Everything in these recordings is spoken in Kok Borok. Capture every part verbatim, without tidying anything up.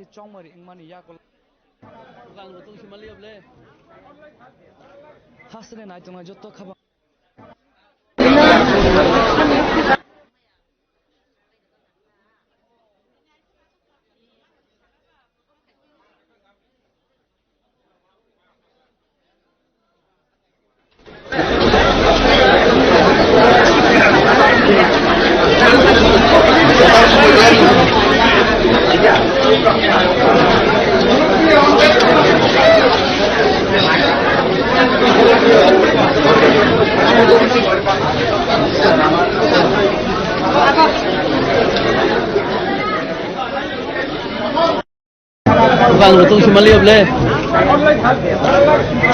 Chongmari wngmani yagulo. Hasteni naitongnai jotto khabang. Bang lutung si mali oble.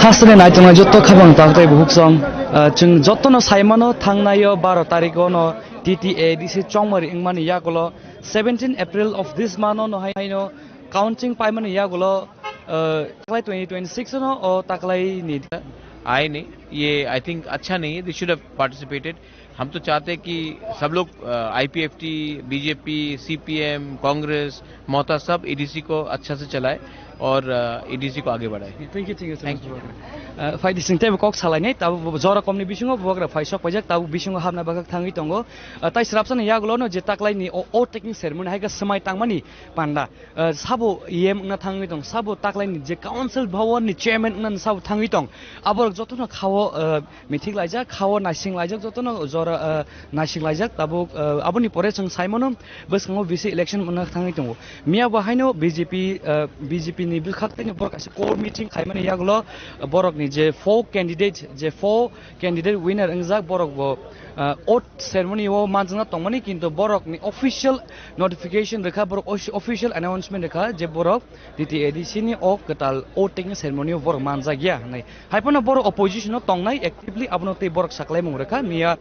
Hasteni naitongnai jotto khabang tak tei buhuk song. Ah, chwng jottono saimano thangnaio baro tarikh ono T T A D C chongmari wngmani yagulo seventeen April of this month ono haino counting paimani yagulo, ah, taklai twenty twenty-six ono o taklai ni. आए नहीं, ये I think अच्छा नहीं है, they should have participated. हम तो चाहते हैं कि सब लोग, अ, आईपीएफटी, बीजेपी, सीपीएम, कांग्रेस, ममता सब एडीसी को अच्छा से चलाए और, अ, एडीसी को आगे बढ़ाए। Thank you, thank you so much, bro. Uh, phai di sing tebo kok salai nai, tabo bo jora komni bisingo bo gra phai sok paijak, tabo bisingo habna bagak thangwi tongo. Uh, tai srapsa ni yagulo no je taklai ni o, o taking ceremony hai ga swmai tangmani panda. Uh, sabo E M wngna thangwi tong, sabo taklai ni je council bhawan ni chairman wngna sabo thangwi tong. Aborok jotono khao, uh, mithik laijak, khao naising laijak, jotono jora, uh, naising laijak. Tabuk, uh, aboni pore chwng saimano bwskango bisi election wngna thangwi tongo. Miya bo haino B J P, uh, B J P ni bwkhak tei borok kaisa core meeting khaimani yagulo, uh, borok ni je four candidate, je four candidate winner wngjak borok bo, uh, oath ceremony o manjakna tongmani, kintu borok ni official notification rwkha, borok os-, official announcement rwkha je borok T T A D C ni o kwtal oath taking ceremony o borok manjakya hinwi. Hai phano borok opposition o tongnai actively, abono tei borok saklaimung rwkha miya.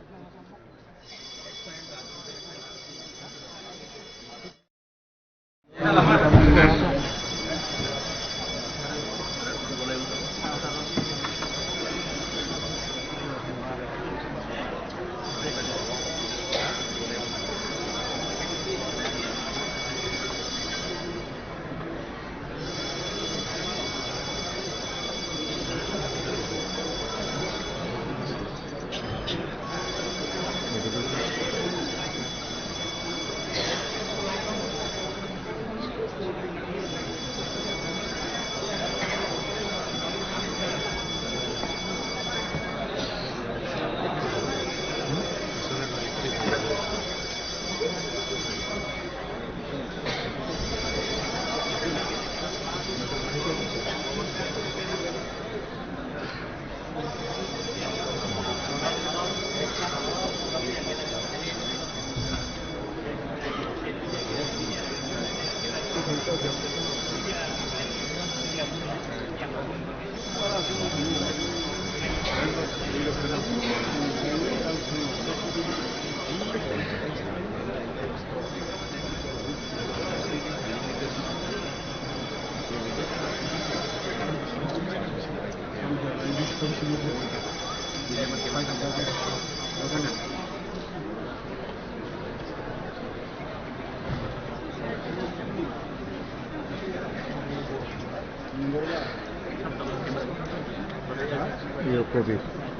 Yo, Kobe.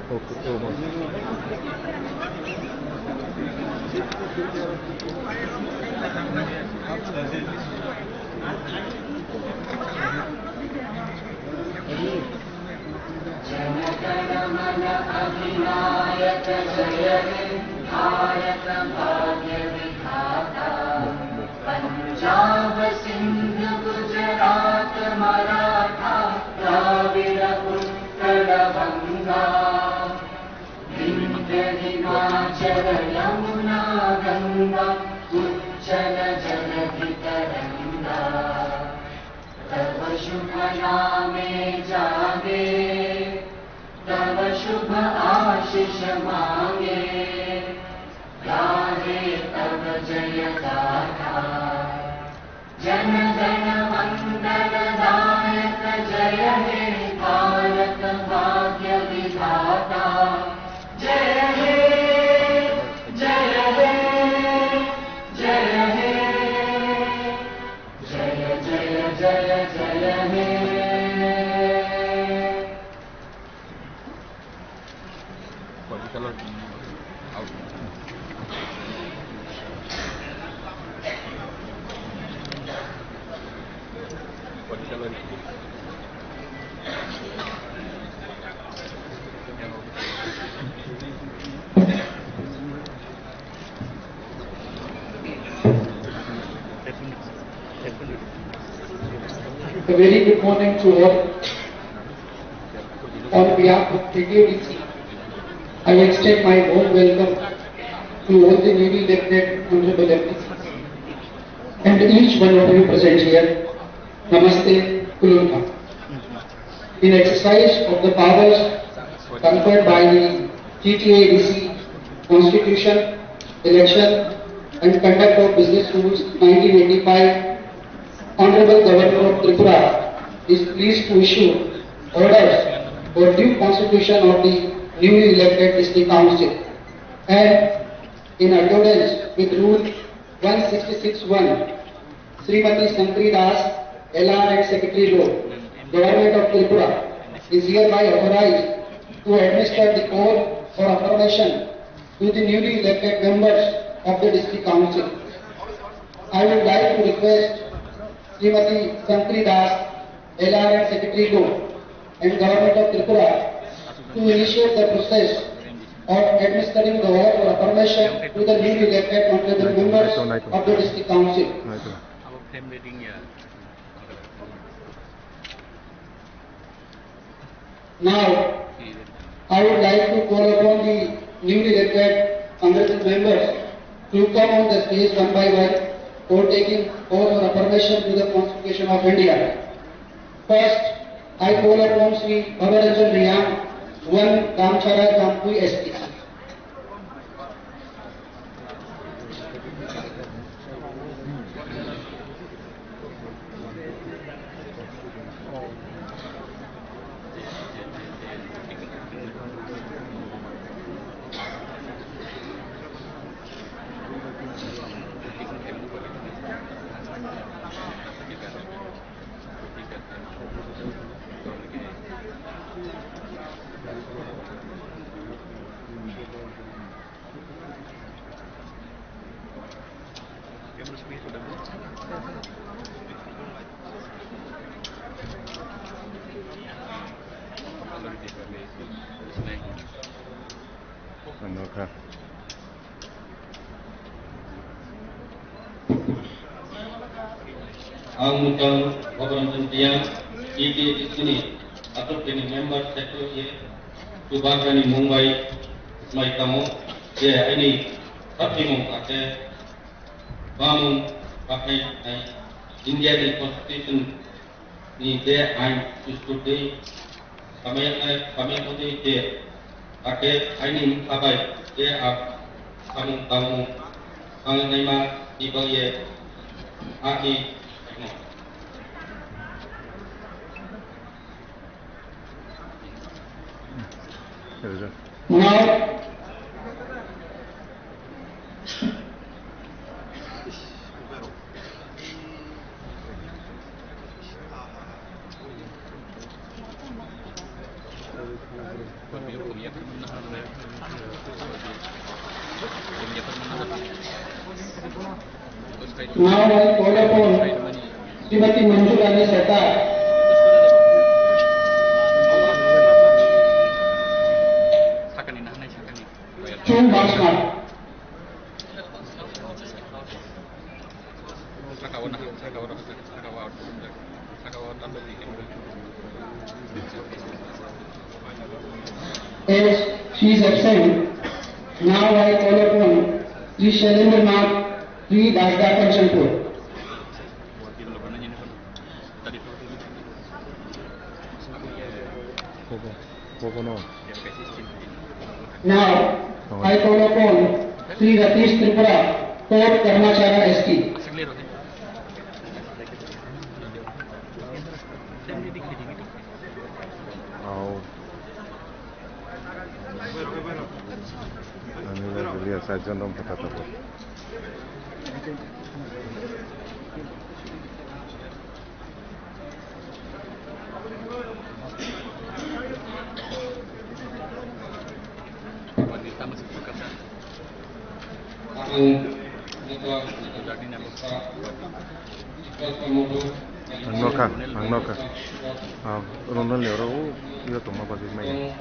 Kobe, Kobe. Jana गण मन अधिनायक जय हे भारत भाग्य विधाता। पंजाब सिंध गुजरात मराठा द्राविड़ उत्कल बंगा। विंध्य हिमाचल यमुना गंगा उच्छल जलधि तरंगा। तव शुभ नामे जागे, तव शुभ आशीष मांगे, गाहे तव जय गाथा। जन गण मंगल दायक जय हे भारत भाग्य विधाता। जय हे, जय हे, जय हे। जय जय A very good morning to all. On behalf of T T A D C, I extend my warm welcome to all the newly elected honorable M P Cs and each one of you present here. Namaste, Kulunpa. In exercise of the powers conferred by the T T A D C Constitution, Election and Conduct of Business Rules nineteen eighty-five, Honorable Governor of Tripura is pleased to issue orders for due constitution of the newly elected district council, and in accordance with Rule one sixty-six one, Srimati Shankari Das, L R and Secretary Law, Government of Tripura, is hereby authorized to administer the oath for affirmation to the newly elected members of the District Council. I would like to request Srimati Shankari Das, L R and Secretary Law, and Government of Tripura to initiate the process of administering the oath of affirmation to the newly elected honorable members of the District Council. Now, I would like to call upon the newly elected honorable members to come on the stage one by one for taking oath of affirmation to the Constitution of India. First, I call upon Shri Bhabaranjan Reang, one Damchara Jampui S T. Ang mutang Bhabaranjan Reang, T T A D C ni atok ni member secretary, Chubagrani Mumbai, mai tamo, je aini sapi mung ake bamung pakai nai India ni Constitution ni je ain sustutwi samaya nai samaya mutwi je ake aini mungkha bai je a samung tangmung tangnaima ni bagwi ani Now, Now I call upon Srimati Manjulani Sarkar. Chum Basmar. As she is absent, now I call upon Sri Shailendra Nath, Sri Dasda Kanchanpur. Now, I call upon Sri Ratish Tripura, Fort Karmachara S T. Au. Ani ba guliya sa jondom kata tabo. Ang nokha, ang nokha. Ah, Ronald ni oro o, iyo tongma bagwi maya.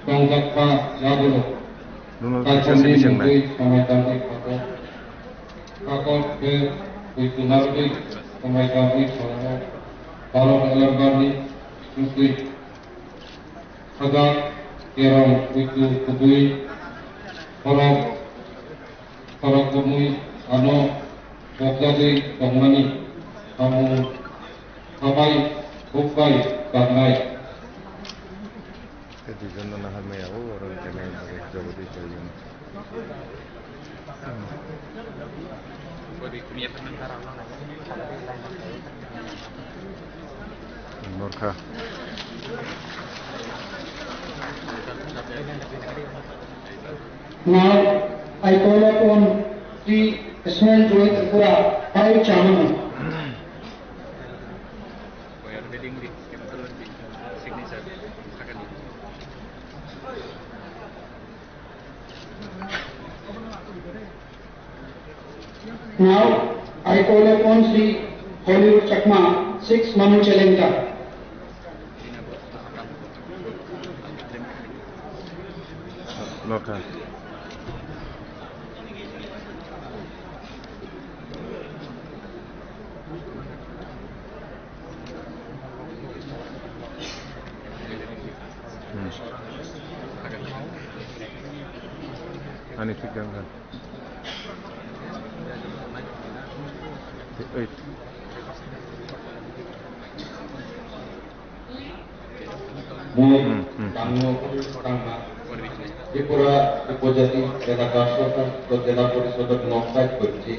Tongjakma yagulo. Ronald kaisa Kaisani sini seng nai. Mungwi samai tangwi khato. Kakot be buitu narwi samai tangwi khato. Bharat Alambarni mungwi. Hajak kerong buitu kubui. Khorok, khorok kubui ano bokjagwi tongmani samung sabai hukbai tangnai. Tei duijon no nahar maya o, oro wngkha nai bagwi jagadi chaiyo. Norkha. Now, I call upon Shri Ismail Joy Tripura, five Chaman. Now, I call upon Shri Hollywood Chakma, six Manu Chalenta. Nokha. Hmm. Ani thik kha. Eight. Mui Hmm, hmm. Tangmo Kudang Tripura Upojati Elaka Soshasit Jela Porishodor Nokthai Kochi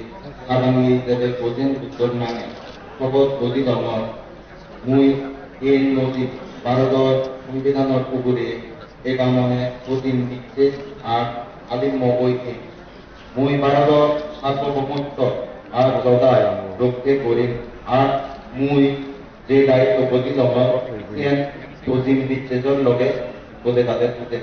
Harangni Dede Gojin Uttor Name Sogot Godi Dongor Mui N Nodi Bharodor Songbidanor Ugure Egamone Gojin Bicche Ar Alim Mogoi Khe Mui Bharodor Sarbobomottw Ar Jodai Rokhe Gorim Ar Mui Je daitw bodi logo, siyan bojim bichejor loge bode bade bode.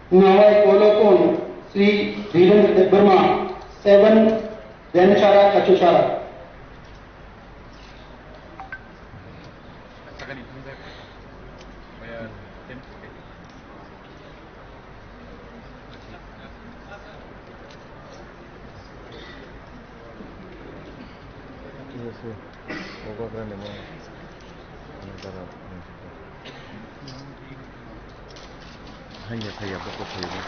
Nawai kolokon Sri Dhirendra Debbarma, seven Denchara Kachuchara. Hanya saya buku saya.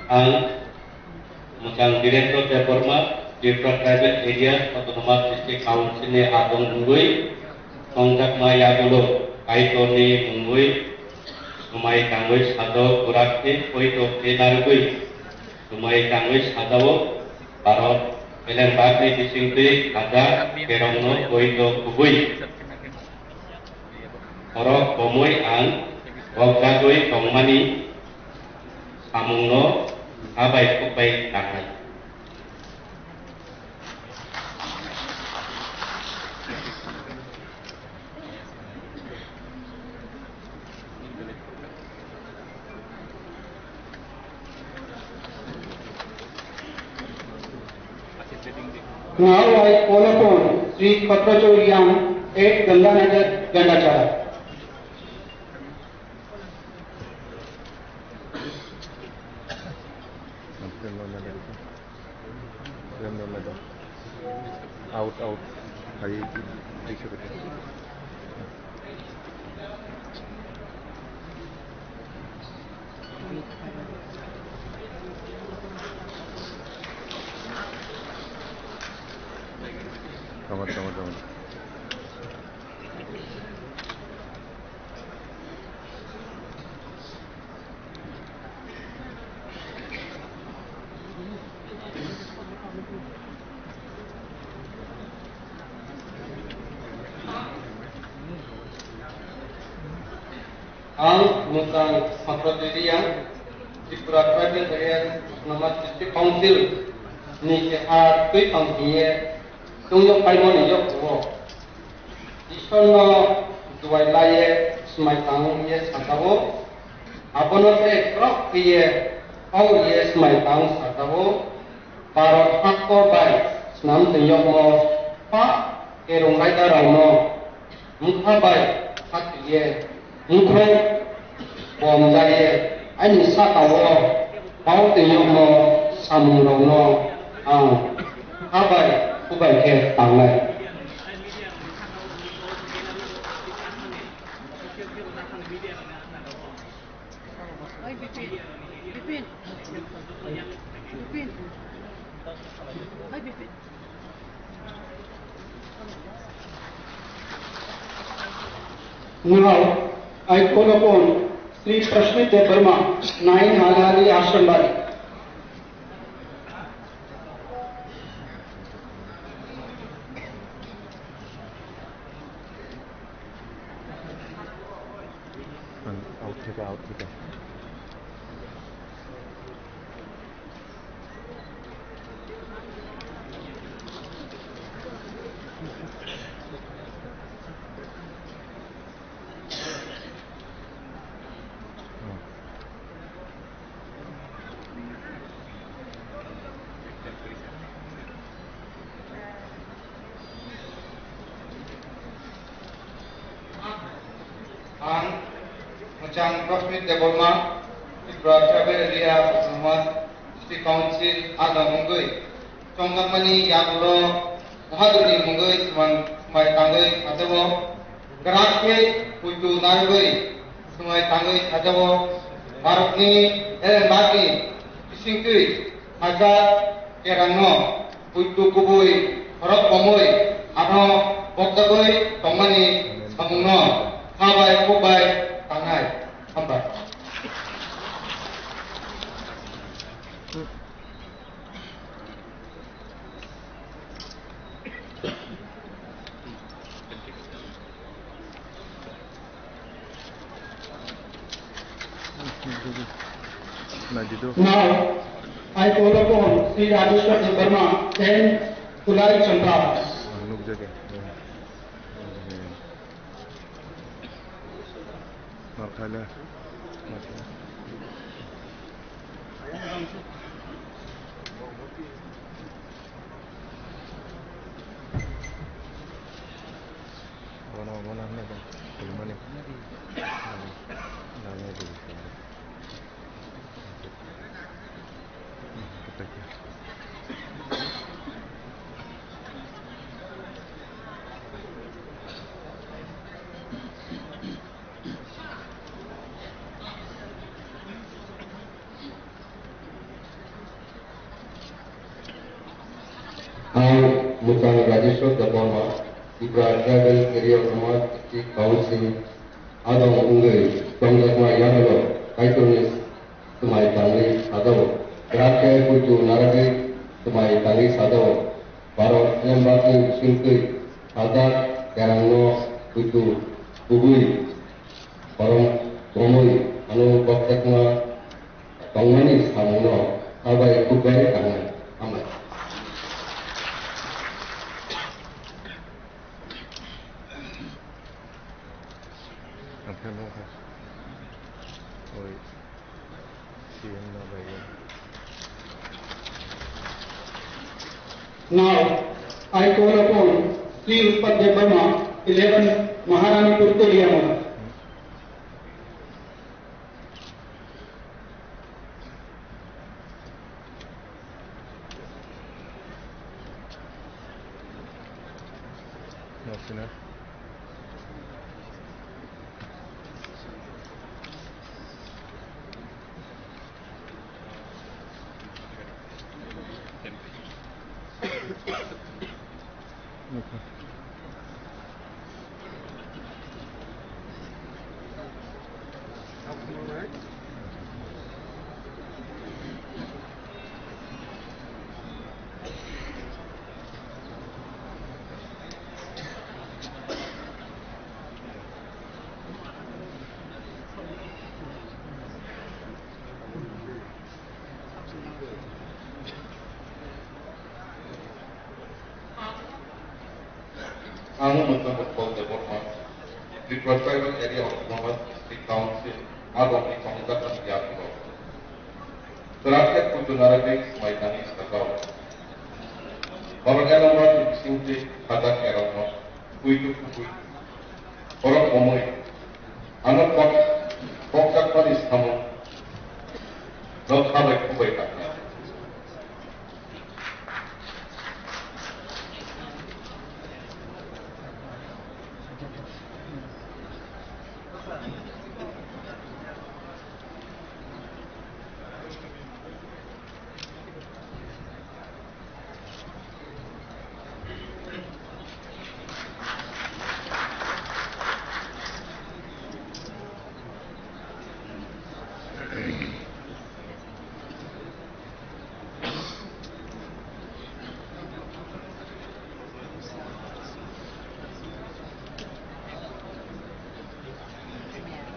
Ang Mwchang Birendra Debbarma, Tripura Tribal Areas Autonomous District Council ni abong wngwi tongjakma yagulo Kaitorni mungwi swmai tangwi sajwk kwrak khe poito khe narwgwi swmai tangwi sajao. Bharat beleng bagni bisingtwi khaja kerongno poito kubui. Borok bomwi ang bokjagwi tongmani samungno sabai khukbai tangnai. Now I call upon Sri Patrachor Yang, eight Ganganagar, Gandachara. Out, out. Hai, di, di, di. Tama, tama, tama. Ang Mungkang Sampradiriya, Tripura Tribal Area Autonomous District Council ni keha twi tong hiye tungyo paimani yokhugo. Ishwarno duai laiye smai tang ye sajao. Abono se krok hiye hau ye smai tang sajao. Bharat hakor bai snam twi yokmo pa kerong raida rokno mukha bai khatwiye mukhung bom jaiye ani sakao pao twi yokmo samung rokno ang ha bai kubai khe tangnai. Oi, Bipin. Bipin. Bipin. Oi, Bipin. Now, I call upon Sri Prashmit Debbarma, nine Halhali Ashram Bari. Out থেকে, out থেকে। Ang Muchang Prashmit Debbarma, Tripura Tribal Area Autonomous District Council adong wngwi chongjakmani yagulo Mahadevni mungwi swmai tangwi sajao. Grak khe puitu narwgwi swmai tangwi sajao. Bharatni Helenbakni bisingtwi sajak kerangno puitu kubui khorok bomwi ano bokjagwi tongmani samungno kha bai kuk bai tangnai. Hambai. Now, I call upon Sri Rajeshwar Debbarma, ten Kulai Champa. Nukjagwi. Markhaile. Bono, bono hwnwi bo khulumani. Nangya di. Ang Muchang Rajeshwar Debbarma, Tripura Tribal Area Autonomous District Council adong wngwi tongjakma yagulo Kaitorni swmai tangwi sajao. Grak khe puitu narwgwi swmai tangwi sajao. Bharat Helenbakni bisingtwi sajak kerangno puitu kubui khorok bomwi ano bokjakma tongmani samungno kha bai kuk bai tangnai. Hambai. Now, I call upon Sri Utpal Debbarma, eleven Maharani Purtoliya Mala. Ang Muthango Paul Debbarma, Tripura Tribal Area Autonomous District Council, Adong ni Chongjakma ni Yakulo. Kwrak khe puitu narwgwi swmai tangwi sakao. Borok elongrokni bisingtwi khajak kerongno puitu kubui borok omwi ano kok-, kokjakmani samung no khabai kubai tangkha.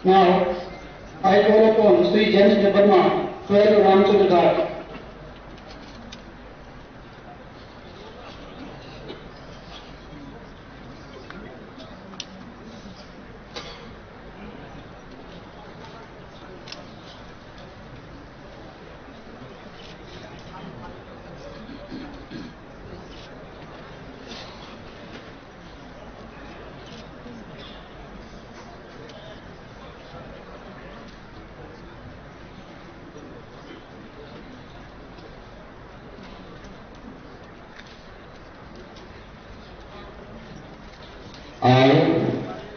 Now, I call upon Shri James Debbarma, twelve Ramchandra Ghat. Ang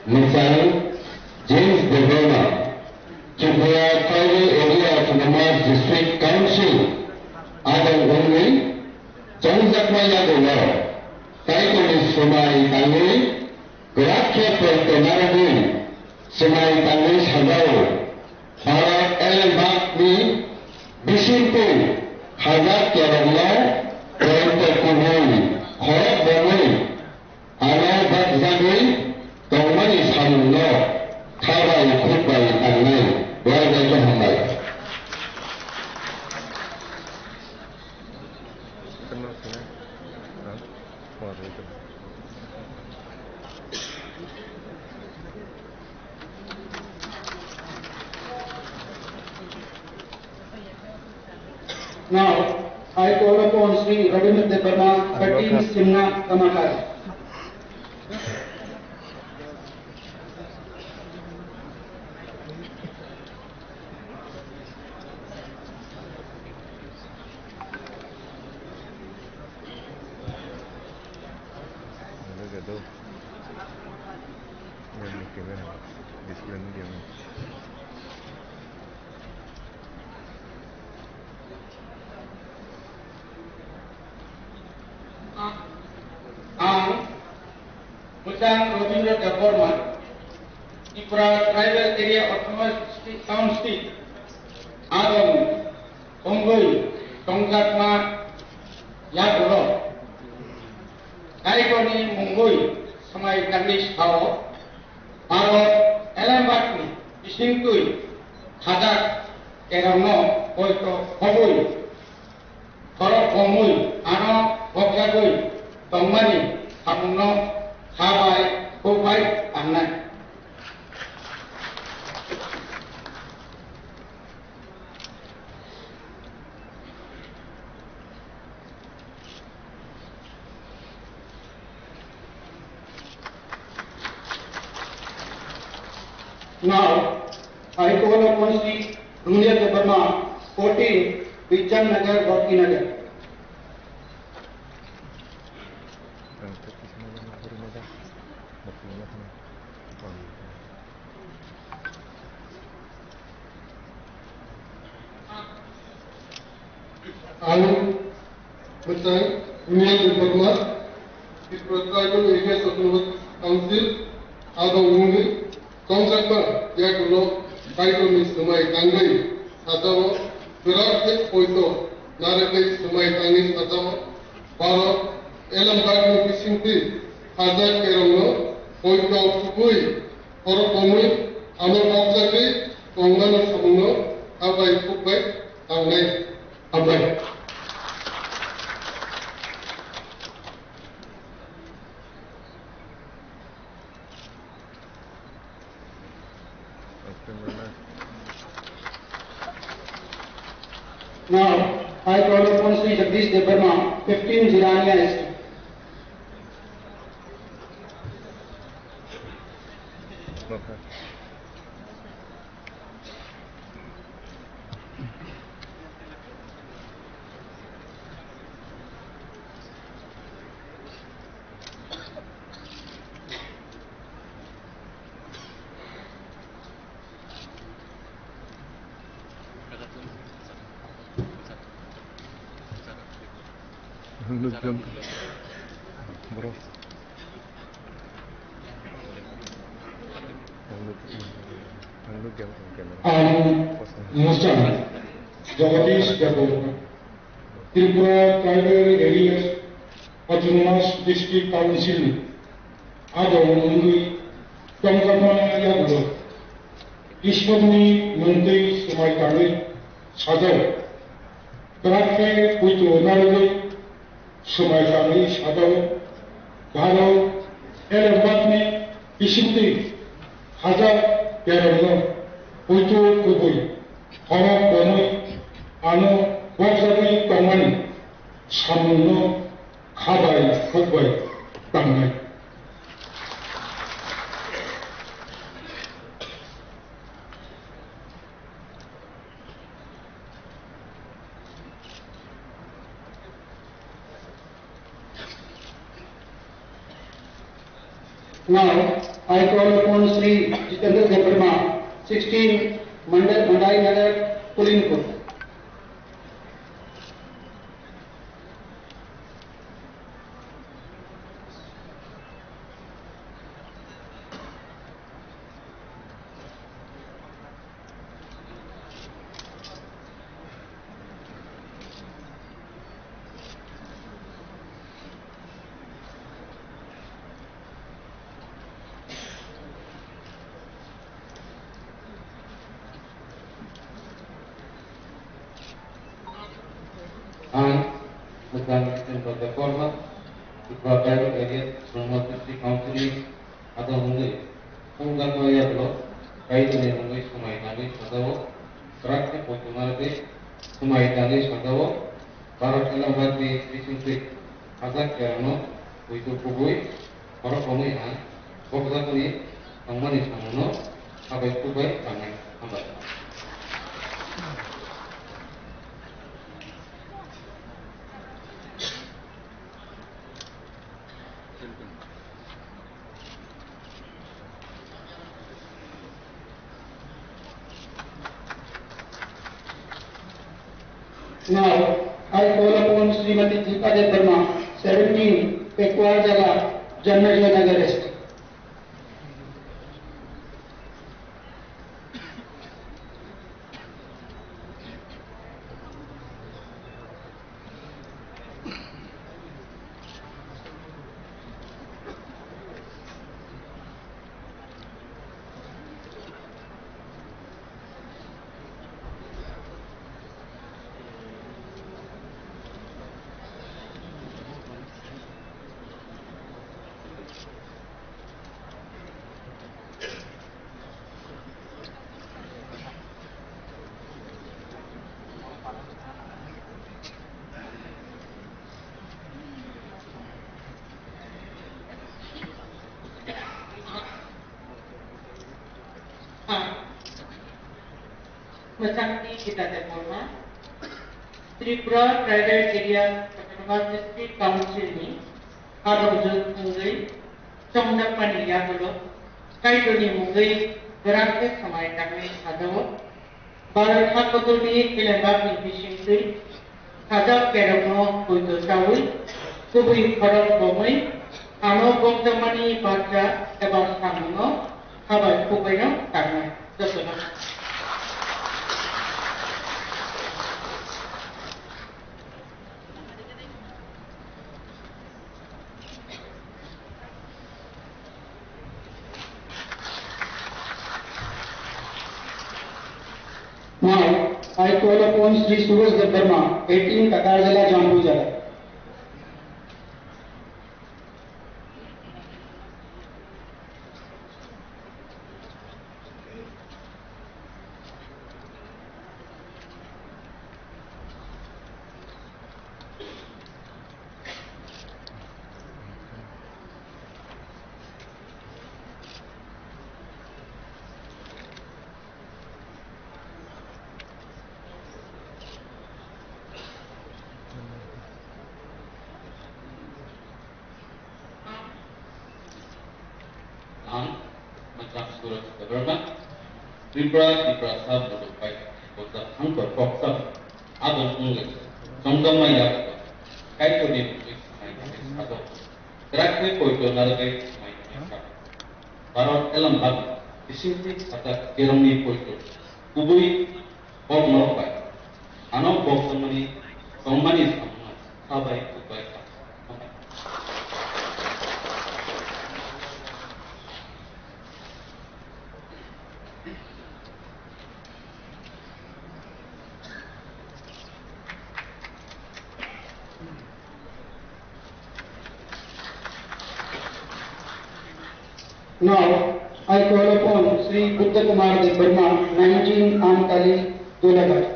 Mwchang James Debbarma, Tripura Tribal Area Autonomous District Council adong wngwi chongjakma yagulo Kaitorni swmai tangwi kwrak khe poito narwgwi swmai tangwi sajao. Bharat elembakni bisingtwi khajak kerongno poito kubui khorok bomwi ano bakjagwi tongmani samungno kha bai khuk bai tangnai. Belai belai khe hambai. Now, I call upon Shri Rabindra Debbarma, Thirteen Simna Kamakar. Ang Bujang Robindra Debbarma, Tripura Tribal Area Autonomous District Council adong wngwi tongjakma yagulo Kaitorni mungwi swmai tangwi sao. Aro elembakni bisingtwi khajak kerongno poito khobwi khorok bomwi ano bokjagwi tongmani samungno kha bai khuk bai tangnai. Now, I call upon Shri Dunia Debbarma, fourteen, Bijan Nagar, Bhakti Nagar. Ang Mwchang Dunia Debbarma, Tripura Tribal Areas Autonomous Council adong wngwi tongjakma yagulo Kaitorni swmai tangwi sajao, kwrak khe poito narwgwi swmai tangwi sajao. Bharat elembakni bisingtwi khajak kerongno poito khubui khorok bomwi ano bokjagwi tongmani samungno kha bai khuk bai tangnai. Hambai. Now, I call upon Shri Jagdish Debbarma, fifteen Jirania Estate. Ang Musa Jagadish Debbarma, Tripura Tribal Areas Autonomous District Council ni adong wngwi tongjakma yagulo Ishwarni mungtwi swmai tangwi sajao. Kwrak khe puitu narwgwi swmai tangwi sajao. Bharot elembakni bisingtwi hajak berokno puitu kubui khorok bomwi ano bokjagwi tongmani samungno kha bai khuk bai tangnai. Now, I call upon Shri Jitendra Debbarma, sixteen Mandai, Mandai Nagar, Kulinpur. Ang Mwchang Chandra Debbarma, Tripura Tribal Area Autonomous District Council ni adong wngwi, tongjakma yagulo Kaitorni mungwi swmai tangwi sajao, kwrak khe poito narwgwi swmai tangwi sajao, Bharat Islamabad ni bisingtwi hajak kerongno poito kubui khorok romwi ang bokjakni tongmani samungno kha bai khuk bai tangnai. Hambai. Now, I call upon Srimati Deepa Debbarma, seventeen Pekuar Jala, Janmajaya Nagar East. Mwchangni Gita Debbarma, Tripura Tribal Area Autonomous District Council ni adongjwk wngwi chongjakmani yagulo Kaitorni mungwi kwrak khe swmai tangwi sajao. Bharat hakotorni elembakni bisingtwi sajak kerongno poito chawi, kubui khorok bomwi, ano bokjakmani barja eba samungno kha bai khuk baino tangnai. Jotono. Now, I call upon Shri Suraj Debbarma, eighteen Takarjala, Jampuijala. Ang Macham Suraj Debbarma, Tripura, Tiprasa Muduk bai Bojak Hangkor Koksa, aboni mung le Chongdongma Yago, Kaitorni mungwi samai tangwi sago, Drakhe poito narwgwi samai tangwi sago, Bharat Elambag bisingtwi Sajak Kerongni poito kubui Kok norok bai ano kok tongmani, tongmani samungno kha bai, kuk bai kha. Now, I call upon Shri Buddha Kumar Debbarma, nineteen Amtali, Dolaghar.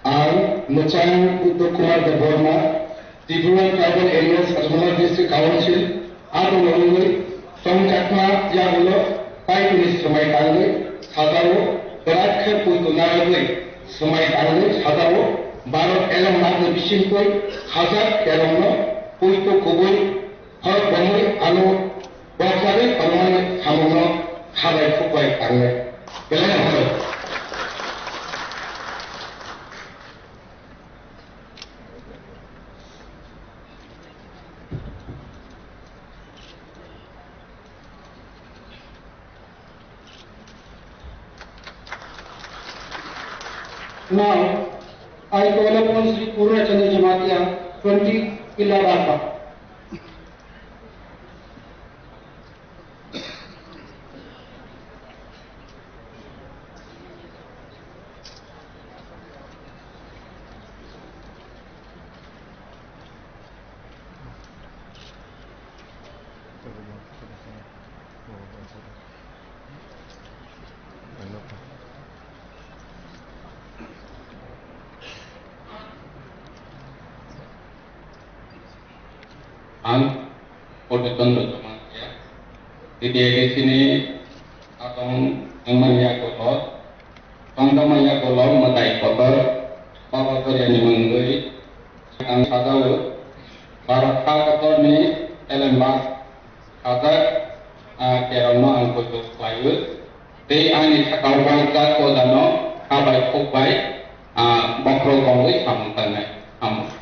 Ang Mwchang Uttor Kumar Debbarma, Tripura Tribal Areas Autonomous District Council, abo nungwi tongjakma yagulo paitoni swmai tangwi sajao, bwrak khe puitu narwgwi swmai tangwi sajao, Bharat Elambagni bisingtwi hajak kerongno puitu kubui Hor bomwi ano bokjagwi tongmani samungno kha bai khuk bai tangnai. Belai no horo. Now, I call upon Shri Purna Chandra Jamatia, twenty Kila Barpa. Ang Purna Chandra Jamatia, T T A D C ni atong wngmani yagulo, tongjakmani yagulo mwtai kotor Baba Choriani mungwi ang sajao, Bharat ha kotorni Elembag hajak, ah, kerongno ang poito khlaio. Tei ani sakao bangsa kodano kha bai khuk bai, ah, bokhorok tongwi samung tangnai. Hambai.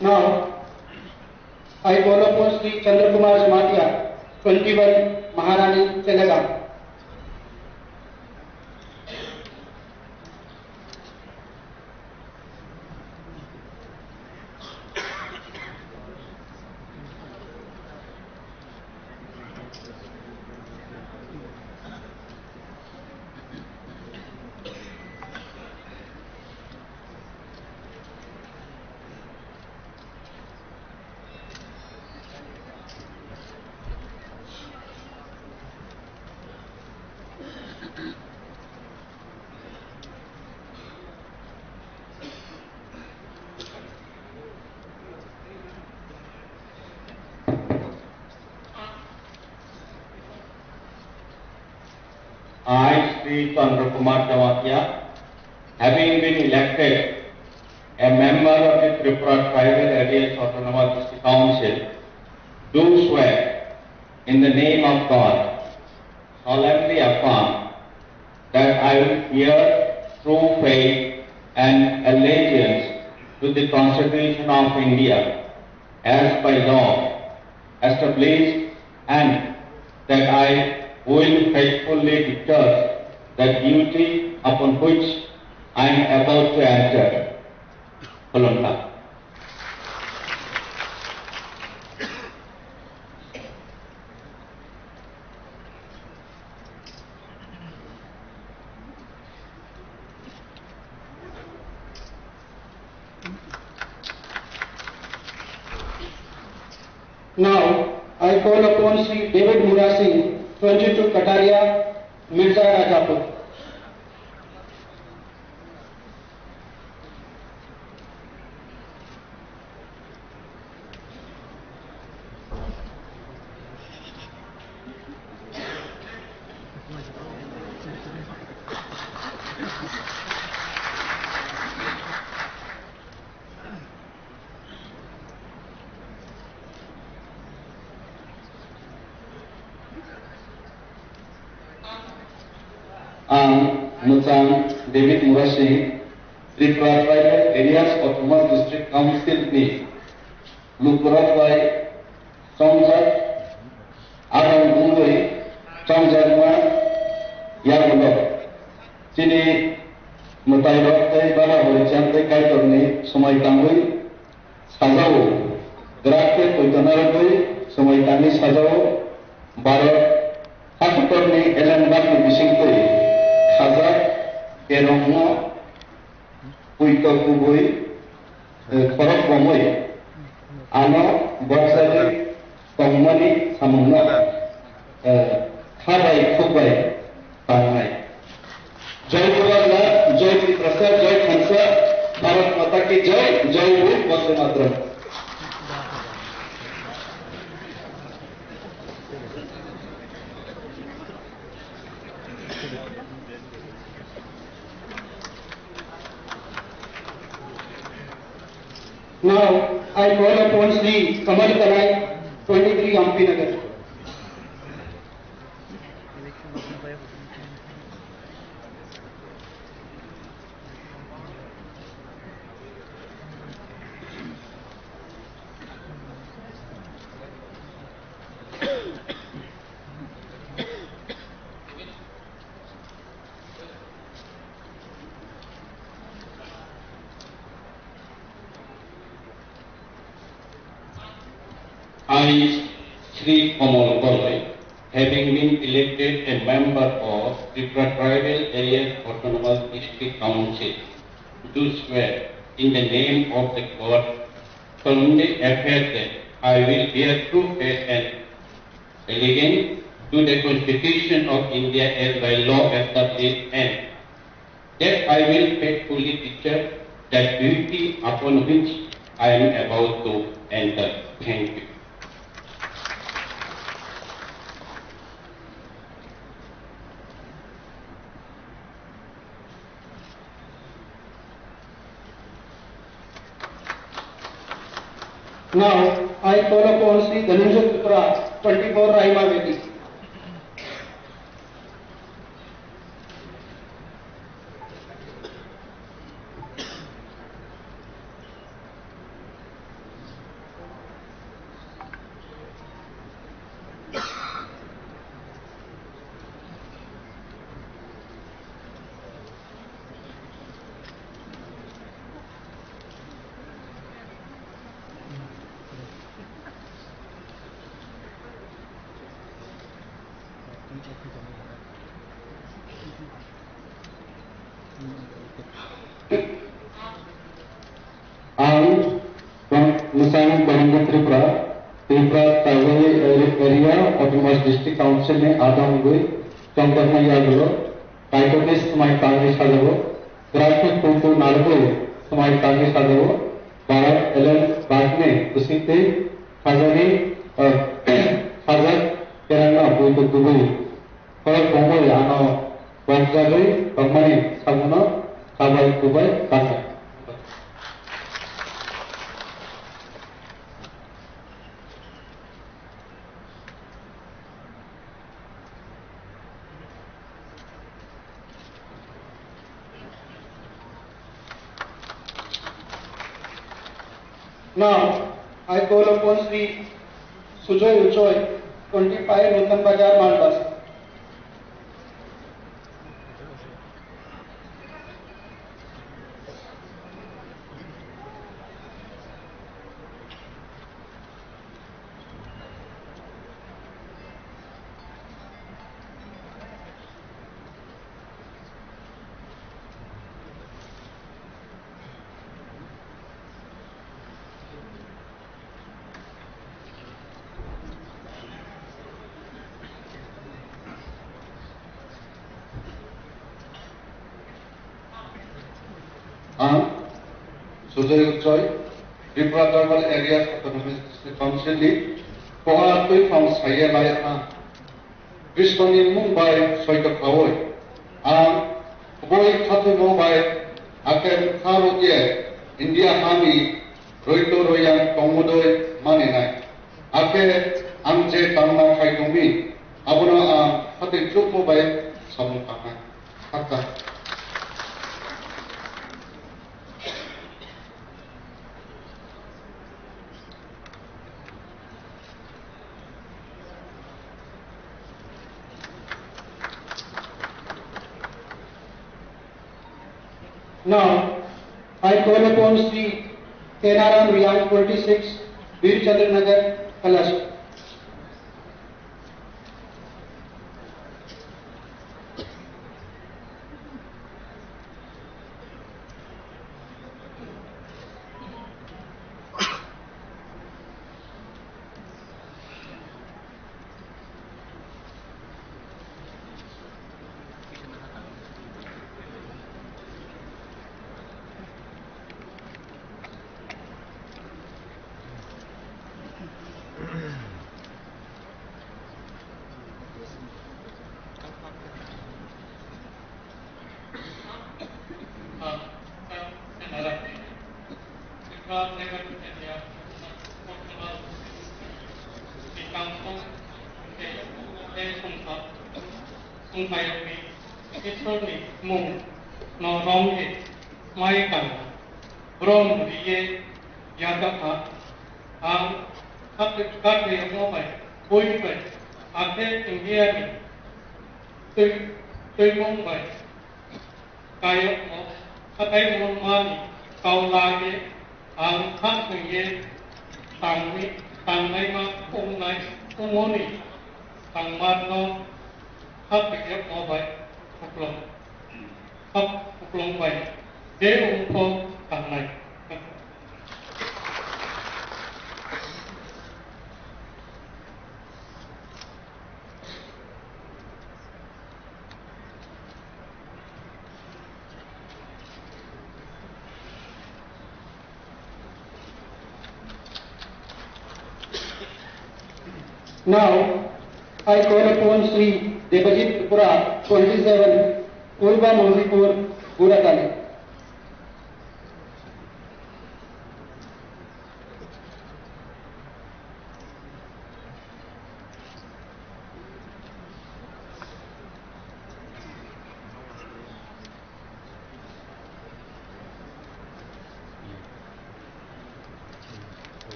Now, I call upon Shri Chandra Kumar Jamatia, twenty-one Maharani Chelegang. I, Shri Chandra Kumar Jamatia, having been elected a member of the Tripura Tribal Areas Autonomous District Council, do swear in the name of God, solemnly affirm that I will bear true faith and allegiance to the Constitution of India as by law established, and that I will faithfully discharge the duty upon which I am about to enter. Khulumkha. Now, I call upon Shri David Murasing, twenty-two Kataria, Mirza Rajapur. Ang Mwchang David Murasing, Tripura Tribal Areas Autonomous District Council ni lukurok bai chongjak, adong wngwi chongjakma yagulo chini mwtairok tei bala horicham tei Kaitorni swmai tangwi sajao. Grak tei poito narwgwi swmai tangwi sajao. Bharat hakotorni elembakni bisingtwi khajak kerongno poito kubui, eh, khorok bomwi ano bokjagwi tongmani samungno, eh, kha bai khuk bai tangnai. Jai Purana, Jai Tiprasa, Jai Khansa, Bharat Mata Ki Jai, Jai Hind, Vande Mataram. Now, I call upon Shri Kamal Kalai, twenty-three Ampi Nagar. I, Shri Kamal Kalai, having been elected a member of Tripura Tribal Areas Autonomous District Council, do swear in the name of the God, solemnly affirm that I will bear true faith and allegiance to the Constitution of India as by law established, and that I will faithfully discharge the duty upon which I am about to enter. Thank you. Now, I call upon Shri Dhananjay Tripura, twenty-four Rahima Valley. Ang Bang-, Mwsang Bangwngwi Tripura, Tripura Tribal Area Autonomous District Council ni adong wngwi chongjaknai yagulo Kaitorni swmai tangwi sajao, Bwraikhwk Khultu narwgwi swmai tangwi sajao, Bharat Alliance bagni bisingtwi sajani, eh, sajak kerangno buitok kubui. Khorok bongwi ano bokjagwi tongmani sabuno kabai kubai kasa. Now, I call upon Shri Sujoy Uchoi, twenty-five Nutan Bazar, Maldas. Ang Sujoy Uchoi, Tripura Tribal Areas Autonomous District Council ni pohor twiphang saiya lai ang. Krishna-ni mung bai soito khaui ang kubui khathoimo bai akem kha rwkhe India hani roito royang tongmudoi maninai. Akhe ang je tamna khai tongmi, abono ang hati chukmo bai samung tangnai. Khakchang. Now, I call upon Shri Kenaram Riang, twenty-six, Bir Chandra Nagar, Kailash. Songphaiwi Isorni mung no romwi mai tang rom riye yadakha ang khatriyokno bai bui bai akhe India ni twi twimung bai kayokno khatai mungmani kau lagwi ang kha thwngwi tangwi tangnaima wngnai wngmani tangmarno kha thwngwi bai huklong. Kok kuplung bai je ungpho tangnai. Now, I call upon Shri Debajit Tripura, twenty-seven, Purba Manjipur, Guratali.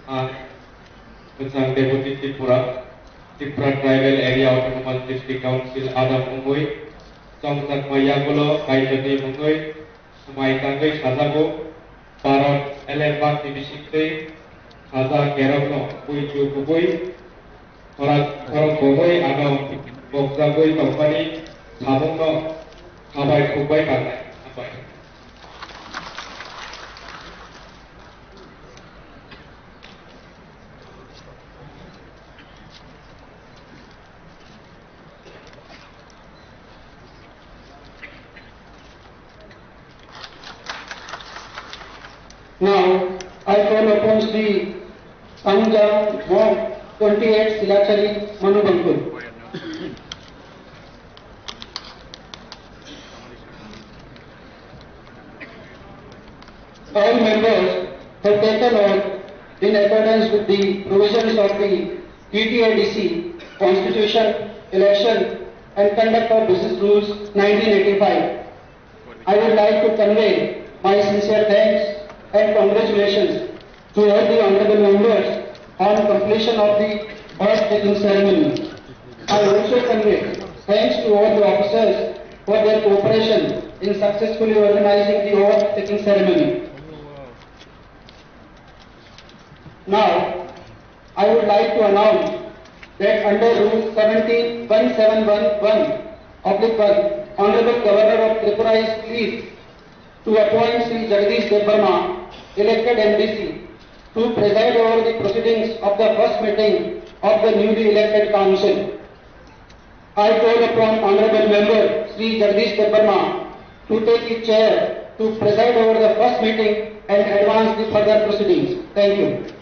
Ah, Kwchang Deputy Tripura, Tripura Tribal Area Autonomous District Council adam wngwi chongchakma yagulo kaitorni mungwi swmai tangwi sajago. Bharat elembakni bisingtwi saja kerokno buitu kubui khorak khorok bogwi ano bokjagwi tongmani samungno khabai khukbai tangnai. Hambai. Now, I call upon Shri Tangjang Mok, twenty-eight Silachari, Manubangkul. All members have taken oath in accordance with the provisions of the T T A D C Constitution, Election and Conduct of Business Rules nineteen eighty-five. I would like to convey my sincere thanks and congratulations to all the honorable members on completion of the oath taking ceremony. I also convey thanks to all the officers for their cooperation in successfully organizing the oath taking ceremony. Now, I would like to announce that under Rule seventeen one seven one one oblique one, Honorable Governor of Tripura is pleased to appoint Shri Jagdish Debbarma, elected M D C, to preside over the proceedings of the first meeting of the newly elected council. I call upon Honorable Member Shri Jagdish Debbarma to take his chair to preside over the first meeting and advance the further proceedings. Thank you.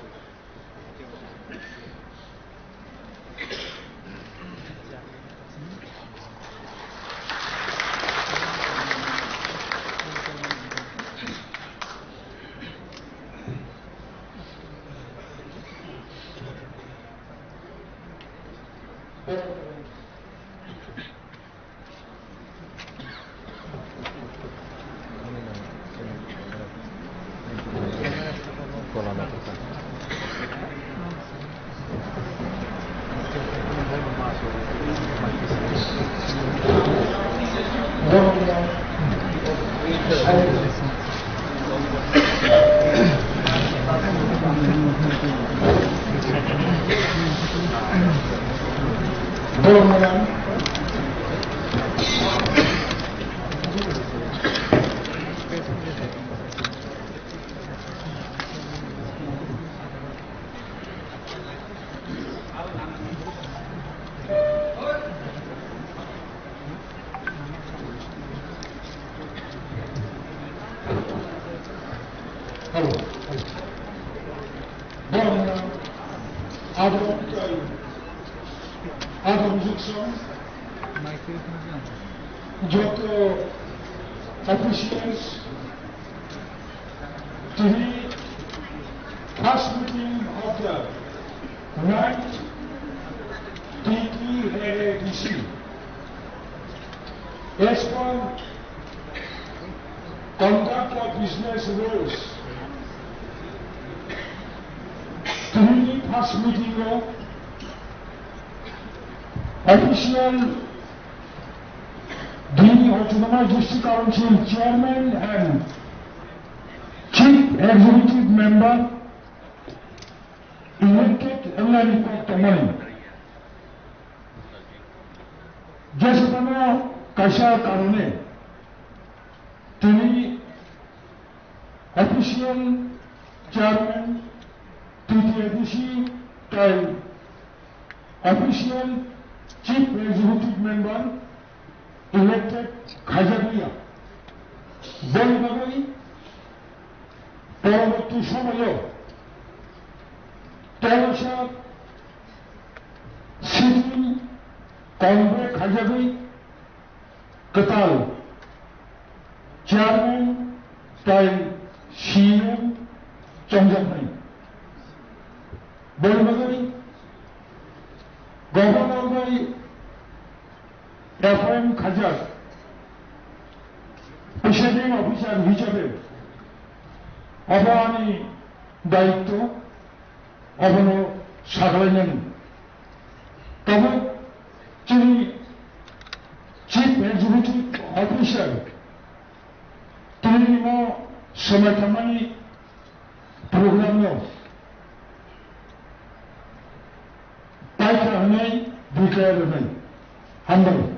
Hello. Hello. Borokno adong, adong jukson joto officials, tini first meeting of the ninth T T A A D C. As per conduct of business rules, tini first meeting o official the Autonomous District Council Chairman and Chief Executive Member elected wngmani kok tongmani. Jeswkano kaisa karone tini official chairman T T A D C tei official chief executive member elected khaijakliya. Boni bagwi poroborti somoyo tebosa sitting convoke khaijagwi kwtal chairman tei C E M chongjaknai. Boni bagwi governor bai appoint khaijak presiding officer hisabe obo ani daityo, obono sagalainani. Tabuk chini Chief Executive Officer tini no swmai tangmani program no paikha hwnwi declare rwnai. Hambai.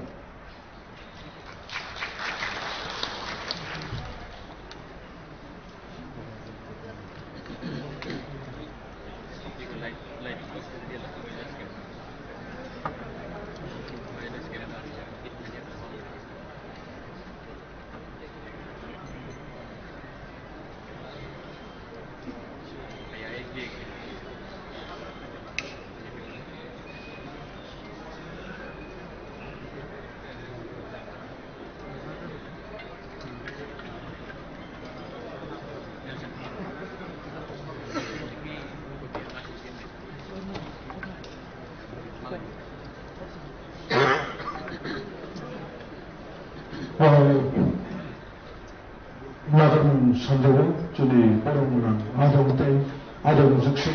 Nagarmung sanjao chini borok gwnang adong tei adong juksu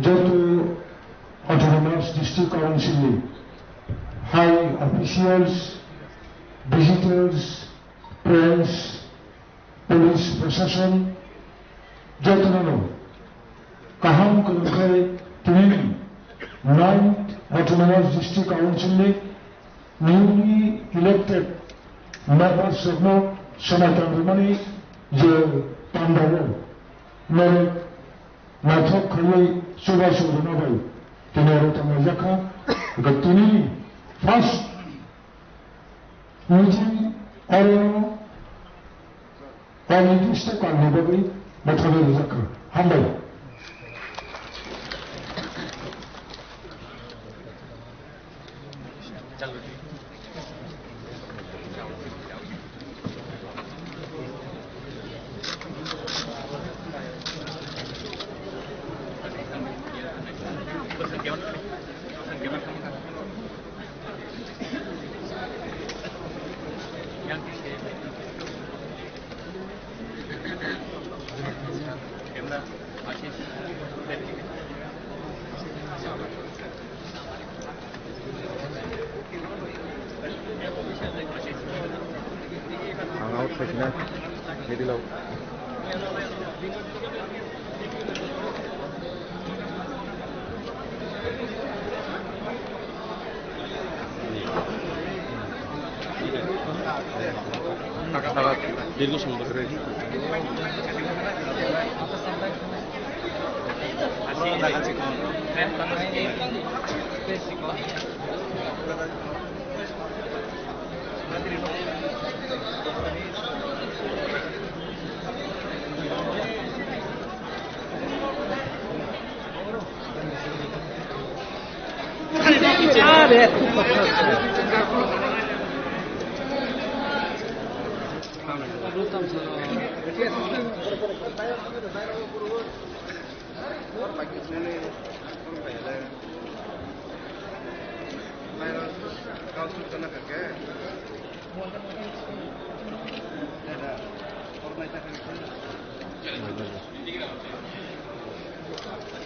joto Autonomous District Council ni high officials, visitors, friends, police, prashasan jotono no kaham kwrwngkhai tini ni ninth Autonomous District Council ni newly elected members rokno Swmai tangrimani je pandao norok naithok khaiwi chubachu rwna bai tini oro tanglaijak kha. Hwnkhe tini first meeting oro Panidisto kanni bagwi mwthangwi rijak kha. Hambai. Ang out khaisina, middle out. Saka saka dirgo song bwswk.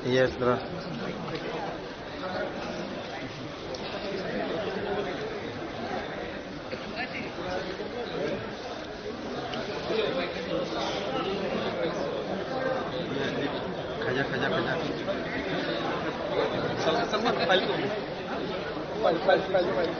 Yes, bro. Khaja, khaja, khaja. File, file, file, file.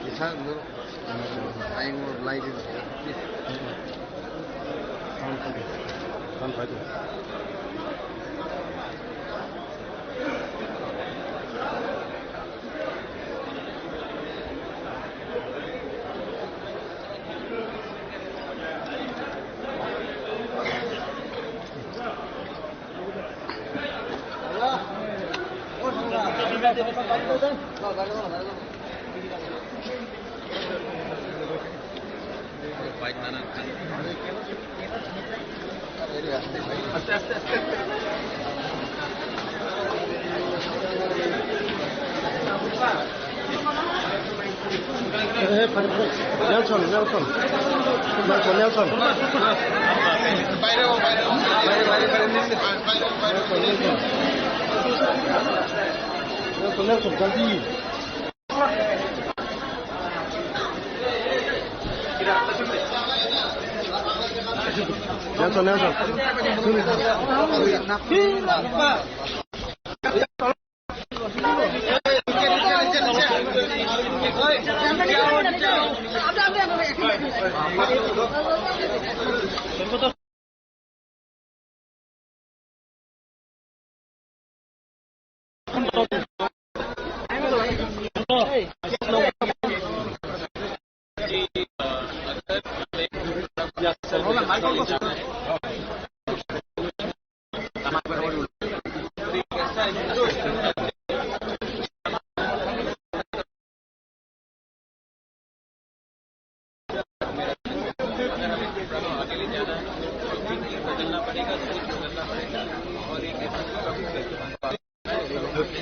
Isa, no. Ayung lai di. Sound pai di. Sound pai di. Nelson, Nelson. Nelson, Nelson. Nelson, Nelson, jaldi. Nelson, Nelson.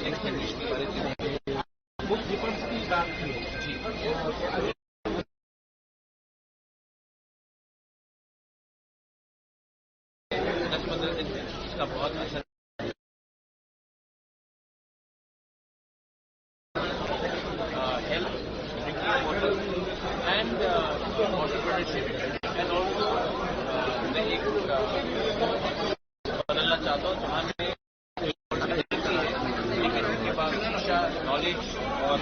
Next generation के बारे में। वो दीपक की बात की है। जी। दस पन्द्रह दिन में उसका बहुत असर। Uh, health, drinking water, and uh, entrepreneurship, and also uh, मैं एक uh, बदलना चाहता हूँ जहाँ पे लेकिन उसके बाद शिक्षा, नॉलेज और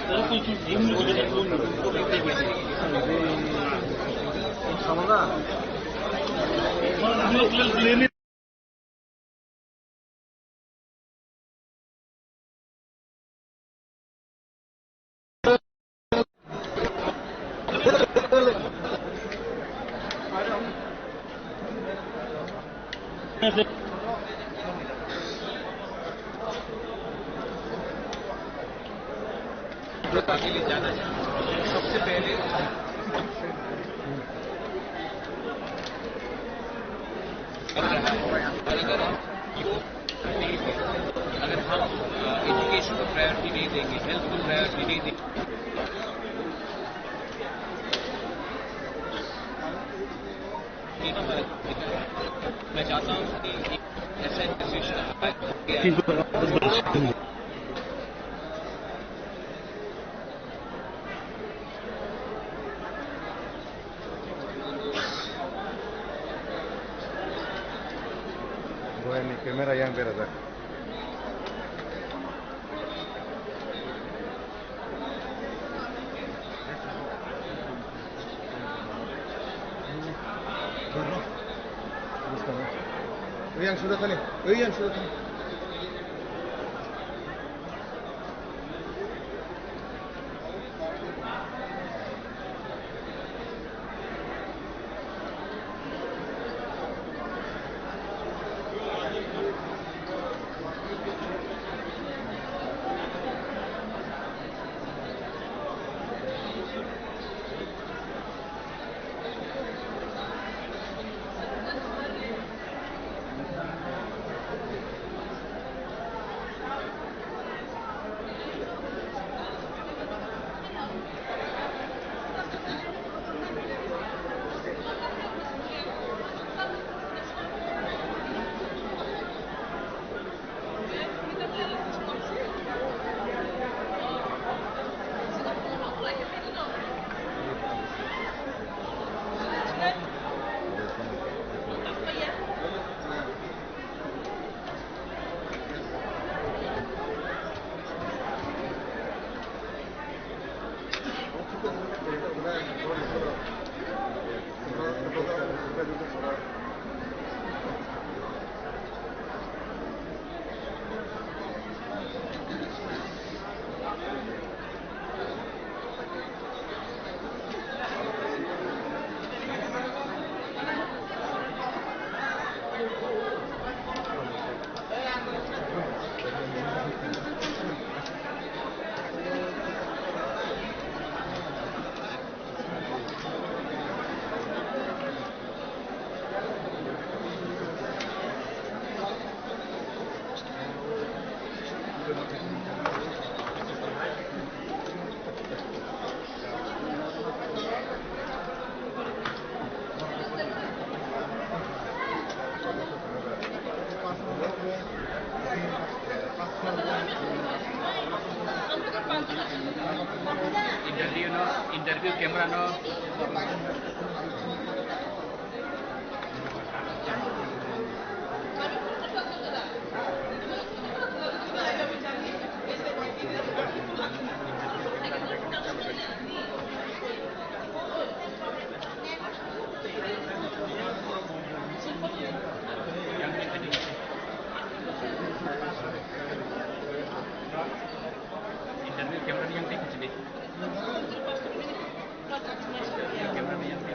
के लिए जाना चाहिए। सबसे पहले अगर हम एजुकेशन को प्रायोरिटी नहीं देंगे, हेल्थ को प्रायोरिटी नहीं देंगे, मैं चाहता हूँ कि ऐसा interview Boyani camera yang berajak. Yang sudah tadi, yang sudah tadi. Interview no, interview camera no. Interview camera ni yang tei khe chini. Camera ni yang tei.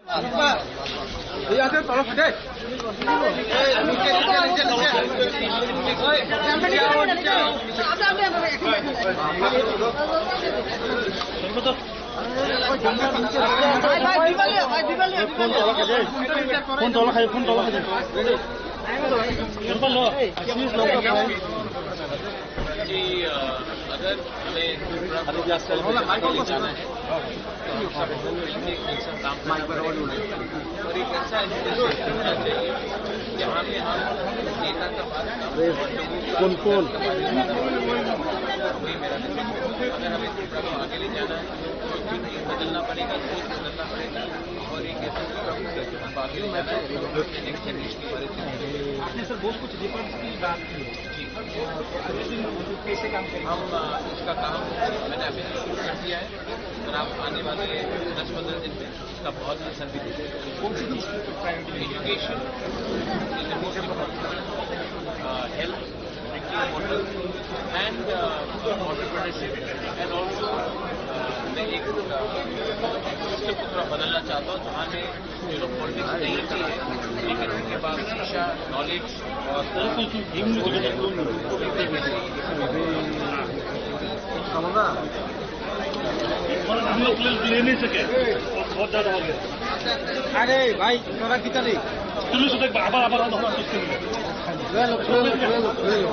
Phone তলা খাই দে, ফোন তলা খাই দে, ফোন তলা খাই দে। जी, अ, अगर हमें थोड़ा आगे ले जाना है, तो हम सब को मिलके एक साथ काम करना पड़ेगा। और एक ऐसा एजुकेशन होना चाहिए, जहाँ पे हम नेता का बात कम और लोगों का कौन, कौन? वही मेरा message है। अगर हमें थोड़ा आगे ले जाना है, तो बदलना पड़ेगा, सोच बदलना पड़ेगा। और एक ऐसा प्रोग्राम है, जो हम आगे ले जाना है, नेक्स्ट जनरेशन के बारे में। आपने सर बहुत कुछ रिफॉर्म्स की बात की है। जी। तो अगले दिन कैसे काम करेंगे? हम, अ, इसका काम मैंने अभी शुरू कर दिया है और आप आने वाले दस पन्द्रह दिन में इसका बहुत असर भी दिखेगा। कौन सी चीज़ की priority? Education is the most important, uh, health, drinking water, and, uh, entrepreneurship, and also, uh, मैं एक, uh, सिस्टम को थोड़ा बदलना चाहता हूँ, जहाँ में जो लोग पॉलिटिक्स नहीं चाहिए, लेकिन उनके पास शिक्षा, नॉलेज और हम लोग ले नहीं सके, बहुत ज्यादा हो गया। আরে ভাই, তোরা কি জানি? তুমি শুধু একবার আবার, আবার, আবার, আবার করতে হবে। লেলো, লেলো, লেলো, লেলো।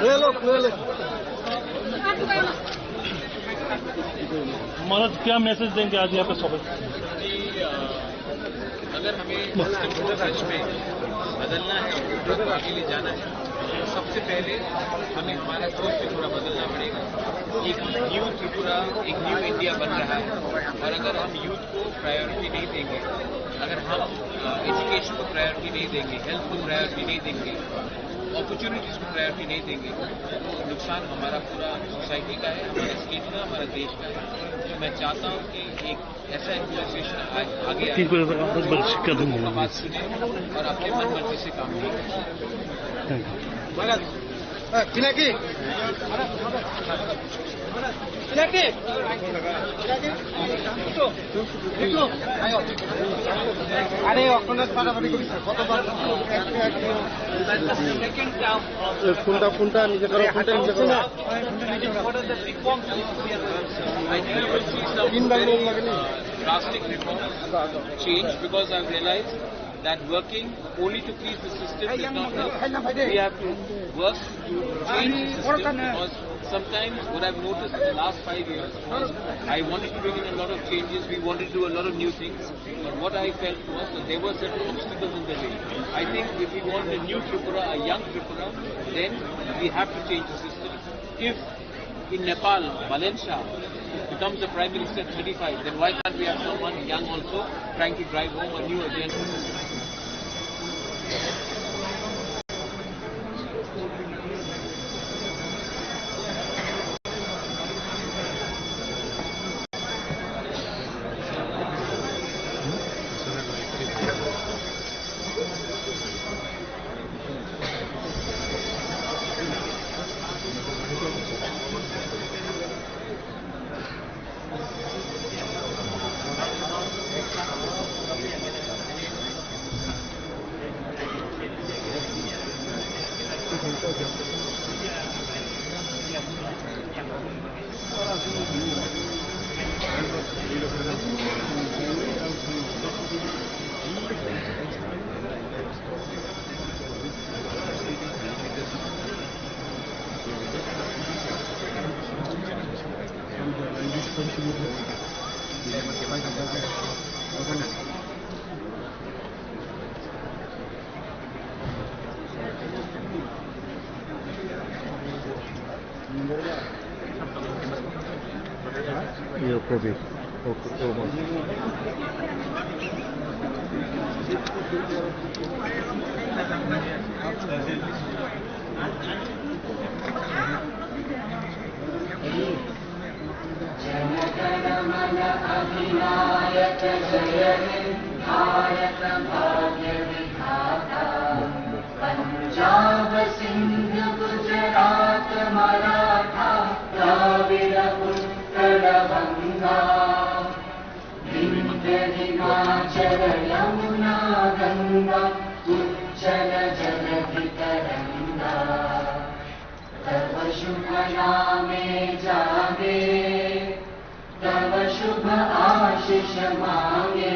লেলো, লেলো। महाराज, क्या मैसेज देंगे आज यहाँ पे सभी? अगर हमें सिस्टम को सच में बदलना है, आगे ले जाना है, तो सबसे पहले हमें हमारा सोच त्रिपुरा बदलना पड़ेगा। एक न्यू त्रिपुरा, एक न्यू इंडिया बन रहा है, और अगर हम यूथ को प्रायोरिटी नहीं देंगे, अगर हम, अ, एजुकेशन को प्रायोरिटी नहीं देंगे, हेल्थ को प्रायोरिटी नहीं देंगे, अपॉर्चुनिटीज को प्रायोरिटी नहीं देंगे, तो नुकसान हमारा पूरा सोसाइटी का है, हमारे स्टेट का, हमारा देश का है। तो मैं चाहता हूँ कि एक ऐसा एडमिनिस्ट्रेशन आ-, आगे आए, तीन बजे तक आप बस शिक्षा दूंगा। उसका बात सुने और अपने मन मर्जी से काम नहीं करे। Thank you. Pinaki! Pinaki! আরে, অখনো ফাটাফাটি করিস না, কতবার? এ, কোনটা, কোনটা নিজে করো, কোনটা নিজে করো? What are the reforms necessary? I think you will see some drastic reforms change because I've realized that working only to please the system is not enough. We have to work to change the system because sometimes what I've noticed in the last five years was I wanted to bring in a lot of changes, we wanted to do a lot of new things, but what I felt was that there were certain obstacles in the way. I think if we want a new Tripura, a young Tripura, then we have to change the system. If in Nepal, Balen Shah becomes the Prime Minister at thirty-five, then why can't we have someone young also trying to drive home a new agenda? Yo, Kobe. O, o, Jana Gana Mana अधिनायक जय हे भारत भाग्य विधाता। पंजाब सिंध गुजरात मराठा द्राविड़ उत्कल गंगा। यमुना गंगा उज्जल जलधि तरंगा। तव शुभ नामे जागे, तव शुभ आशीष मांगे,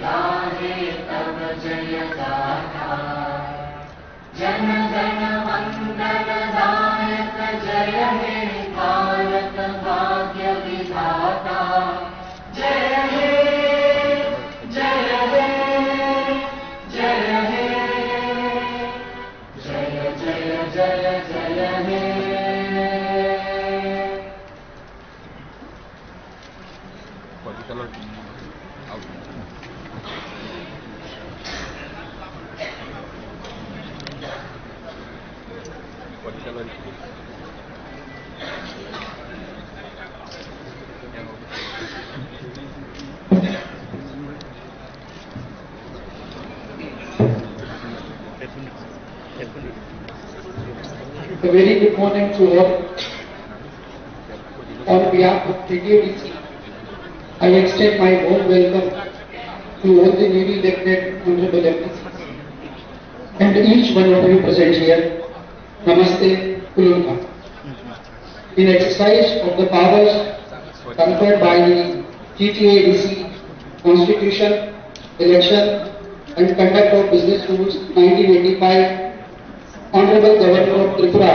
गाहे तव जय गाथा। जन गण वंदन दायक जय हे भारत भाग्य विधाता। जय हे, जय हे, जय हे, जय जय जय जय हे। A very good morning to all. On behalf of T T A D C, I extend my warm welcome to all the newly elected honorable M Ps and each one of you present here. Namaste, Kulunpa. In exercise of the powers conferred by the T T A D C Constitution, Election and Conduct of Business Rules nineteen eighty-five, Honorable Governor of Tripura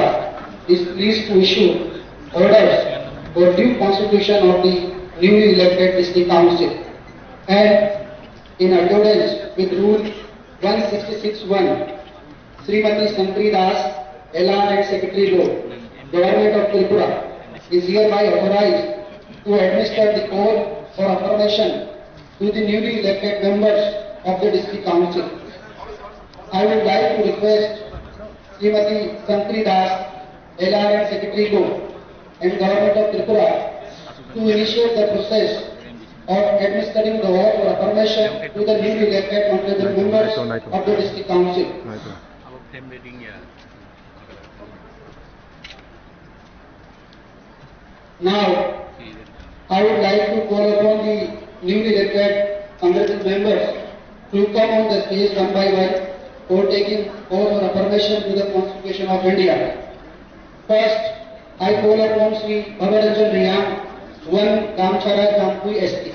is pleased to issue orders for due constitution of the newly elected district council, and in accordance with Rule one sixty-six one, Srimati Santri Das, L R and Secretary Law, Government of Tripura, is hereby authorized to administer the oath for affirmation to the newly elected members of the District Council. I would like to request Srimati Santri Das, L R and Secretary Law, and Government of Tripura to initiate the process of administering the oath for affirmation to the newly elected honorable members of the District Council. Now, I would like to call upon the newly elected honorable members to come on the stage one by one for taking oath or affirmation to the Constitution of India. First, I call upon Shri Bhabaranjan Reang, one Damchara Jampui S T.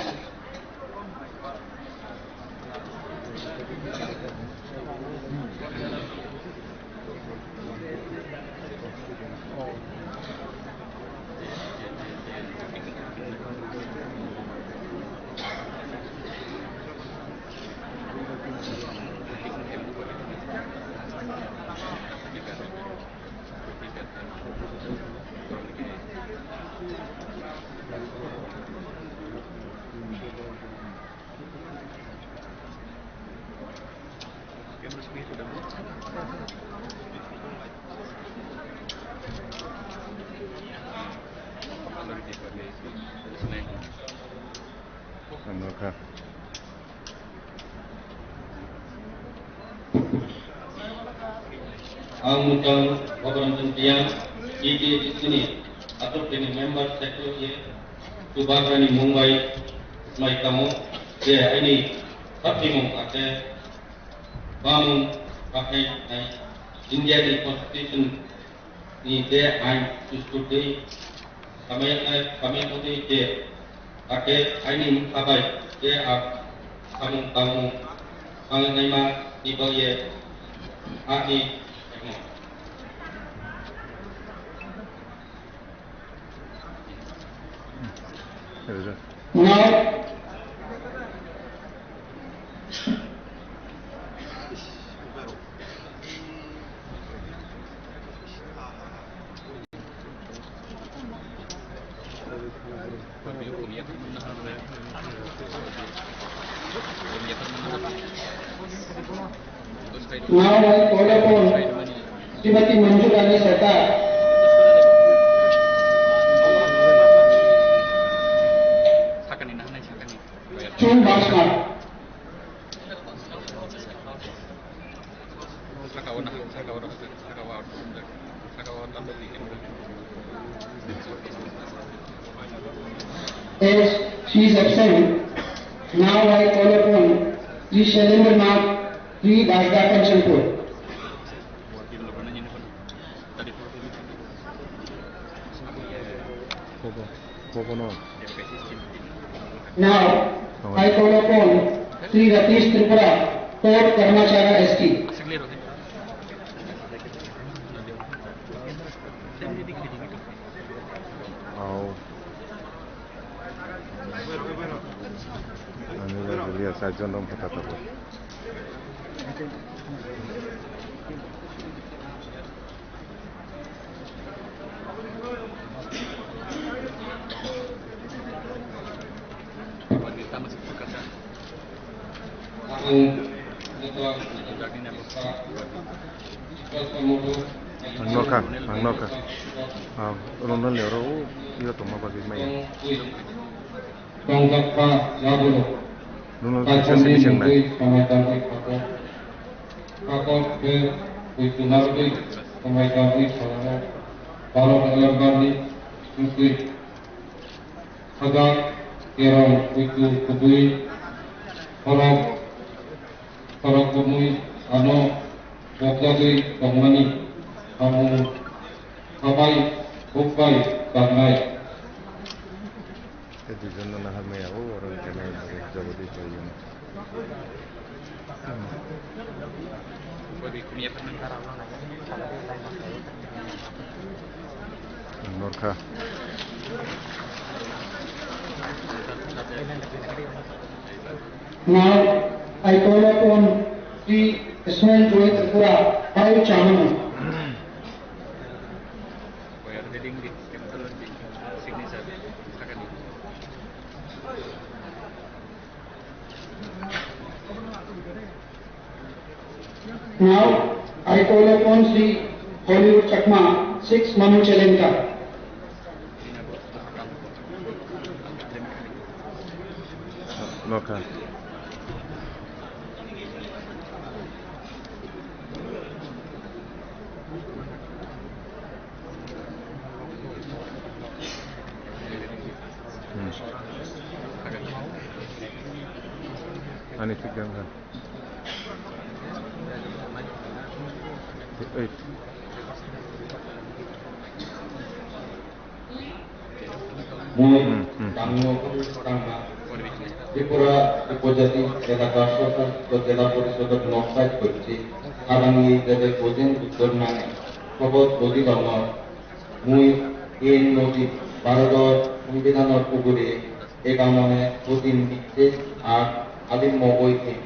Ang mutang Bhabaranjan Reang, T T A D C ni atok ni member secretary, Chubagrani Mumbai mai tamo, je aini satimung ake bamung pakai nai India ni Constitution ni je ain sustutwi samai, samai motwi je ake aini mungsa bai je a samung tangmung mangnai ma ni bagwi ani Now, Now I call upon Srimati Manju Rani Sarkar. Chung Basmar. As she is absent, Now I call upon Sri Shailendra Nath, Sri Dasda Kanchanpur. Now I call upon Sri Ratish Tripura, Fort Karmachara S T. Ani le Julia sajjon dong kata tabo. Ang nokha, ang nokha. Ah, rono le oro, o, iyo tongma bagwi maya. Tongjakba yagulo. Nono Kaitorni bising nai. Mungwi samai tangwi khato. Kakot khe buitu narwgwi samai tangwi khato. Borok elembani mungwi. Sajak kerong buitu kubui. Borok Khorok bumui ano bokjagwi tongmani samung sabai bukbai tangnai. Tei duijon no nahar maya o oro wngkha nai jagadi bai. Norkha. Now, I call upon Sri Ismail Joy Tripura, Pai Chamano. Now, I call upon Sri Hollywood Chakma, six Manu Chelengka. Nokha. Hmm. Ani thik dan kha. Ei. Mui Hmm, hmm. Tangmo Kutang Tripura Upojati Elaka Sosasito Jela Porisodor Noksa Kochi Arangni Jele Gojin Uttor Nani Kobot Godi Dongor Mui N Nodi Bharodor Songbidanor Ugure Egamone Gojin Bicche Ar Alim Mogoi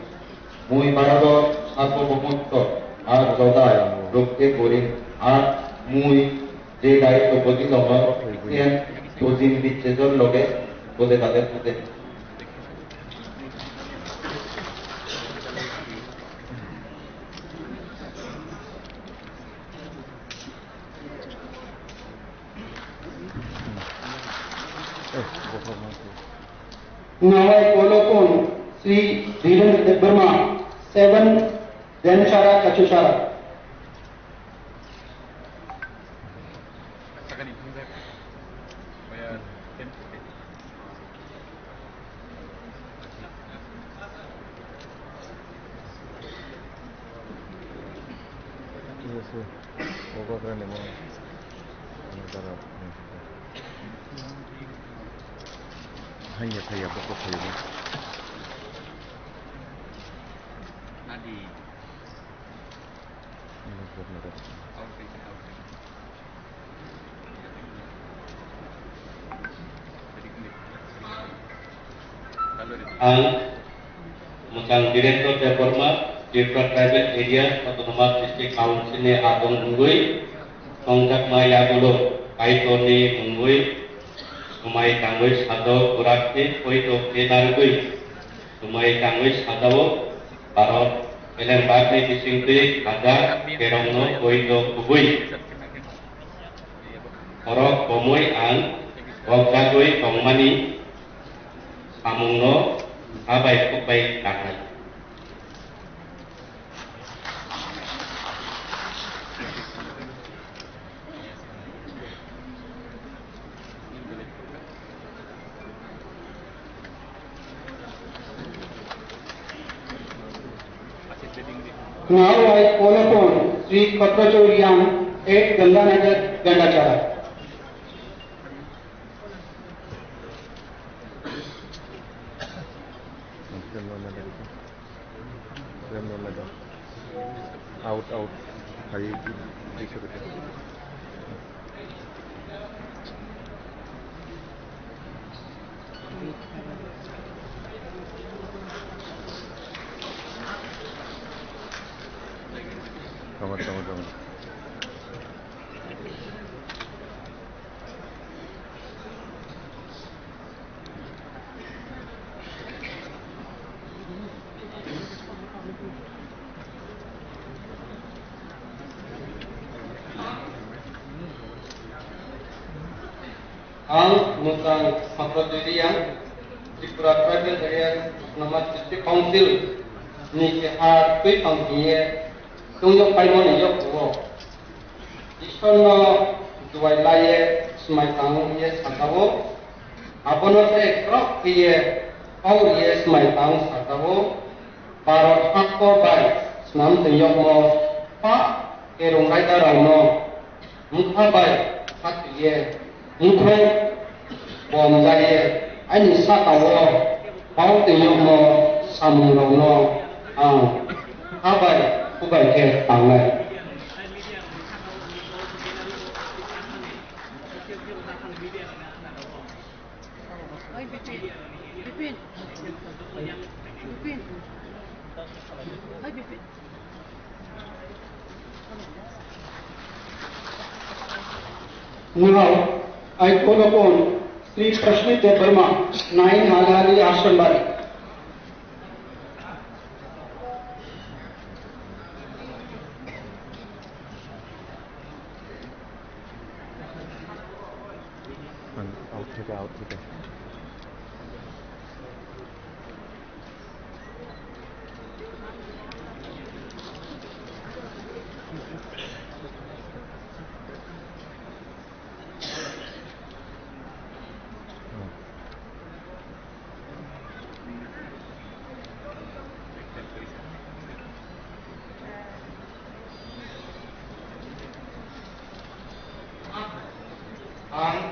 Mui Bharodor Sarbobomoto Ar Jodai Rokte Gorin Ar Mui Je daitw bwtwi tongo, phiya Tujin Bichejor loge bode bade bode. Nawai Kolokon Sri Dhirendra Debbarma, seven Denchara Kachuchara. Hanya saya buku saya. Adi. Ang Mwchang Birendra Debbarma, Tripura Tribal Area Autonomous District Council ni agong wngwi tongjakma yagulo Kaitorni mungwi swmai tangwi sajwk bwrakni poito khe narwgwi swmai tangwi sajao. Bharat beleng bagni bisingtwi hajar terongno poito kubui. Borok komoi ang bokjagwi tongmani samungno sabai khukbai tangnai. Now I call upon Sri Khatrachar Yang at Ganganagar, Gandachara. Out, out. Hai, di, di, di. Tama, tama, tama. Ang Mutang Sakra Duriya, Tripura Tribal Area Autonomous District Council ni keha twi tong hiye tungyo paimani yok o. Ishwarno duai laiye swmai tang ye sakao, abono se krok hiye kau ye swmai tang sakao, Bharat hakko bai swnam twi yokmo pa kerong raida rokno mukha bai khatwiye mukhung bom jaiye aini sakao pao twi yokmo samungrokno ang habai kubai khe tangnai. Oi, Bipin. Bipin. Bipin. Oi, Bipin. Now, I call upon Sri Prashmit Debbarma, nine Halahali Ashram Bari. Out থেকে, out থেকে। Ang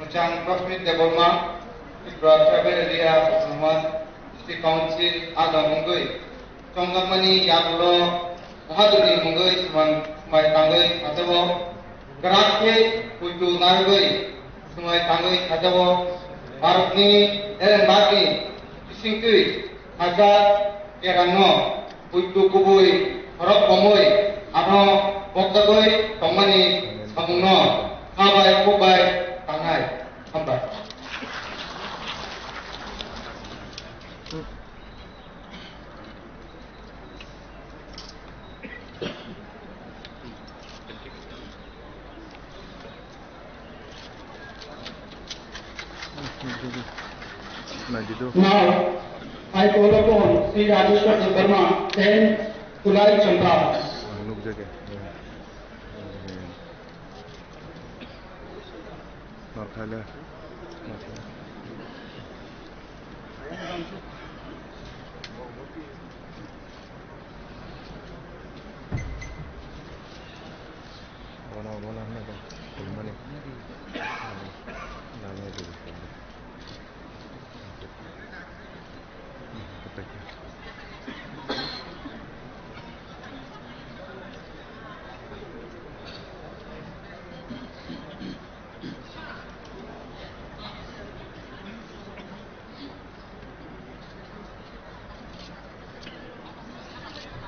Muchang Prasmit Debbarma, Tripura Tribal Area Autonomous District Council adong wngwi chongjakmani yagulo Bahadurni mungwi swmai tangwi sajao. Kwrak khe puitu narwgwi swmai tangwi sajao. Bharatni Erenbakni bisingtwi sajak kerangno puitu kubui khorok bomwi ano boktogwi tongmani samungno kha bai kuk bai tangnai. Hambai. Now, I call upon Sri Rajeshwar Debbarma, ten Kulai Champa. Nukjagwi. Northaile. Bono, bono, hwnwi khulumani. Nangya digi.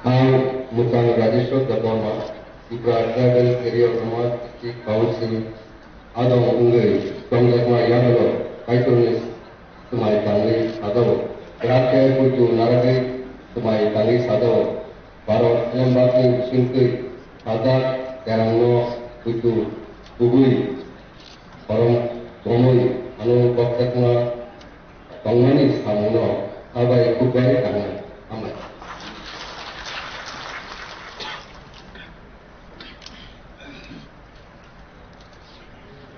Ang Muchang Rajeshwar Debbarma, Tripura Tribal Area Autonomous District Council adong wngwi tongjakma yagulo Kaitorni swmai tangwi sajao. Kwrak khe puitu narwgwi swmai tangwi sajao. Bharat Erenbakni bisingtwi sajak kerangno puitu kubui khorok bomwi ano boktogwi tongmani samungno kha bai kuk bai tangnai. Hambai.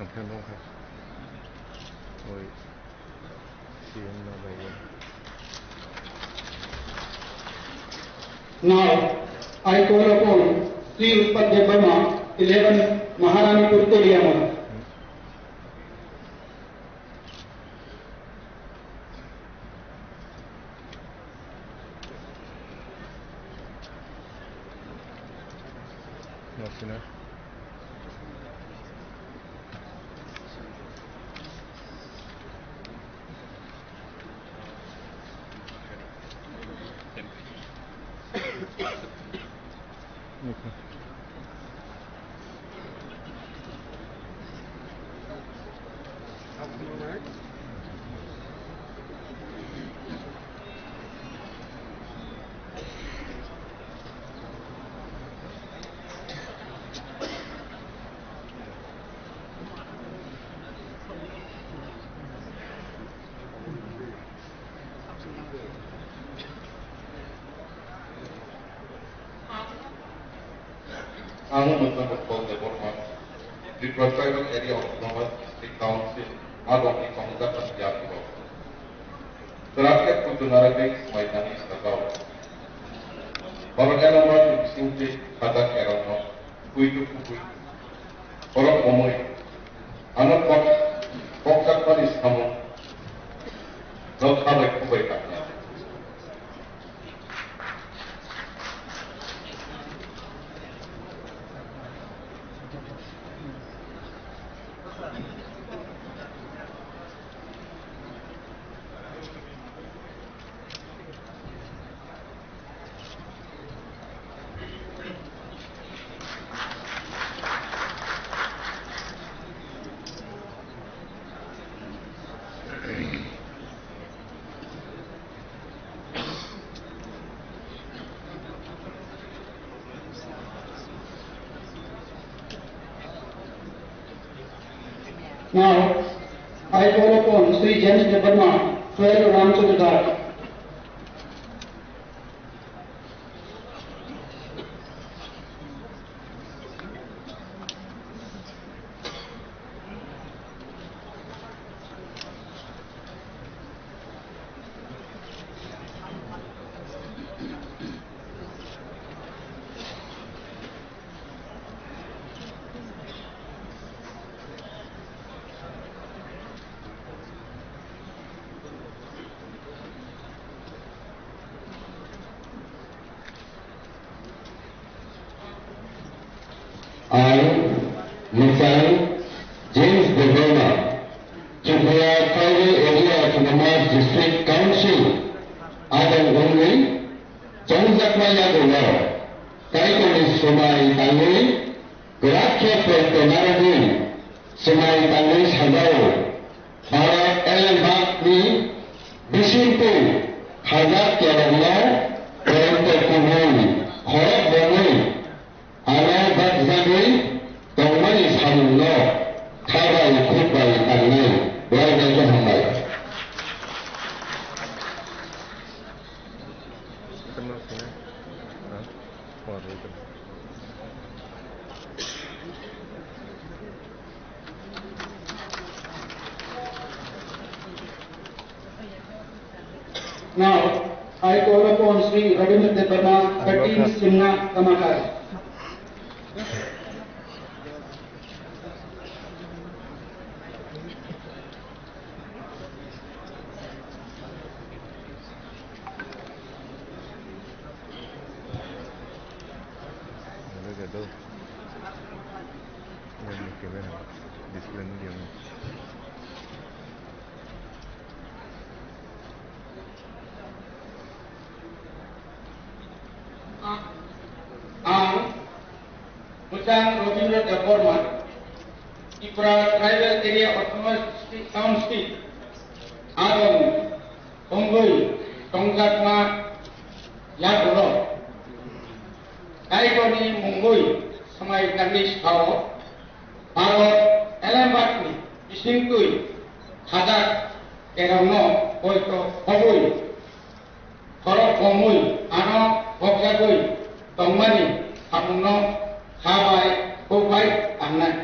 Ang khe nukha. Oi. Now, I call upon Sri Utpal Debbarma, eleven Maharanipur Teliamura. Ang Muthan Utpal Debbarma, Tripura Tribal Area Autonomous District Council, Malongni Kongjakan Yapro. Trakhe kutu naragwi smaitani sakao. Borok elama bisingtwi khajak erokno kuitu kubui. Borok omoi. Ano kok, kokjakmani samung. Nok khabai kubai kakna. Now, I call upon Sri James Debbarma, twelve Ramchandra Ghat. Ang Mwchang James Debbarma, Tripura Tribal Area Autonomous District Council adong wngwi chongjakma yagulo Kaitorni swmai tangwi kwrak khe poito narwkni swmai tangwi sajao. Bharat elembakni bisingtwi khajak kerongno poito kubui khorok romwi ano bakjagwi tongmani samungno kha bai khuk bai tangnai. Belai belai khe hambai. Now, I call upon Sri Ravindra Debbarma, thirteen Simna Kamakar. Ang Bwchang Robindra Debbarma, Tripura Tribal Area Autonomous District Council adong wngwi tongjakma yagulo Kaitorni mungwi swmai tangwi sao, Bharat elembakni bisingtwi khajak kerongno poito khobwi khorok romwi ano bokjagwi tongmani samungno kha bai khuk bai tangnai.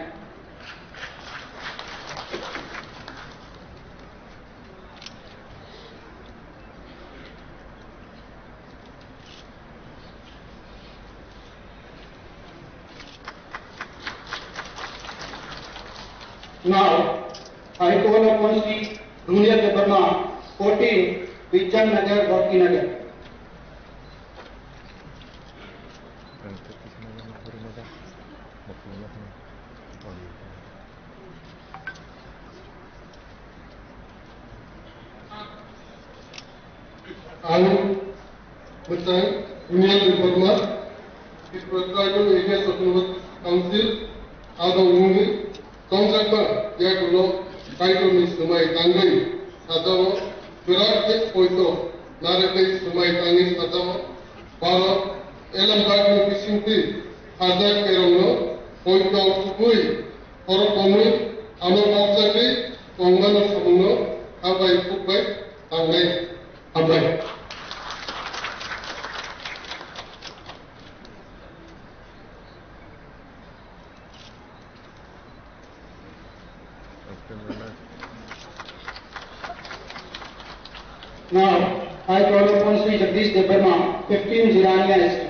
Now, I call upon Shri Dunia Debbarma, fourteen, Vijay Nagar, Bhakti Nagar. Ang Mwchang Dunia Debbarma, Tripura Tribal Areas Autonomous Council, abo wngwi tongjakma yagulo Kaitorni swmai tangwi sajao, kwrak khe poito narwgwi swmai tangwi sajao, Bharat Elambagni bisingtwi hajak kerongno poito kubui khorok komwi amo bokjagwi tongmani samungno habai khukbai tangnai. Hambai. Now, I call upon Shri Jagdish Debbarma, fifteen Jirania S T.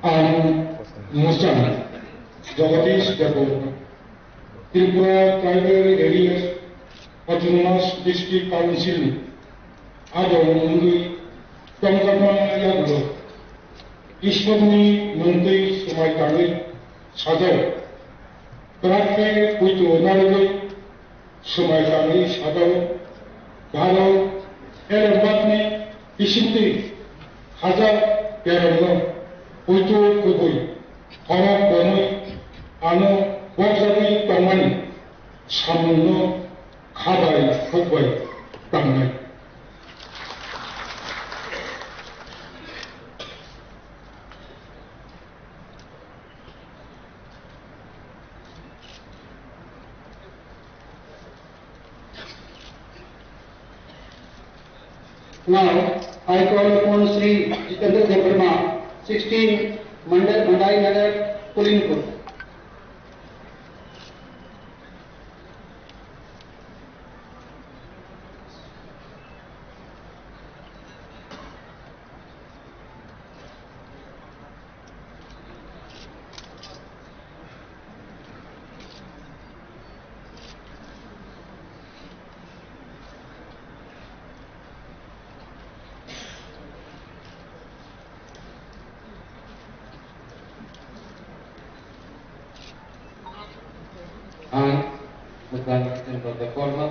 Ang Musa Jagadish Debbarma, Tripura Tribal Areas Autonomous District Council ni adong wngwi tongjakma yagulo Ishwarni mungtwi swmai tangwi sajao, kwrak khe poito narwgwi swmai tangwi sajao, Bharat Elambagni bisingtwi hajak kerongno poito kubui khorok komwi ano bokjagwi tongmani samungno khabai khukbai tangnai. Now, I call upon Shri Jitendra Debbarma, sixteen Mandai, Mandai Nagar, Kulinpur. Ang Mwchang Jitendra Debbarma,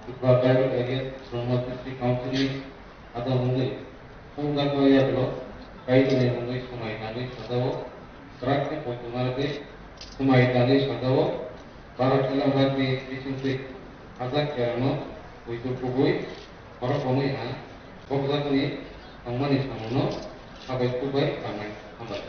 Tripura Tribal Areas Autonomous District Council ni adong wngwi tongjakma yagulo Kaitorni mungwi swmai tangwi sajao, kwrak khe poito narwgwi swmai tangwi sajao, Bharat Elambagni bisingtwi hajak kerongno poito kubui khorok komwi ha bokjakni tongmani samungno khabai khukbai tangnai. Hambai.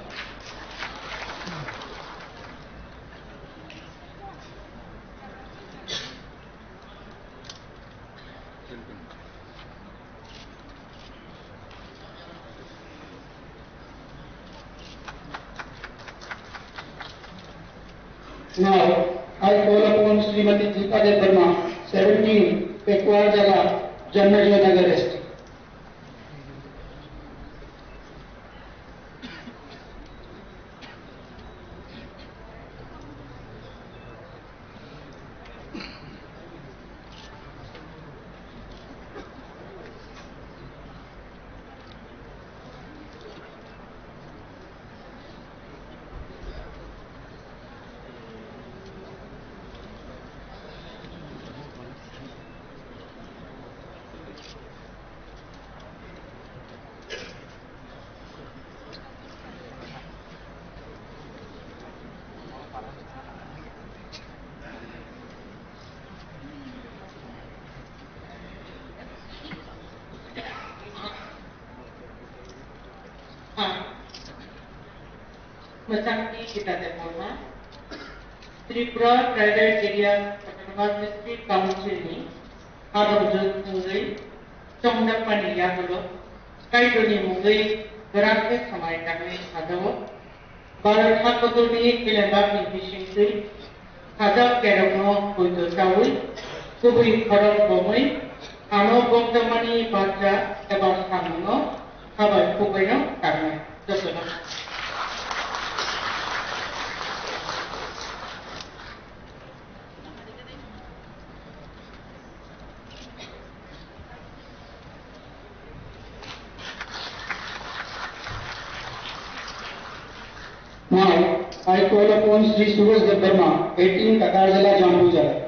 Now, I call upon Srimati Geeta Debbarma, seventeen, Pekuar Jala, Janmejay Nagar S T. Mwchangdi Gita Debbarma, Tripura Tribal Area Autonomous District Council ni habamjwk wngwi chongjakmani yagulo Kaitorni mungwi kwrak khe samai tangwi sajao. Bharat hakotorni elembakni bisingtwi sajak kerongno poito chaui, kubui khorok bomwi ano bokjakmani barja eba samungno habai khukbaino tangnai. Jotono. Now, I call upon Shri Suresh Debbarma, eighteen Kakarjala Jampuja.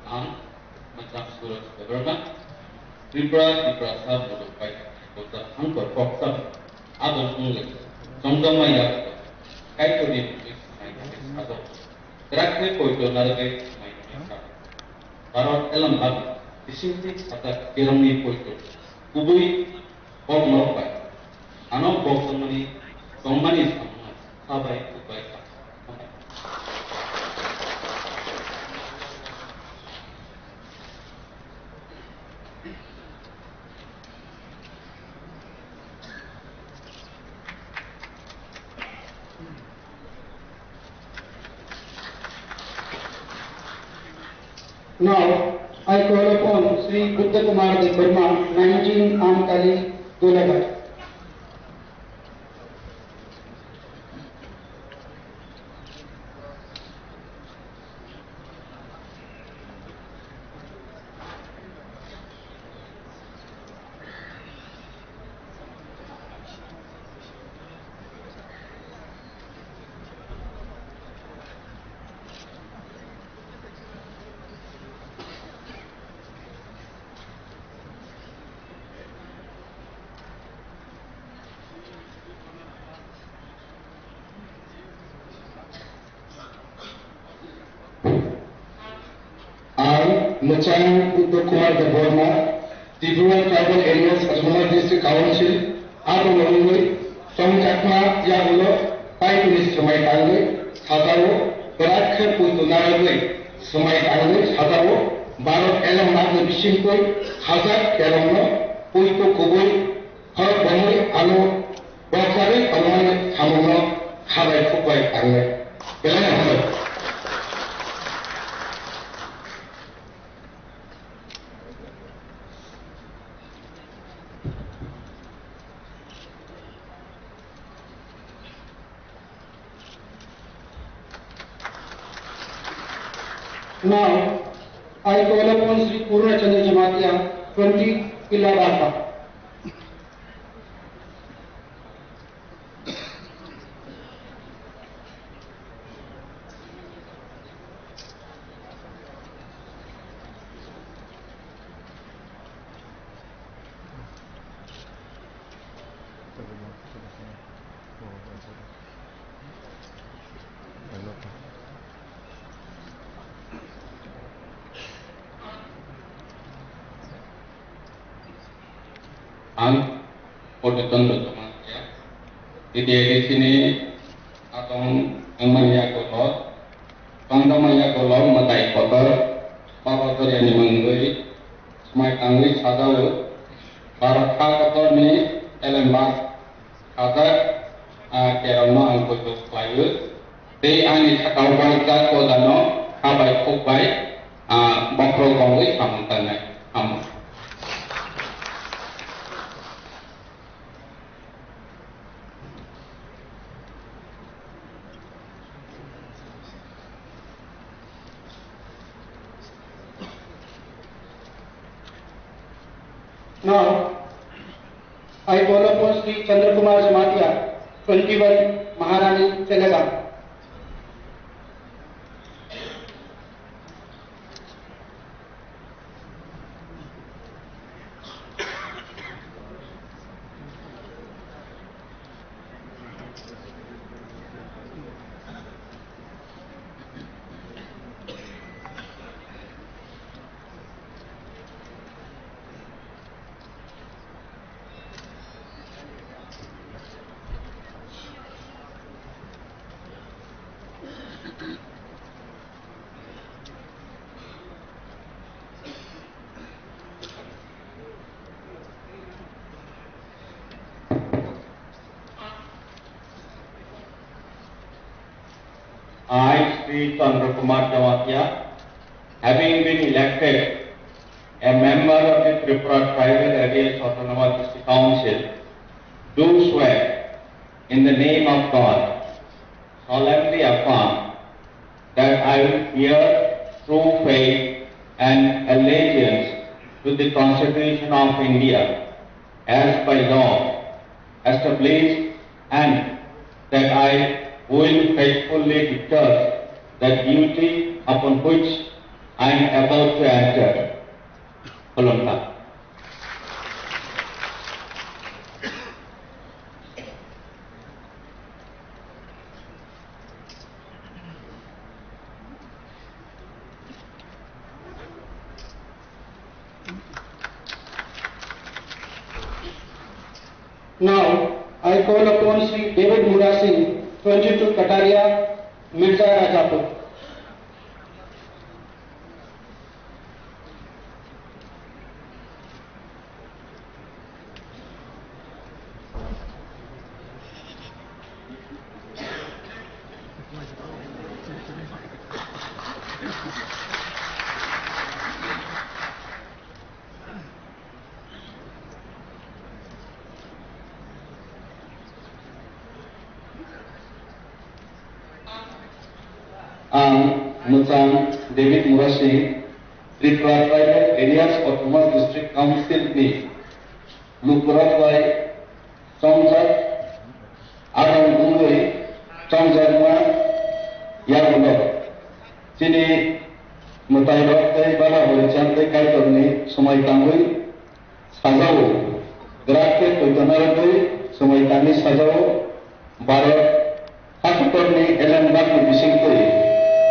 Ang Macham Suraj Debbarma, Tripura, Tiprasa Bodo Pai, Boda Hangkor Koksa, Adon Ungwe, Chongdong Maya, Kaitorni Mungwi Samai Tangwi Sajao, Krakhe Poito Narwgwi Samai Tangwi Sajao, Bharat Elembak, Bisingtwi Sajak Kerongni Poito, Kubui Kok Norok Bai, Ano Bokjakmani Tongmani Samungno Sabai Khukbai Kha. Now, I call upon Shri Buddha Kumar Debbarma, nineteen Amtali, Golaghat. Ang Mwchang Uttam Kumar Debbarma, Tripura Tribal Areas Autonomous District Council, abo wngwi chongjakma yagulo Kaitorni swmai tangwi sajao, kwrak khe poito narwgwi swmai tangwi sajao, Bharat Elembakni bisingtwi sajak kerongno poito kubui khorok bomwi ano bokjagwi tongmani samungno khabai khukbai tangnai. Belai no hambai. Now, I call upon Shri Purna Chandra Jamatia, twenty Kila Barpa. Ang Purna Chandra Jamatia, T T A D C ni atong wngmani yagulo, tongjakmani yagulo mwtai kotor Baba Doriani mungwi swmai tangwi sajao, Bharat ha kotorni elembak sajak, ah, kerongno ang poito khlaio. Tei ani sakao bai jak ojano khabai khukbai, ah, bokhorok bongwi samung tangnai. Hambai. Now, I call upon Shri Chandra Kumar Jamatia, twenty-one Maharani Chelagam. I, Shri Chandra Kumar Jamatia, having been elected a member of the Tripura Tribal Areas Autonomous District Council, do swear in the name of God, solemnly affirm that I will bear true faith and allegiance to the Constitution of India as by law established, and that I will faithfully discharge the duty upon which I am about to enter. Khulumkha. Now, I call upon Shri David Murasing, twenty-two Kataria, Mirza Rajapur. Ang Mwchang David Murasing, Tripura Tribal Areas Autonomous District Council ni lukurok bai chongjak, adong wngwi chongjakma yagulo. Chini mwtairok tei bala horicham tei Kaitorni swmai tangwi sajao, grak khe poito narwgwi swmai tangwi sajao, Bharat hakotorni elembakni bisingtwi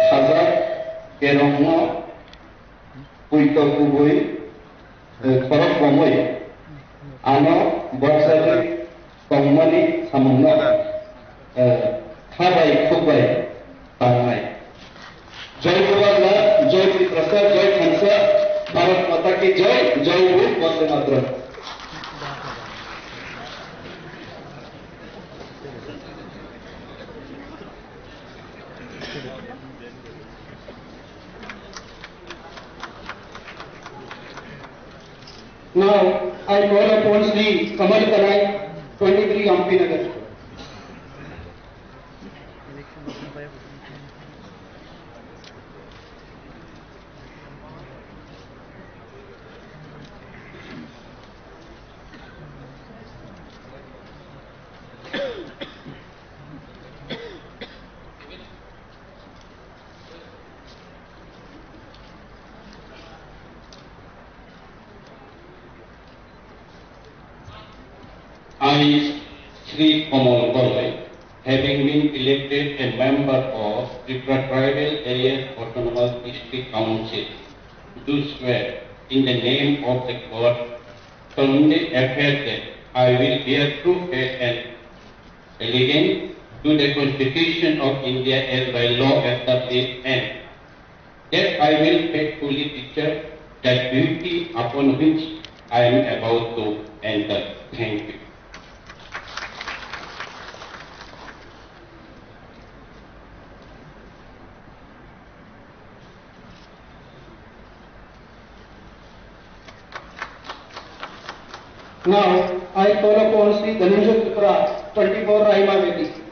khajak kerongno poito kubui, eh, khorok bomwi ano bokjagwi tongmani samungno, eh, kha bai khuk bai tangnai. Jai Purana, Jai Tiprasa, Jai Khansa, Bharat Mata Ki Jai, Jai Hind, Vande Mataram. Now, I call upon Shri Kamal Kanai, twenty-three Ampi Nagar. I, Shri Kamal Goloi, having been elected a member of Tripura Tribal Areas Autonomous District Council, do swear in the name of the God, solemnly affirm that I will bear true faith and allegiance to the Constitution of India as by law established, and that I will faithfully discharge the duty upon which I am about to enter. Thank you. Now, I call upon Shri Dhananjay Tripura, twenty-four Rahima Bedi.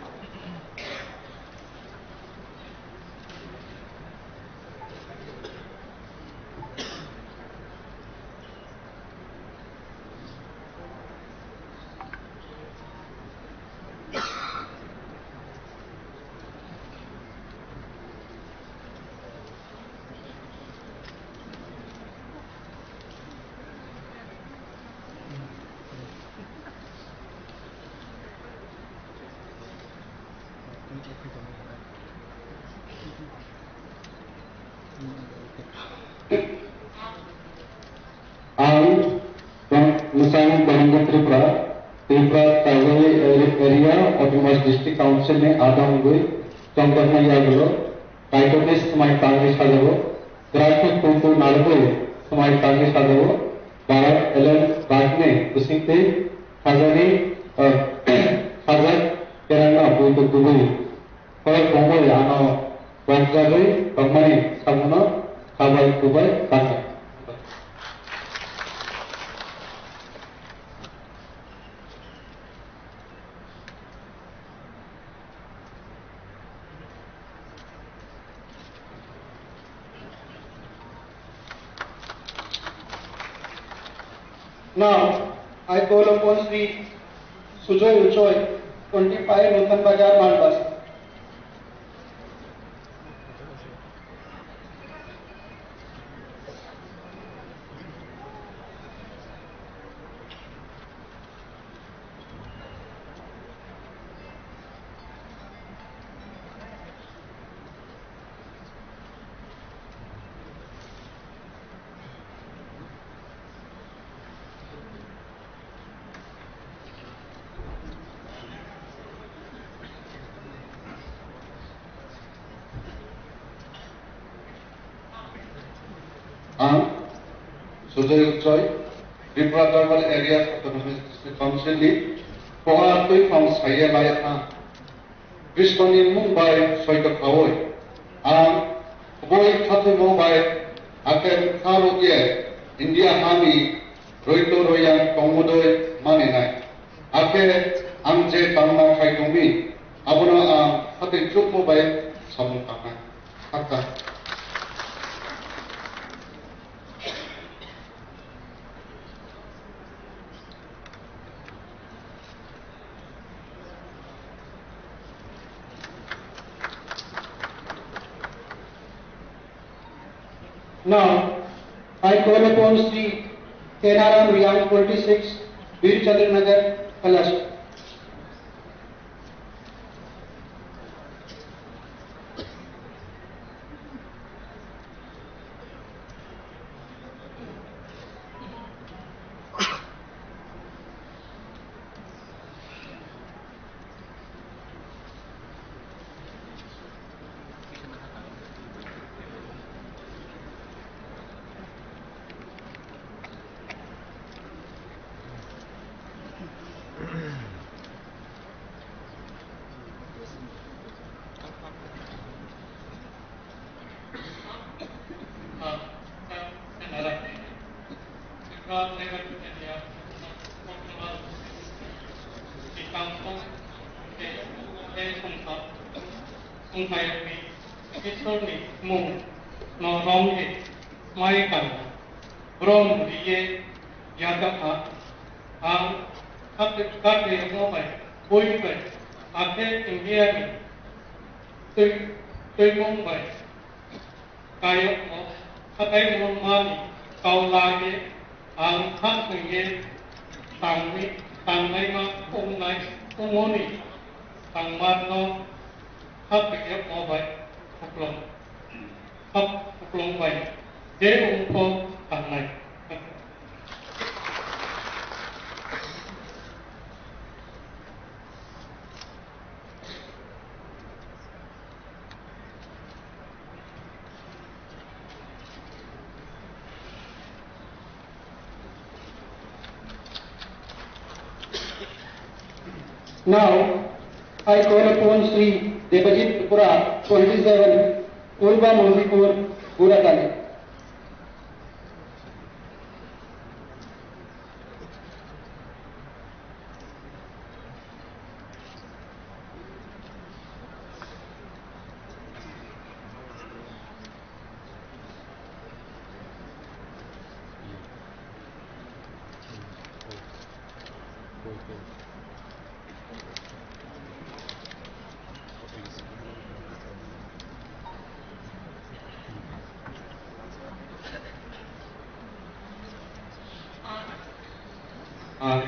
Ang Musang Bahangi Tripura, Tripura Tribal Area Autonomous District Council ni adam wngwi tongthokma yagulo Kaitorni swmai tangwi sajao, kwrakhe kultu narwgwi swmai tangwi sajao, Bharat Alliance bagni bisingtwi sajani, ah, sajak kerangno buitu kubui. Khorok tongmani ano tongthokjagwi tongmani samungo khabai kubai kangnai. Now, I call upon Shri Sujoy Uchoi, twenty-five Nutan Bazar, Malbas. Ang Sujoy Uchoi, Tripura Tribal Areas Autonomous District Council ni Koha Tuiphang Saye Lai Ha Krishna ni mung bai soito khaui, ang kubui khathoimo bai, hakhe bwkha rwkhe India ha ni roito royang tongmudui maninai. Hakhe ang je tangma khai tongmi, abono ang khatui chukmo bai samung tangnai. Hakha. Now, I call upon Shri Kenaram Riang, twenty-six, Birchandra Nagar, Kailash. Wngkha yakni Isorni mung no romwi mai kanna, brom riye yajakha, ang kate, kate yokno bai, bui bai, akhe India ni twi, twimung bai, Kayokno, khatai mungmani kau laiwi ang kha thwngwi tangwi, tangnaima wngnai, wngmani tangmarno kha thwngwi obai khuklwng, kha khuklwng bai je wngkho tangnai. Now, I call upon Shri Debajit Tripura, twenty-seven, Purba Mondipur, Guratani. Ah,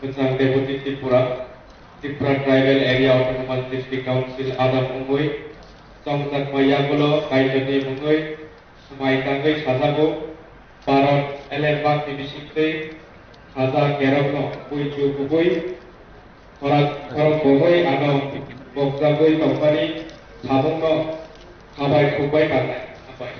Kwchang Deputy Tripura, Tripura Tribal Area Autonomous District Council adam wngwi chongjakma yagulo Kaitorni mungwi swmai tangwi sajago. Bharat elembakni bisingtwi haja kerokno buichu kubui khorang khorok bogwi ano bokjagwi tongmani samungno khabai khukbai tangnai. Hambai.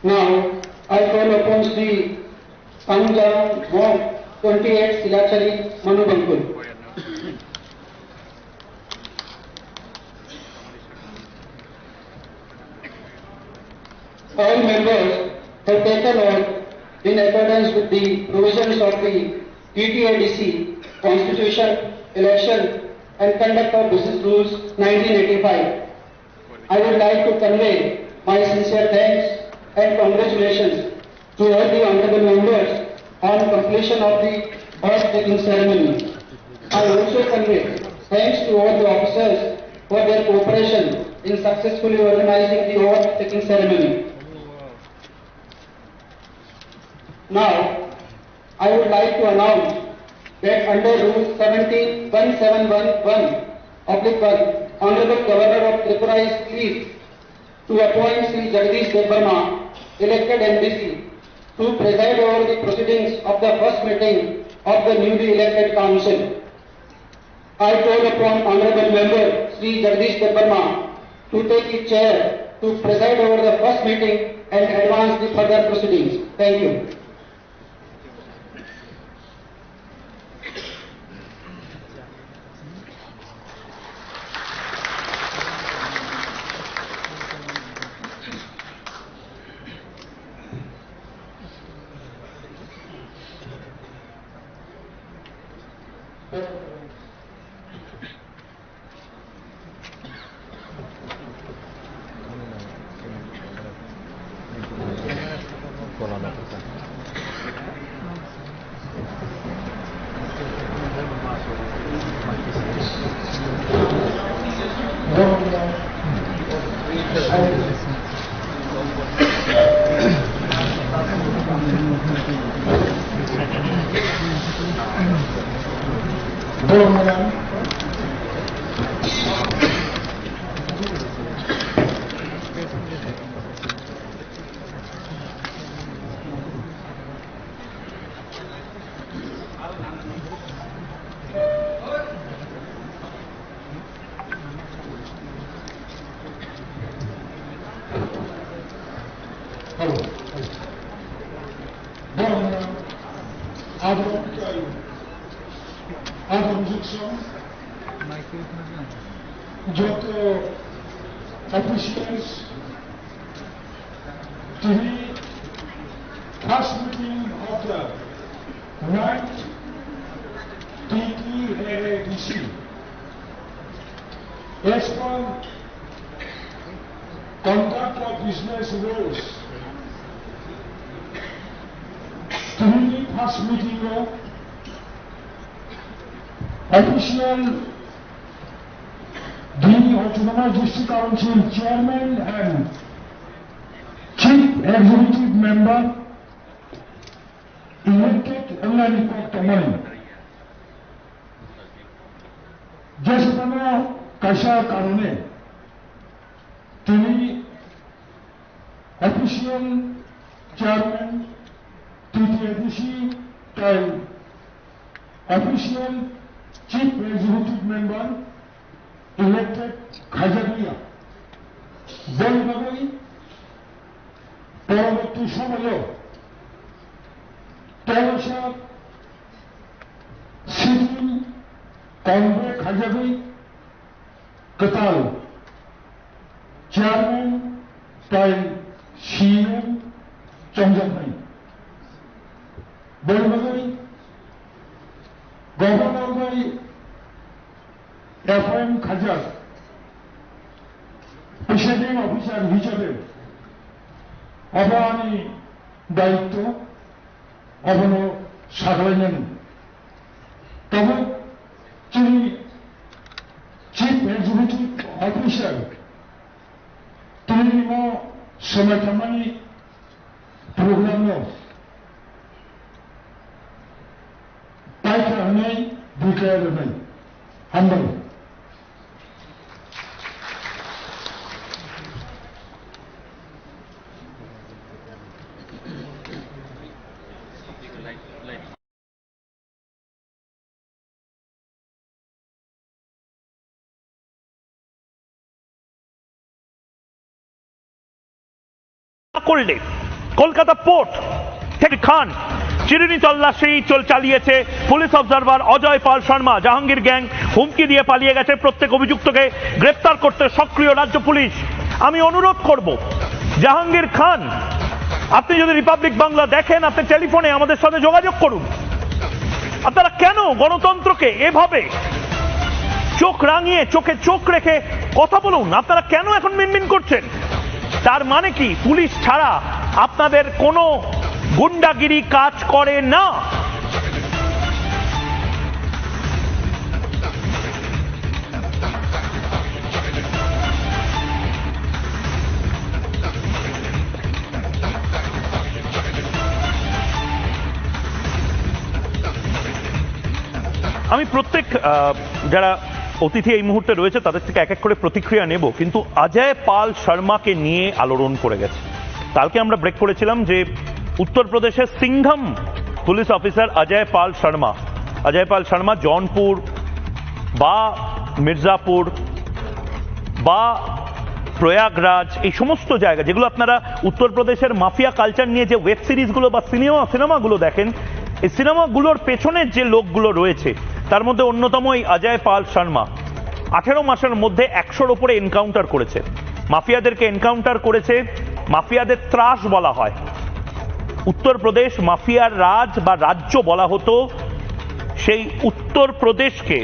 Now, I call upon Shri Pangjang Mok twenty-eight Silachari Manu Bangkul. All members have taken oath in accordance with the provisions of the T T A D C Constitution, Election and Conduct of Business Rules nineteen eighty-five. I would like to convey my sincere thanks and congratulations to all the honorable members on completion of the oath taking ceremony. I also convey thanks to all the officers for their cooperation in successfully organizing the oath taking ceremony. Now, I would like to announce that under Rule seventeen one seven one one oblique one, Honorable Governor of Tripura is pleased to appoint Shri Jagdish Debbarma, elected M D C, to preside over the proceedings of the first meeting of the newly elected council. I call upon Honorable Member Shri Jagdish Debbarma to take his chair to preside over the first meeting and advance the further proceedings. Thank you. Bormani ador, ador jukson joto officials, tini first meeting of the ninth T T A A D C. As per conduct of business rules, tini first meeting o official the Autonomous District Council Chairman and Chief Executive Member elected wngnani kok tongmani. Jeswkano kaisa karone tini official chairman T T A D C tei official chief executive member elected khaijakliya. Boni bagwi poroborti somoio tolosa sitting convoy khaijagwi kwtal chairman tei C E M chongjaknai. Boni bagwi governor bai appoint khaijak presiding officer hisabe obo ani daityo, obono sakhlainani. Tabuk chini Chief Executive Officer tini o somai tangmani program no paikha hwnwi buikha rwnai. Hambai. করলে কলকাতা পোর্ট থেকে খান চিরুনি তল্লাশি চল চালিয়েছে police observer Ajay পাল শর্মা। জাহাঙ্গীর গ্যাং হুমকি দিয়ে পালিয়ে গেছে, প্রত্যেক অভিযুক্তকে গ্রেপ্তার করতে সক্রিয় রাজ্য পুলিশ। আমি অনুরোধ করব, জাহাঙ্গীর খান, আপনি যদি রিপাবলিক বাংলা দেখেন, আপনি টেলিফোনে আমাদের সাথে যোগাযোগ করুন। আপনারা কেন গণতন্ত্রকে এভাবে চোখ রাঙিয়ে, চোখে চোখ রেখে কথা বলুন? আপনারা কেন এখন মিনমিন করছেন? তার মানে কি পুলিশ ছাড়া আপনাদের কোনো গুন্ডাগিরি কাজ করে না? আমি প্রত্যেক, আহ, যারা অতিথি এই মুহূর্তে রয়েছে, তাদের থেকে এক এক করে প্রতিক্রিয়া নেব, কিন্তু অজয় পাল শর্মাকে নিয়ে আলোড়ন পড়ে গেছে। কালকে আমরা ব্রেক করেছিলাম যে উত্তরপ্রদেশের সিংঘম পুলিশ অফিসার অজয় পাল শর্মা, অজয় পাল শর্মা জৌনপুর বা মির্জাপুর বা প্রয়াগরাজ, এই সমস্ত জায়গা যেগুলো আপনারা উত্তরপ্রদেশের মাফিয়া কালচার নিয়ে যে ওয়েব সিরিজগুলো বা সিনেমা, সিনেমাগুলো দেখেন, এই সিনেমাগুলোর পেছনে যে লোকগুলো রয়েছে, তার মধ্যে অন্যতম এই অজয় পাল শর্মা। আঠেরো মাসের মধ্যে একশোর ওপরে এনকাউন্টার করেছে, মাফিয়াদেরকে এনকাউন্টার করেছে, মাফিয়াদের ত্রাস বলা হয়। উত্তরপ্রদেশ মাফিয়ার রাজ বা রাজ্য বলা হতো, সেই উত্তরপ্রদেশকে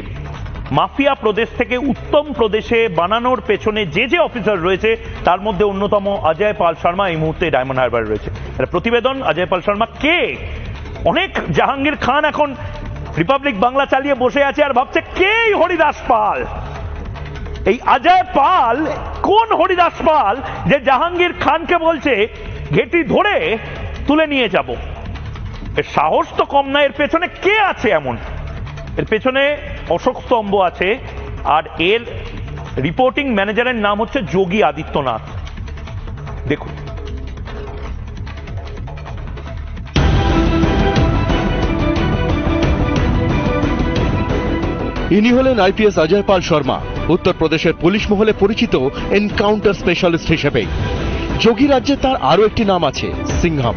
মাফিয়া প্রদেশ থেকে উত্তম প্রদেশে বানানোর পেছনে যে যে অফিসার রয়েছে, তার মধ্যে অন্যতম অজয় পাল শর্মা এই মুহূর্তে ডায়মন্ড হারবারে রয়েছে। একটা প্রতিবেদন, অজয় পাল শর্মা কে? অনেক জাহাঙ্গীর খান এখন রিপাবলিক বাংলা চালিয়ে বসে আছে আর ভাবছে, কে এই হরিদাস পাল? এই অজয় পাল কোন হরিদাস পাল যে জাহাঙ্গীর খানকে বলছে ঘেটি ধরে তুলে নিয়ে যাব? এর সাহস তো কম না। এর পেছনে কে আছে এমন? এর পেছনে অশোক স্তম্ভ আছে, আর এর রিপোর্টিং ম্যানেজারের নাম হচ্ছে যোগী আদিত্যনাথ। দেখুন। ইনি হলেন আইপিএস অজয় পাল শর্মা, উত্তরপ্রদেশের পুলিশ মহলে পরিচিত এনকাউন্টার স্পেশালিস্ট হিসেবে। যোগী রাজ্যে তার আরও একটি নাম আছে, সিংহাম।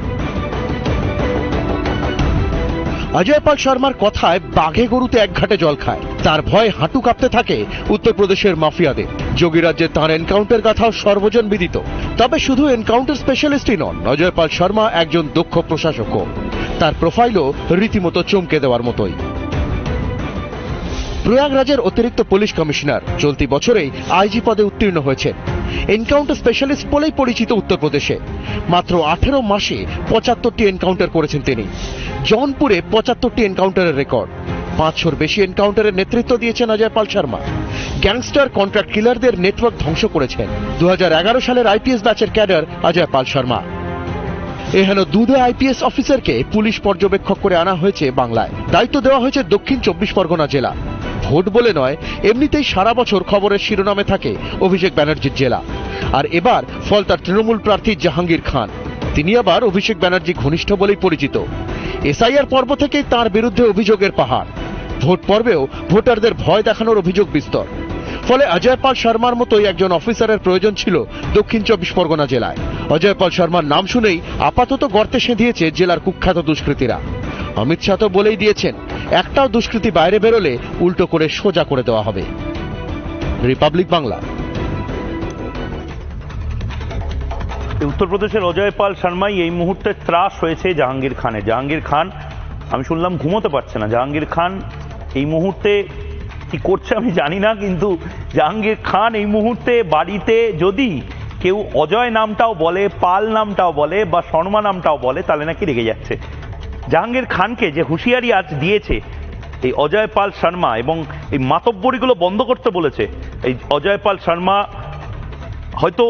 অজয় পাল শর্মার কথায় বাঘে গরুতে এক ঘাটে জল খায়। তার ভয়ে হাঁটু কাঁপতে থাকে উত্তরপ্রদেশের মাফিয়াদের। যোগী রাজ্যে তাঁর এনকাউন্টার গাথাও সর্বজন বিদিত। তবে শুধু এনকাউন্টার স্পেশালিস্টই নন, অজয় পাল শর্মা একজন দক্ষ প্রশাসকও। তার প্রোফাইলও রীতিমতো চমকে দেওয়ার মতোই। প্রয়াগরাজের অতিরিক্ত পুলিশ কমিশনার চলতি বছরেই আইজি পদে উত্তীর্ণ হয়েছেন। এনকাউন্টার স্পেশালিস্ট বলেই পরিচিত উত্তরপ্রদেশে। মাত্র আঠেরো মাসে পঁচাত্তরটি এনকাউন্টার করেছেন তিনি। জৌনপুরে পঁচাত্তরটি এনকাউন্টারের রেকর্ড। পাঁচশোর বেশি এনকাউন্টারের নেতৃত্ব দিয়েছেন অজয় পাল শর্মা। গ্যাংস্টার কন্ট্রাক্ট কিলারদের নেটওয়ার্ক ধ্বংস করেছেন। দু হাজার এগারো সালের আইপিএস ব্যাচের ক্যাডার অজয় পাল শর্মা। এহেন দুধে আইপিএস অফিসারকে পুলিশ পর্যবেক্ষক করে আনা হয়েছে বাংলায়। দায়িত্ব দেওয়া হয়েছে দক্ষিণ চব্বিশ পরগনা জেলা। ভোট বলে নয়, এমনিতেই সারা বছর খবরের শিরোনামে থাকে অভিষেক ব্যানার্জির জেলা। আর এবার ফল তার তৃণমূল প্রার্থী জাহাঙ্গীর খান। তিনি আবার অভিষেক ব্যানার্জি ঘনিষ্ঠ বলেই পরিচিত। এসআইআর পর্ব থেকেই তার বিরুদ্ধে অভিযোগের পাহাড়। ভোট পর্বেও ভোটারদের ভয় দেখানোর অভিযোগ বিস্তর। ফলে অজয় পাল শর্মার মতোই একজন অফিসারের প্রয়োজন ছিল দক্ষিণ চব্বিশ পরগনা জেলায়। অজয় পাল শর্মার নাম শুনেই আপাতত গর্তে সেঁধিয়েছে জেলার কুখ্যাত দুষ্কৃতীরা। অমিত শাহ তো বলেই দিয়েছেন, একটাও দুষ্কৃতী বাইরে বেরোলে উল্টো করে সোজা করে দেওয়া হবে। রিপাবলিক বাংলা। এই উত্তরপ্রদেশের অজয় পাল শর্মাই এই মুহূর্তে ত্রাস হয়েছে জাহাঙ্গীর খানের। জাহাঙ্গীর খান, আমি শুনলাম, ঘুমোতে পারছে না। জাহাঙ্গীর খান এই মুহূর্তে কি করছে আমি জানি না, কিন্তু জাহাঙ্গীর খান এই মুহূর্তে বাড়িতে যদি কেউ অজয় নামটাও বলে, পাল নামটাও বলে বা শর্মা নামটাও বলে, তাহলে নাকি রেগে যাচ্ছে। জাহাঙ্গীর খানকে যে হুঁশিয়ারি আজ দিয়েছে, এই অজয় পাল শর্মা এবং এই মাতব্বরিগুলো বন্ধ করতে বলেছে। এই অজয় পাল শর্মা হয়তো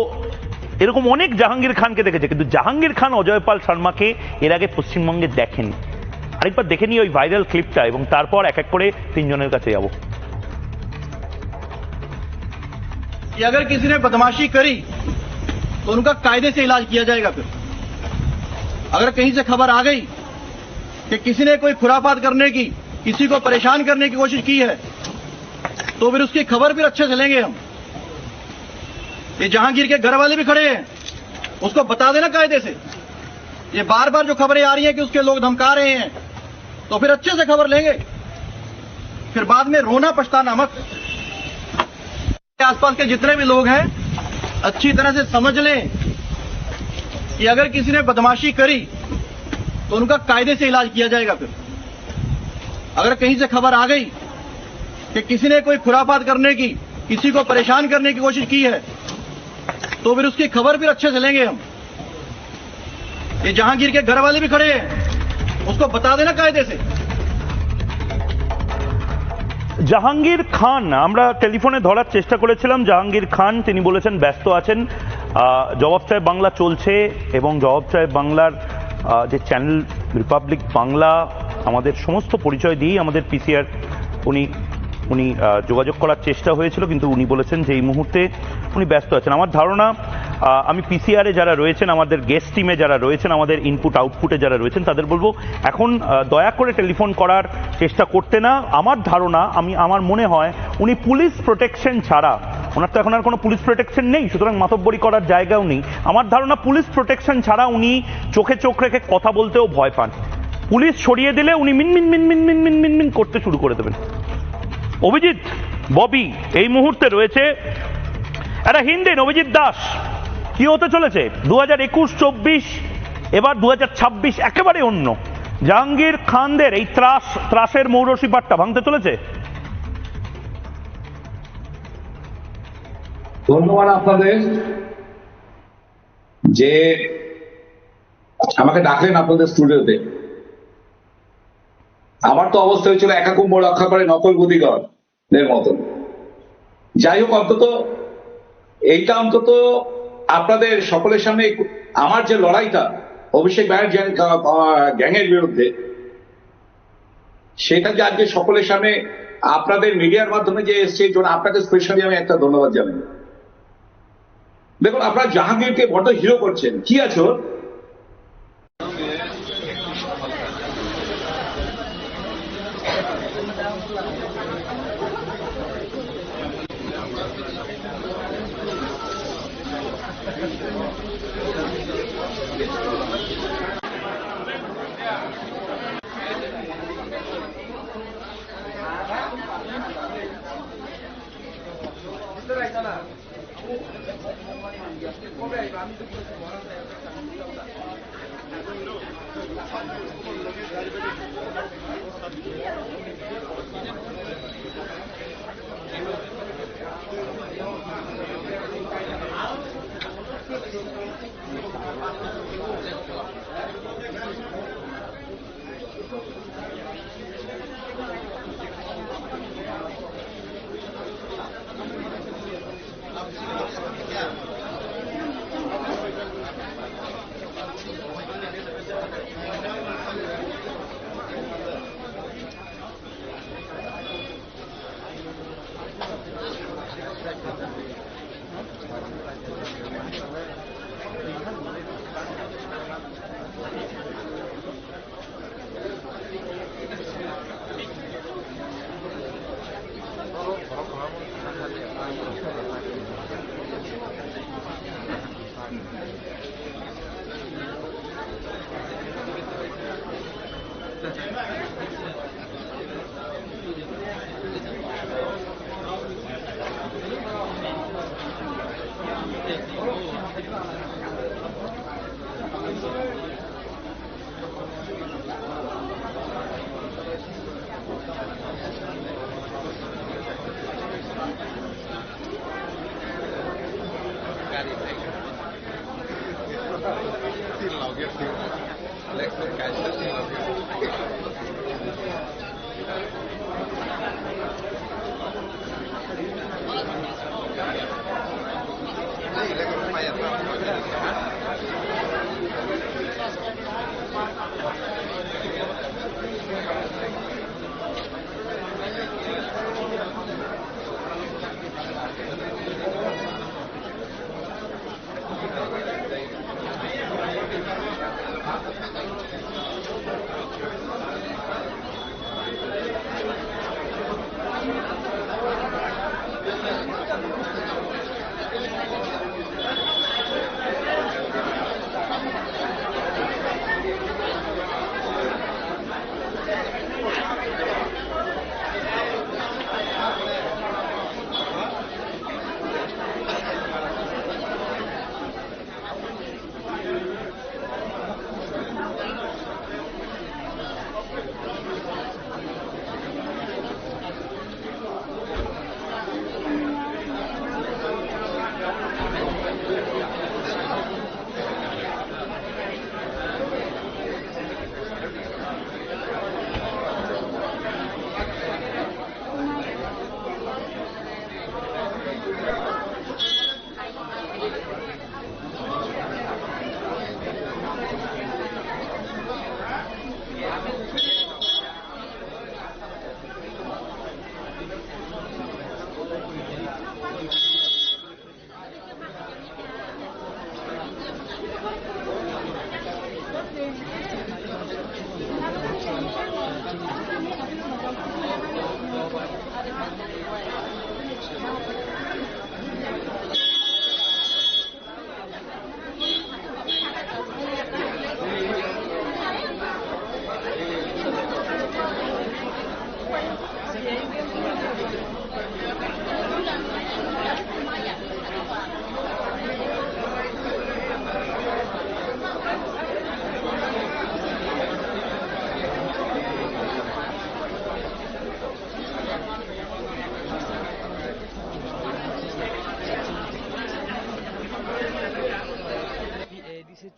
এরকম অনেক জাহাঙ্গীর খানকে দেখেছে, কিন্তু জাহাঙ্গীর খান অজয় পাল শর্মাকে এর আগে পশ্চিমবঙ্গে দেখেনি। আরেকবার দেখে নিই ওই ভাইরাল ক্লিপটা এবং তারপর এক এক করে তিনজনের কাছে যাব। कि अगर किसी ने बदमाशी करी तो उनका कायदे से इलाज किया जाएगा। फिर अगर कहीं से खबर आ गई कि किसी ने कोई खुराफात करने की, किसी को परेशान करने की कोशिश की है, तो फिर उसकी खबर फिर अच्छे से लेंगे हम। ये जहांगीर के घर वाले भी खड़े हैं, उसको बता देना कायदे से। ये बार बार जो खबरें आ रही हैं कि उसके लोग धमका रहे हैं, तो फिर अच्छे से खबर लेंगे, फिर बाद में रोना पछताना मत। आसपास के जितने भी लोग हैं, अच्छी तरह से समझ लें कि अगर किसी ने बदमाशी करी तो उनका कायदे से इलाज किया जाएगा। फिर अगर कहीं से खबर आ गई कि किसी ने कोई खुराफात करने की, किसी को परेशान करने की कोशिश की है, तो फिर उसकी खबर फिर अच्छे से लेंगे हम। ये जहांगीर के घर वाले भी खड़े हैं, उसको बता देना कायदे से। জাহাঙ্গীর খান, আমরা টেলিফোনে ধরার চেষ্টা করেছিলাম। জাহাঙ্গীর খান, তিনি বলেছেন ব্যস্ত আছেন। আহ, জবাব চায় বাংলা চলছে এবং জবাব চায় বাংলার, আহ, যে চ্যানেল রিপাবলিক বাংলা, আমাদের সমস্ত পরিচয় দিয়েই আমাদের পিসিআর উনি উনি আহ, যোগাযোগ করার চেষ্টা হয়েছিল, কিন্তু উনি বলেছেন যে এই মুহূর্তে উনি ব্যস্ত আছেন। আমার ধারণা, আহ, আমি পিসিআর এ যারা রয়েছেন, আমাদের গেস্ট টিমে যারা রয়েছেন, আমাদের ইনপুট আউটপুটে যারা রয়েছেন, তাদের বলবো এখন, আহ, দয়া করে টেলিফোন করার চেষ্টা করতে না। আমার ধারণা, আমি, আমার মনে হয় উনি পুলিশ প্রোটেকশন ছাড়া, ওনার তো এখন আর কোনো পুলিশ প্রোটেকশন নেই, সুতরাং মাতব্বরি করার জায়গাও নেই। আমার ধারণা পুলিশ প্রোটেকশন ছাড়া উনি চোখে চোখ রেখে কথা বলতেও ভয় পান। পুলিশ সরিয়ে দিলে উনি মিনমিন মিনমিন মিনমিন মিনমিন করতে শুরু করে দেবেন। অভিজিৎ, ববি এই মুহূর্তে রয়েছে একটা হিন্দি, অভিজিৎ দাস। কি হতে চলেছে দু হাজার একুশ চব্বিশ, এবার দু হাজার ছাব্বিশ একেবারে অন্য। জাহাঙ্গীর খানদের এই ত্রাস, ত্রাসের মৌরসি পাটটা ভাঙতে চলেছে। ধন্যবাদ আপনাদের যে আমাকে ডাকলেন আপনাদের স্টুডিওতে। আমার তো অবস্থা হয়েছিল একাকুম্ভ রক্ষা করে নকল গুদিগর দের মতন। যাই হোক, অন্তত এইটা অন্তত আপনাদের সকলের সামনে একটু, আমার যে লড়াইটা অভিষেক ব্যানার্জি গ্যাং, আহ, আহ, গ্যাংয়ের বিরুদ্ধে, সেটা যে আজকে সকলের সামনে আপনাদের মিডিয়ার মাধ্যমে যে এসছে, এই জন্য আপনাকে স্পেশালি আমি একটা ধন্যবাদ জানাই। দেখুন, আপনারা জাহাঙ্গীরকে বড্ড হিরো করছেন, কি আছে ওর?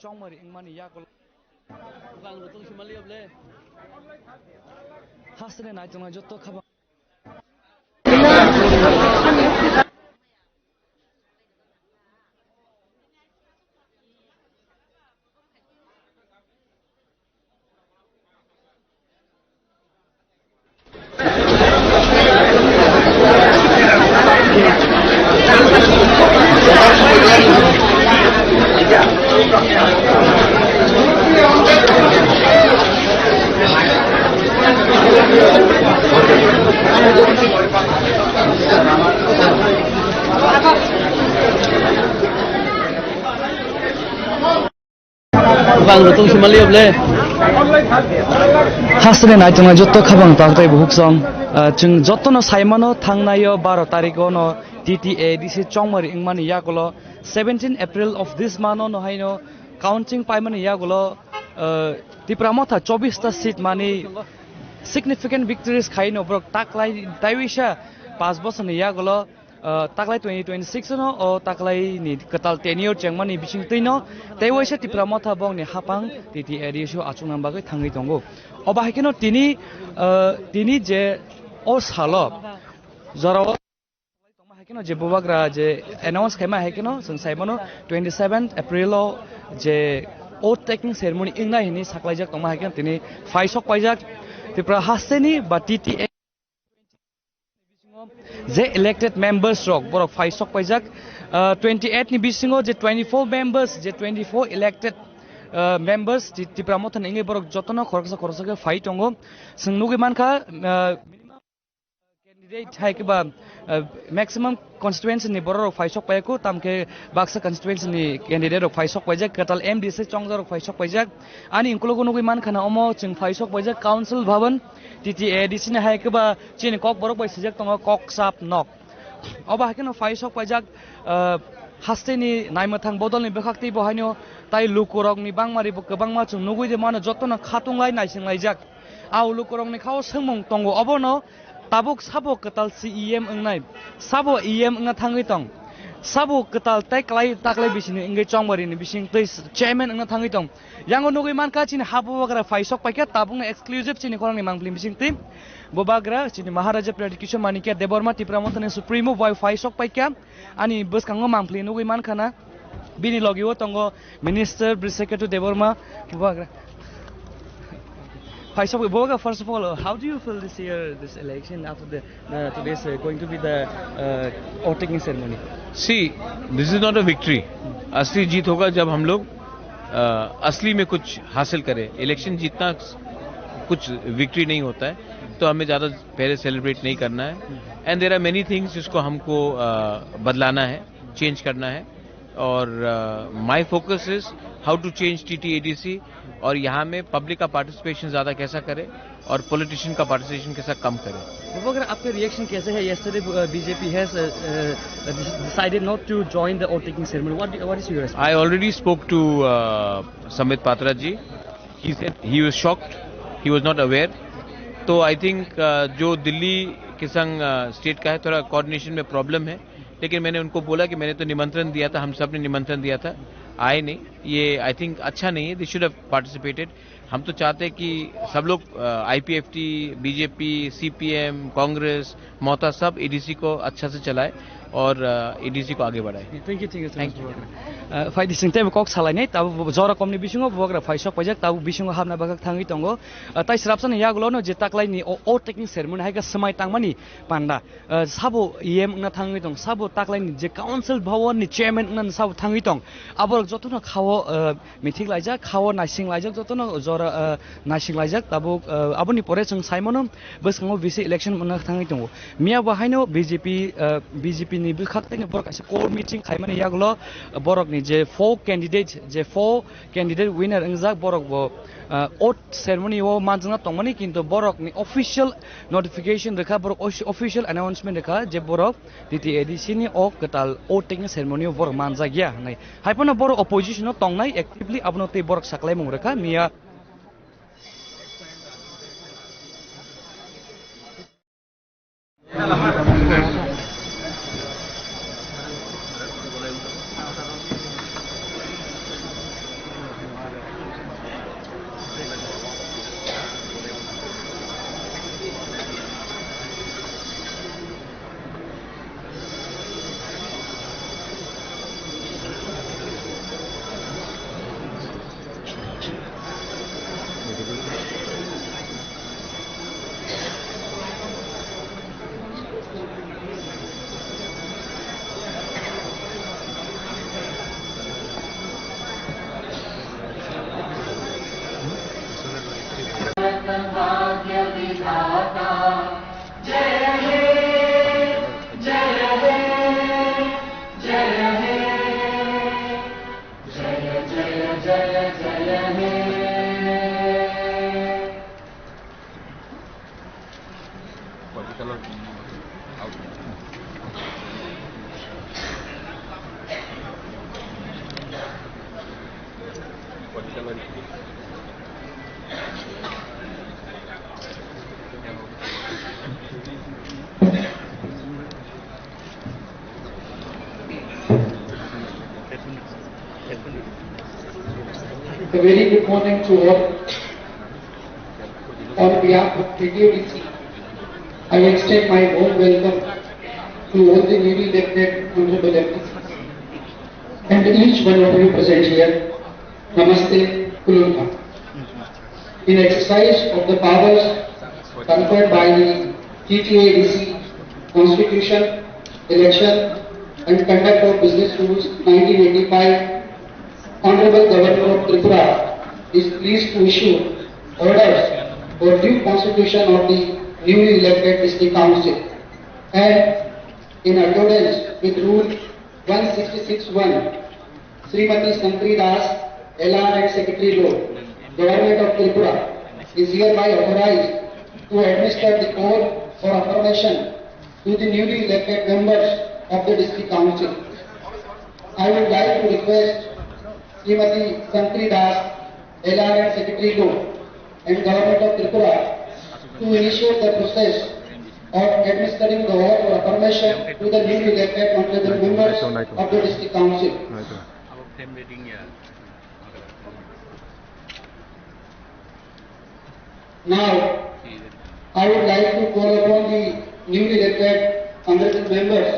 Chongmari wngmani yagulo. Bang rutong simaliyable. Hasteni naitongnai jotto khabang. Bang rutong simaliyable. Hasteni naitongnai jotto khabang tang tei buhuk song. Ah, chwng jottono saimano thangnaio baro tarikh ono T T A D C chongmari wngmani yagulo seventeen April of this month ono haino counting paimani yagulo, ah, Tipra Motha chobbish ta seat mani significant victories khaino borok taklai taiwisa panch bosorni yagulo ah, taklai twenty twenty-six no, o taklai ni kwtal tenure chengmani bising twi no, tei waisa Tipra Motha bongni hapang T T A D C o achukna bagwi thangwi tongo. Obo hai kheno tini, ah, tini je o salo jorao tongma hai kheno je bubagra je announce khaima hai kheno chwng sai mano twenty seventh April o je oath taking ceremony wngnai hinwi saklaijak tongma hai kheno tini phai sok paijak Tripura hasteni ba T T A je elected members rok borok phai sok paijak, ah, twenty eight ni bisingo je twenty four members, je twenty four elected, ah, members Ti-, Tipra Motha ni wngwi borok jotono khoroksa khoroksa khe phai tongo. Chwng nugwi mankha, ah, candidate hai khe ba, ah, maximum constituency ni borok rok phai sok paiko, tamkhe baksa constituency ni candidate rok phai sok paijak, kwtal M D C chongjak rok phai sok paijak. Ani ukulok o nugwi mankha na omo chwng phai sok paijak Council Bhavan, T T A D C ni hai khe ba chini kok borok bai swijak tongo kok sap nok. Obo hai kheno phai sok paijak, ah, hasteni naimwthang bodol ni bwkhak tei bo haino tai lukurok ni bangmari bo kwbangma chwng nugwi de mano jotono khatung lai naising laijak. Au lukurok ni khao swngmung tongo obono tabuk sabo kwtal C E M wngnai, sabo E M wngna thangwi tong, sabo kwtal tei klai taklai bisini wngwi chongmari ni bising tei chairman wngna thangwi tong. Yango nugwi mankha chini ha bubagra phai sok paikha tabukno exclusive chini khorangni mangpili bisingtwi. Bubagra chini Maharaja Pradyut Kishore Manikya Debbarma Tipra Mothani Supremo bai phai sok paikha. Ani bwskango mangpili nugwi mankha na. Bini logi o tongo Minister Brisakhetu Debbarma bubagra. Phai sok bubagra, first of all, how do you feel this year, this election after the Uh, today's, uh, going to be the, uh, oath taking ceremony. See, this is not a victory. असली जीत होगा जब हम लोग, uh, असली में कुछ हासिल करें। इलेक्शन जीतना कुछ विक्ट्री नहीं होता है, तो हमें ज़्यादा पहले सेलिब्रेट नहीं करना है। And there are many things जिसको हमको, uh, बदलाना है, चेंज करना है। और, uh, my focus is how to change T T A D C और यहाँ में पब्लिक का पार्टिसिपेशन ज़्यादा कैसा करें और पॉलिटिशियन का पार्टिसिपेशन कैसा कम करें। Bubagra, आपका रिएक्शन कैसे है? Yesterday, uh, B J P has, uh, uh, decided not to join the oath taking ceremony. What do, what is your response? I already spoke to, uh, Sambit Patra ji. He said he was shocked, he was not aware. तो I think, uh, जो दिल्ली के संग, uh, state का है, थोड़ा कोऑर्डिनेशन में प्रॉब्लम है। लेकिन मैंने उनको बोला कि मैंने तो निमंत्रण दिया था, हम सब ने निमंत्रण दिया था, आए नहीं। ये आई थिंक अच्छा नहीं है, they should have participated। हम तो चाहते हैं कि सब लोग, अ, I P F T, B J P, C P M, Congress, ममता सब A D C को अच्छा से चलाए और, अ, A D C को आगे बढ़ाए। Thank you, thank you so much. Thank you. Uh, phai di sing tei kok salai nai, tabuk jora komni bisingo bubagra phai sok paijak, tabuk bisingo hapna bagak thangwi tongo. Uh, tai srapsa ni yagulo no je taklai ni o, oath taking ceremony hai khe swmai tangmani panda. Uh, sabo E M wngna thangwi tong, sabo taklai ni je council bhawan ni chairman wngna sabo thangwi tong. Aborok jotono khao, uh, mithik laijak, khao naising laijak, jotono jora, uh, naising laijak. Tabuk, uh, aboni pore chwng saimano bwskango V C election wngna thangwi tongo. Miya bo haino B J P, uh, B J P ni bwkhak tei borok kaisa core meeting khaimani yagulo borok ni je four candidate, je four candidate winner wngjak borok bo, uh, oath ceremony o manjakna tongmani, kintu borok ni official notification rwkha, borok os-, official announcement rwkha je borok T T A D C ni o kwtal oath taking ceremony o borok manjak ya hinwi. Hai phano borok opposition o tongnai actively, abono tei borok saklaimung rwkha miya. A very good morning to all. On behalf of K T A D C, I extend my warm welcome to all the newly elected honorable M P Cs and each one of you present here. Namaste, Kulunpa. In exercise of the powers conferred by the T T A D C Constitution, Election and Conduct of Business Rules nineteen eighty-five, Honorable Governor of Tripura is pleased to issue orders for due constitution of the newly elected District Council, and in accordance with Rule one sixty-six one, Srimati Shankari Das, L R and Secretary Law, Government of Tripura, is hereby authorized to administer the oath for affirmation to the newly elected members of the District Council. I would like to request Srimati Shankari Das, L R and Secretary Law, and Government of Tripura to initiate the process of administering the oath of affirmation to the newly elected honorable members of the District Council. Now, I would like to call upon the newly elected honorable members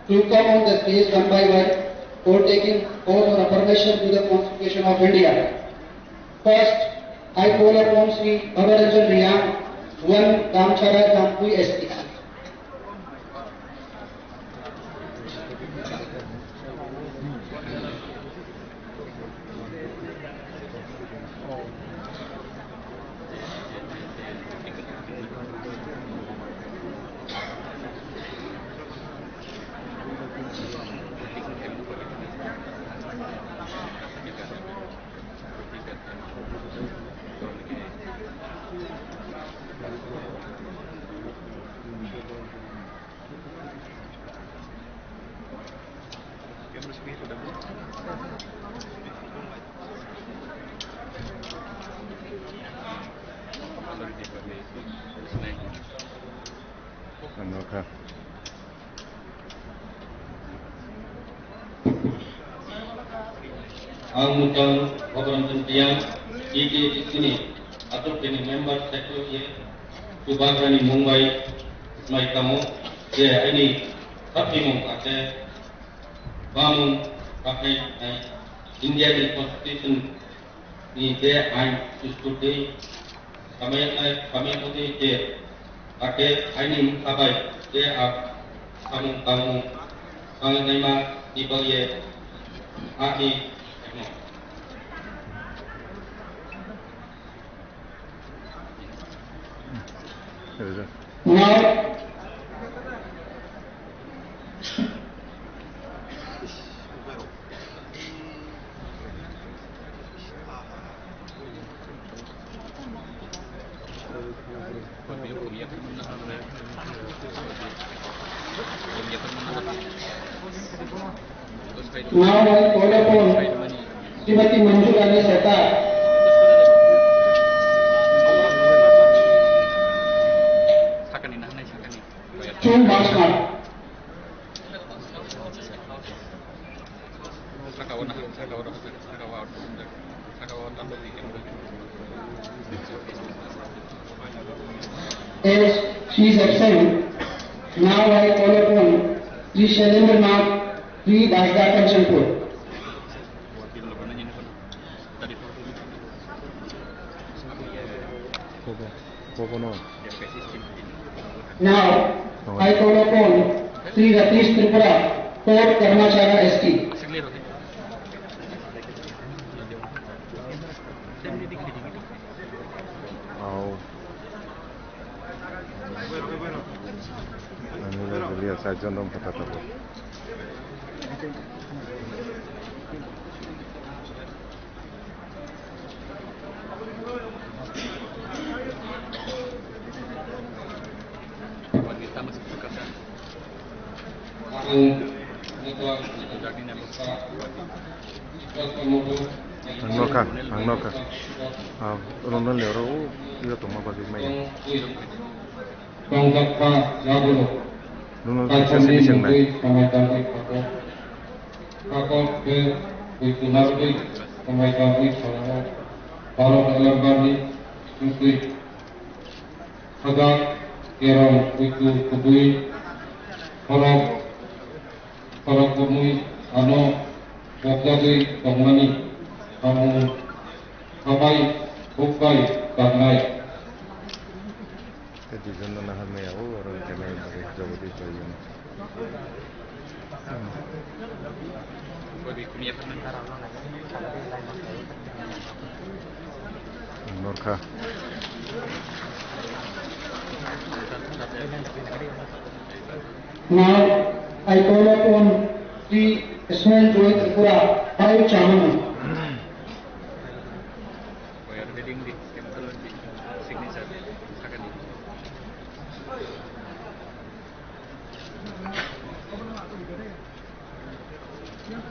to come on the stage one by one for taking oath of affirmation to the Constitution of India. First, I call upon Shri Bhabaranjan Reang, one Damchara Jampui S T. Ang nokha. Ang mutang Bhabaranjan Reang, T T A D C ni atok bini member secretary ye, chubagrani mung bai mai tamo je aini thapimung ake bamung bakai nai India ni Constitution ni je ain dustur tei samai nai samai mudi je ake aini mung sabai je a samung tangmung sangai naima ni bagye ani Now, Now I call upon Srimati Manjulani Seta. Chum Basmar. As she is absent, now I call upon Sri Shailendra Nath, Sri Dasda Kanchanpur. Kobo, kobo no. Now, I call upon Sri Ratish Tripura, fourth Karmachara S T. Au. Ani le gulia sa jondom kata tabo. Ang nokha, ang nokha. Ah, rono le oro, o, iro tongma bagwi maya. Tongjak kha yagulo. Nono Kaisani bising nai. Mungwi samai tangwi khato. Kakok khe bui tunarwi. Samai bagwi salao Bharat Alambarni swngwi sajak kerong kuitu kubui khorok khorok kumui ano bokjagwi tongmani samung sabai hukbai tangnai. Tei duijon no nahar maya o oro wngkha nai bagwi Jagadish bai yong. Norkha. Now, I call upon Sri Ismail Joy Tripura, five Chamang.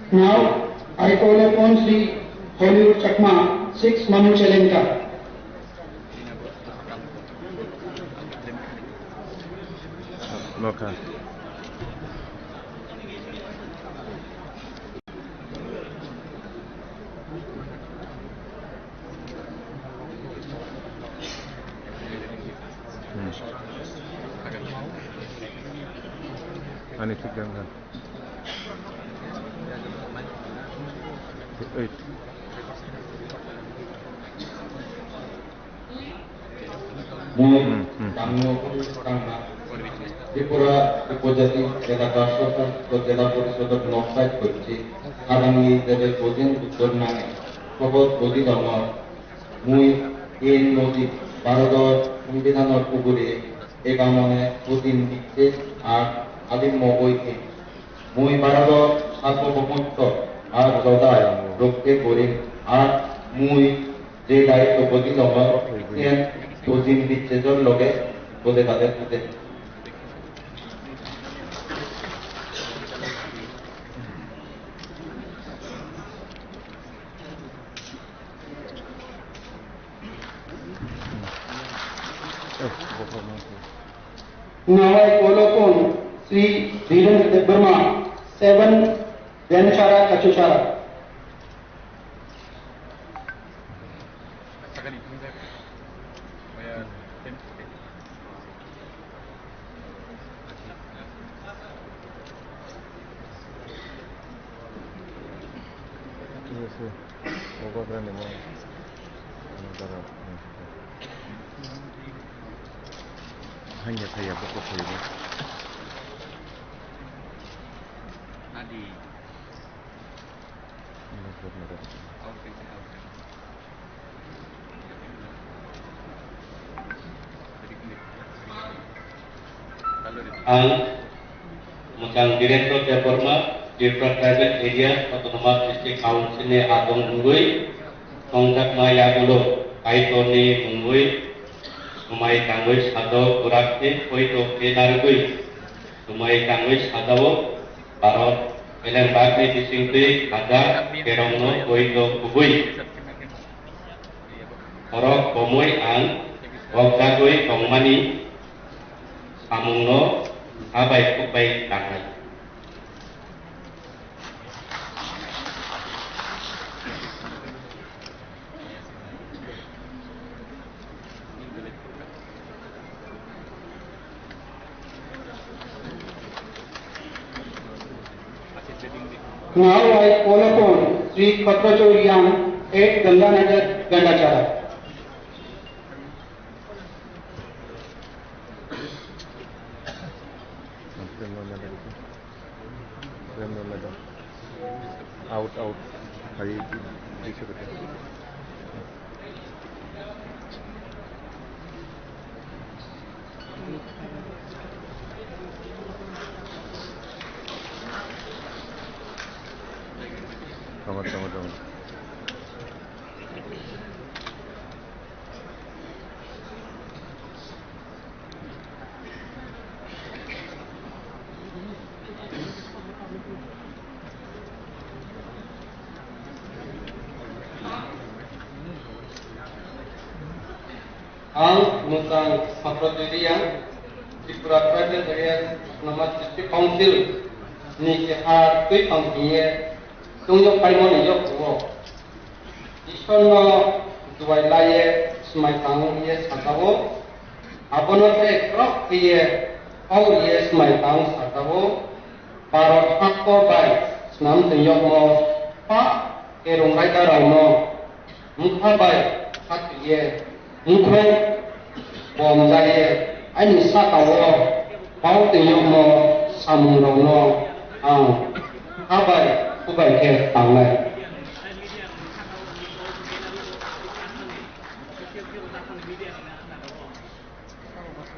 Now, I call upon Sri Hollywood Chakma, six Manu Chelenka. Nokha. Hmm. Ani thik wngkha. Eight. Mui Hmm, hmm. Tangno Tangna Tripura Upojati Elaka Soshasikto Jela Porishodor Noksai Kochi Harangni Debe Bojin Uttor Nange Sobot Boji Dongor Mui N Modi Bharodor Songbidanor Ugure Egamone Putin Dikte Ar Alim Mogoi Khe Mui Bharodor Sarbobomottw Ar Jodai Rokte Gorim Ar Mui Je daitw bodi logo, iyan bojin bichejor loge bode bade bode. Nawai kolokon Sri Dhiren Debbarma, seven Denchara Kachuchara. Hanya saya buku saya. Adi. Ang Mwchang Birendra Debbarma, Tripura Tribal Area Autonomous District Council ni adong wngwi tongjakma yagulo Kaitorni mungwi swmai tangwi sajao kwrak khe poito khe narwgwi swmai tangwi sajao. Bharat Elembakni bisingtwi hajar kerongno poito kubui khorok bomwi ang bokjagwi tongmani samungno sabai khukbai tangnai. Now I call upon Sri Khatrachar Yang, eight Ganganagar Gandachara. Out, out. Hai, di, di, di, di. Tama, tama, tama. Ang Mwchang Sampradoriya, Tripura Tribal Areas Autonomous District Council ni keha twi tong hiye tungyo phaimani yok o. Iswrno duai laiye swmai tangwi sajao, abono tre khorok thwiye kau rwye swmai tang sajao. Bharat hakto bai swnam twi yokmo pa khe rwnglaida rokno mukha bai khatwiye mukhung bomjaye ani sakao pao twi yokmo samungrokno ang kha bai kubai khe tangnai.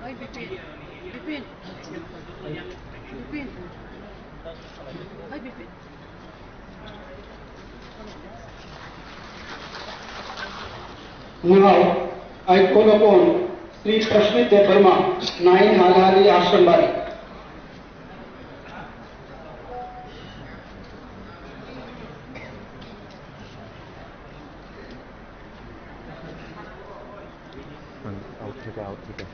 Oi, Bipin. Bipin. Bipin. Oi, Bipin. Now, I call upon Sri Prashmit Debbarma, nine Halhali Ashram Bari. Ang out theke, out theke.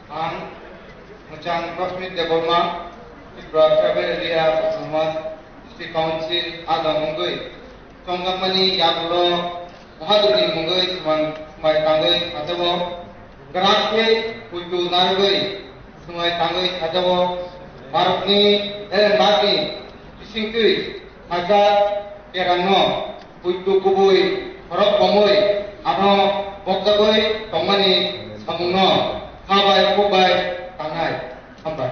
Ang Muchang Prashmit Debbarma, Tripura Tribal Area Autonomous District Council adong wngwi chongjakmani yagulo Mahadevni mungwi swmai, swmai tangwi sajao, grak khe puitu narwgwi swmai tangwi sajao, Bharatni, eh, Bharatni bisingtwi sajak kerangno puitu kubui khorok bomwi ano bokjagwi tongmani samungno kha bai kuk bai tangnai. Hambai.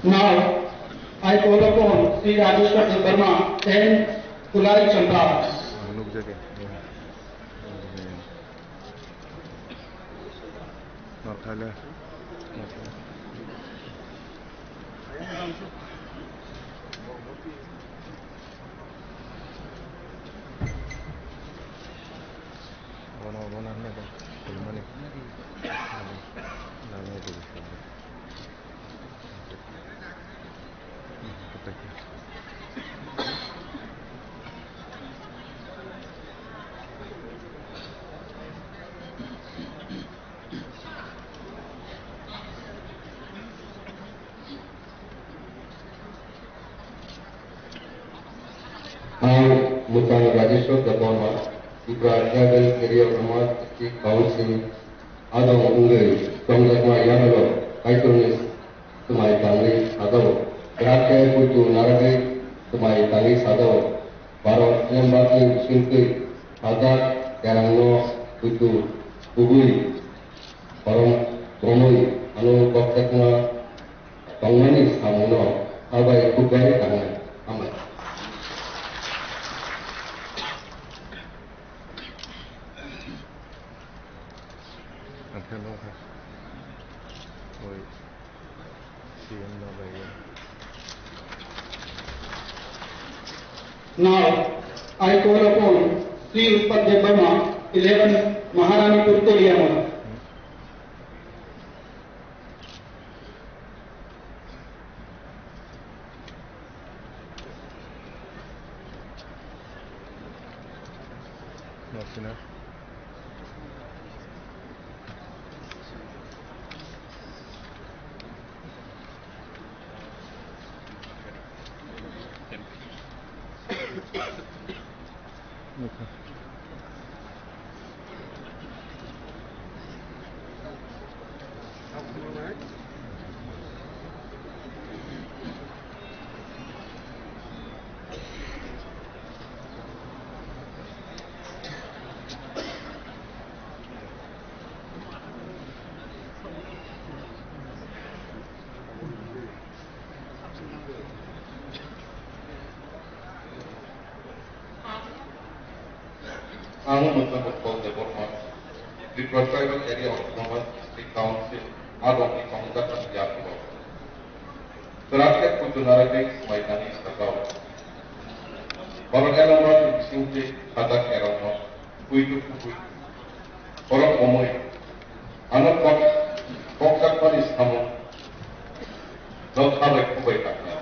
Now, I call upon Sri Rajeshwar Debbarma, ten Kulai Champa. Ang nukjagwi. Northaile. Abono, abono hwnwi bo tongmani. Nangni twi. Ang Muchang Rajeshwar Debbarma, Tripura Tribal Area Autonomous District Council adong wngwi tongjakma yagulo Kaitorni swmai tangwi sajao, grak khe puitu narwgwi swmai tangwi sajao, Bharat Memberni bisingtwi sajak kerangno puitu kubui khorok bomwi ano bokjakma tongmani samungno kha bai kuk bai tangnai. Hambai. Ang khe nukha. Oi, C M no bai. Now, I call upon Sri Utpal Debbarma, eleven Maharanipur, Toliamura. Ang Muchangkut Paul Debbarma, Tripura Tribal Area Autonomous District Council, Adong ni Kongjakma Yakulo. Kwrak khe puitu narwgwi swmai tangwi sakao. Borok Elambak ni bisingtwi khajak kerongno puitu kubui. Borok omwi ano kok, kokjakmani samung no khabai kubai tangna.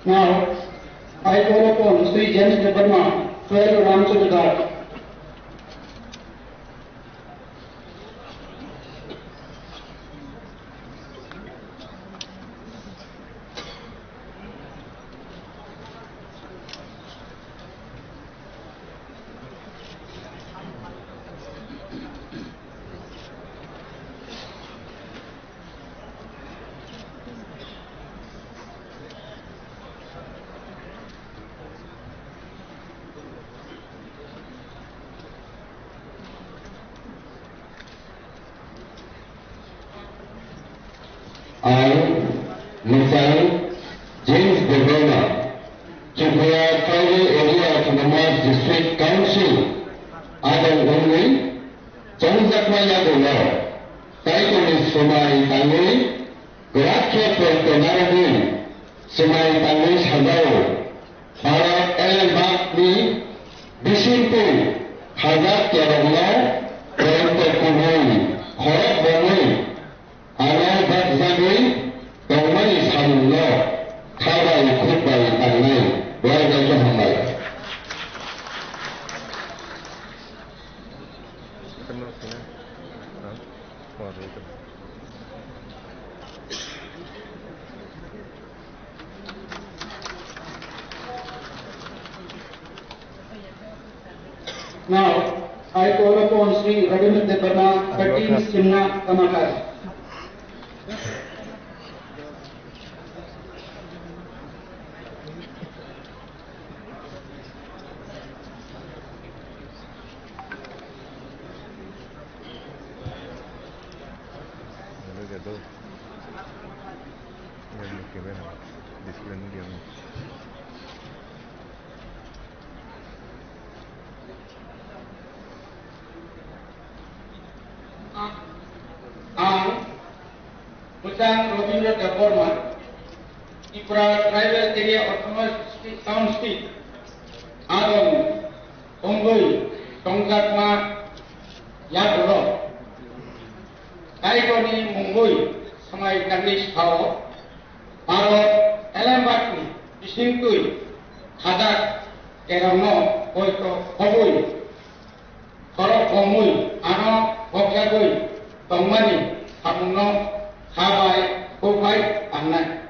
Now, I call upon Shri James Debbarma, twelve Ramchandra Ghat. Ang Mwchang James Debbarma, Tripura Tribal Area Autonomous District Council adong wngwi chongjakma yagulo Kaitorni swmai tangwi kwrak khe poito narwgwi swmai tangwi sajao. Bharat elembakni bisingtwi khajak kerongno poito kubui khorok bomwi ano bakjagwi tongmani samungno kha bai khuk bai tangnai. Belai belai khe hambai. Now, I call upon Shri Raghunatha Debbarma, thirteen Simna Kamakar. Ang Bwchang Robindra Debbarma, Tripura Tribal Area Autonomous District Council adong wngwi tongjakma yagulo Kaitorni mungwi swmai tangwi sao, Bharat elembakni bisingtwi khajak kerongno poito khobwi khorok bomwi ano khokjagwi tongmani samungno kha bai khuk bai tangnai.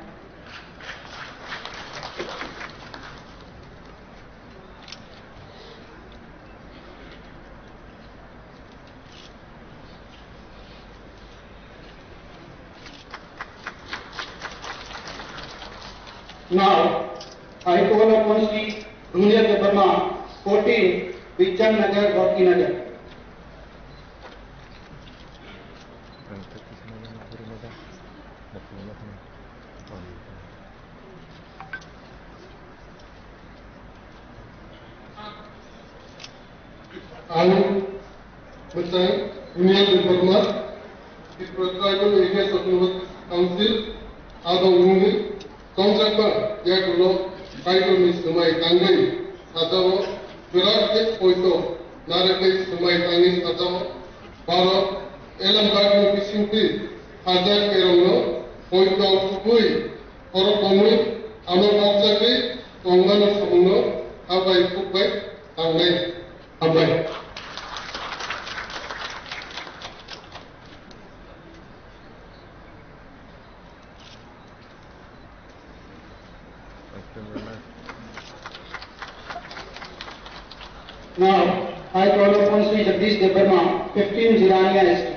Now, I call upon Shri Dunia Debbarma, fourteen, Vichang Nagar, Bhakti Nagar. Ang Bwchang Dunia Debbarma, Tripura Tribal Areas Autonomous Council adong wngwi tongjakma yagulo Kaitorni swmai tangwi sajao, kwrak khe poito narwgwi swmai tangwi sajao, Bharat elembakni bisingtwi khajak kerongno poito khukwi khorok bomwi ano bakjagwi tongmani samungno kha bai khuk bai tangnai. Hambai. Now, I call upon Shri Jagdish Debbarma, fifteen Jirania S T.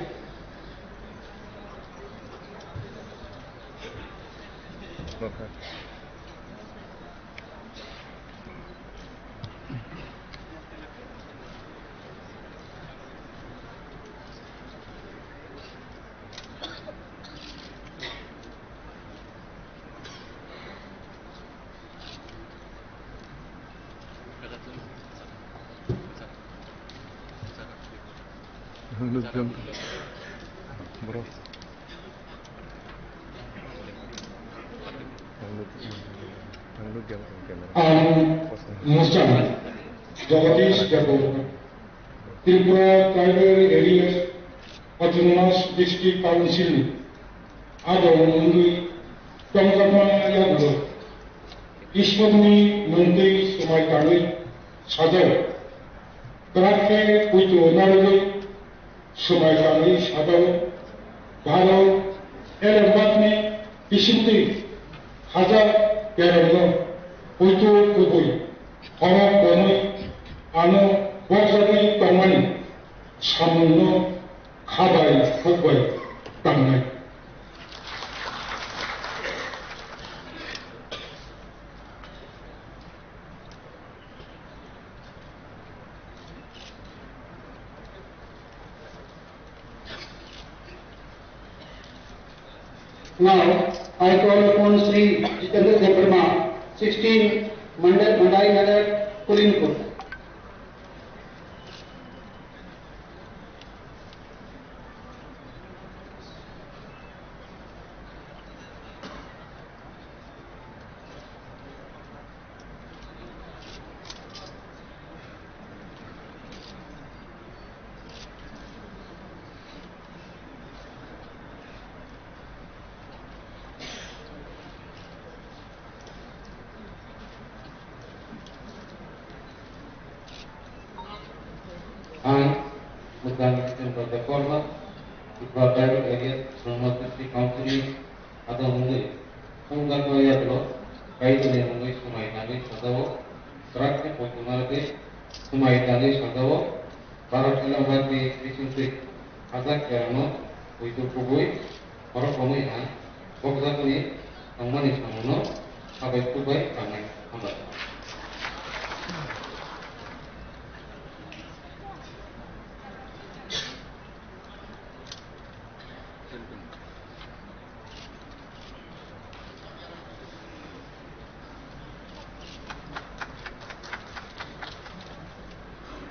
Ang Musa Jagadish Jago, Tripura Tribal Areas Autonomous District Council ni adong wngwi tongjakma yagulo Ishwarni mungtwi swmai tangwi sajao. Kwrak khe poito narwgwi swmai tangwi sajao. Bharo elembakni bisingtwi hajak kerongno poito kubui khorok bonwi ano bokjagwi tongmani samungno khabai hukbai tangnai. Now, I call upon Shri Jitendra Debbarma, sixteen Mandai, Mandai Nagar, Kulinpur. Ang Mudan Chandra Debbarma, Tripura Tribal Area Autonomous District Council ni adong wngwi, thumjakma yagulo Kaitorni mungwi swmai tangwi sajao, kwrak khe poito narwgwi swmai tangwi sajao, Bharat Elamati bisingtwi hajak kerongno poito kubui khorok romwi ang bokjakni tongmani samungno sabai kubai tangnai. Hambai.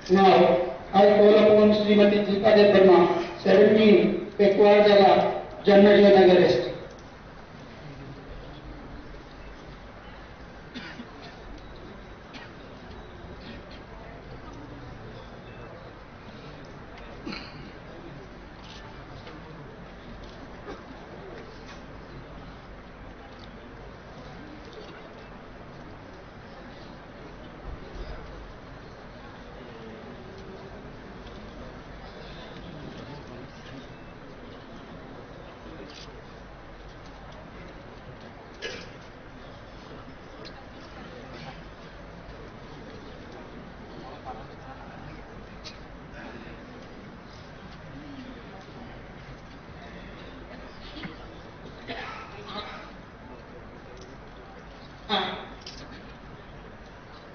Now, I call upon Srimati Geeta Debbarma, seventeen, Pekuar Jala, Janmajaya Nagar S T.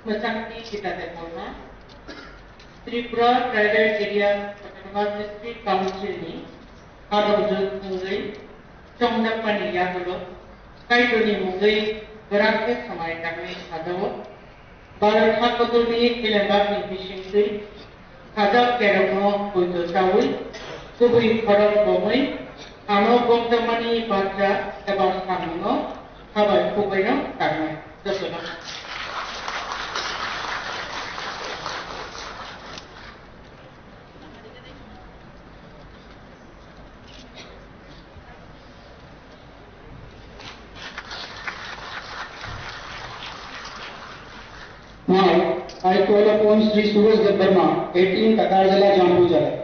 Mwchangni Geeta Debbarma, Tripura Tribal Area Autonomous District Council ni adongjwk wngwi chongjakmani yagulo Kaitorni mungwi kwrak khe swmai tangwi sajao. Bharat hakotorni elembakni bisingtwi hajak kerokno poito chawi, kubui khorok bomwi, ano bokjakmani batra eba samungno sabai kubaino tangnai. Jotono. Now, I call upon Shri Suraj Debbarma, eighteen Takarjala Jambuja.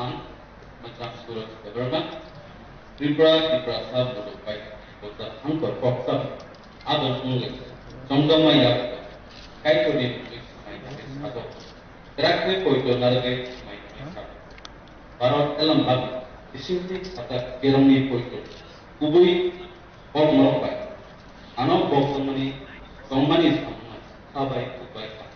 Ang Machang Suraj Debbarma, Tripura, Tiprasa Muduk bai Bojak Hangkor Koksa, Adon Sungli, Chongdongma Yak, Kaitorni Muduk Mai Mai Sabo, Drakni Poito Naragwi Mai Mai Sabo, Barot Elambag, Bisingti Kata Kerongni Poito, Kubui Kok Norok Bai, Ano Bok Tongmani, Tongmani Samung, Sabai Kubai Samung.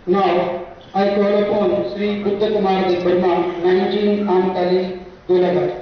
Now, I call upon Shri Buddha Kumar Debbarma, nineteen Amtali, Golaghat.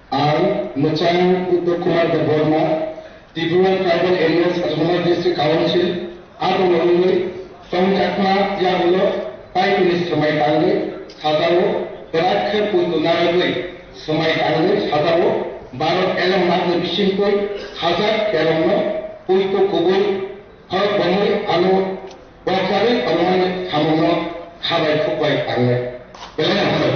Ang Mwchang Uddok Kumar Debbarma, Tripura Tribal Areas Autonomous District Council, abo wngwi tongjakma yagulo paitini swmai tangwi sajao, bwrak khe puitu narwgwi swmai tangwi sajao, Bharat elem magni bisingtwi hajak kerongno puitu kubui Khorok bomwi ano bokjagwi tongmani samungno khabai khukbai tangnai. Belai no hambai.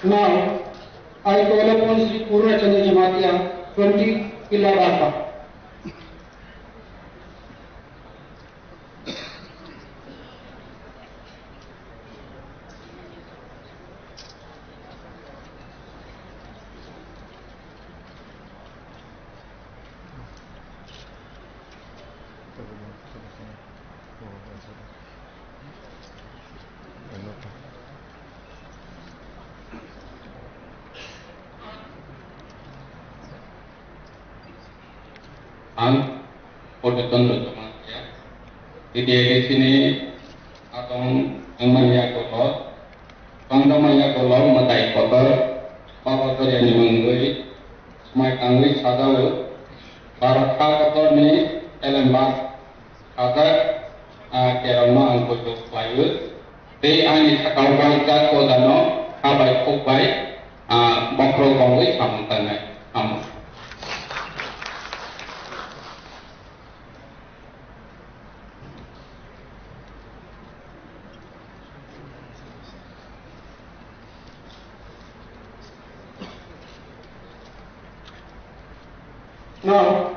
Now, I call upon Shri Purna Chandra Jamatia, twenty Pilla Barpa. Ang Purna Chandra Jamatia, T T A D C ni atong wngmani yagulo, tongjakmani yagulo mwtai kotor Baba Joriani mungwi swmai tangwi sajao, Bharat ha kotorni elembak sajak, ah, kerongno ang poito khlaio. Tei ani sakao bai jak ojano khabai khukbai, ah, bokhorok bongwi samung tangnai. Hambai. Now,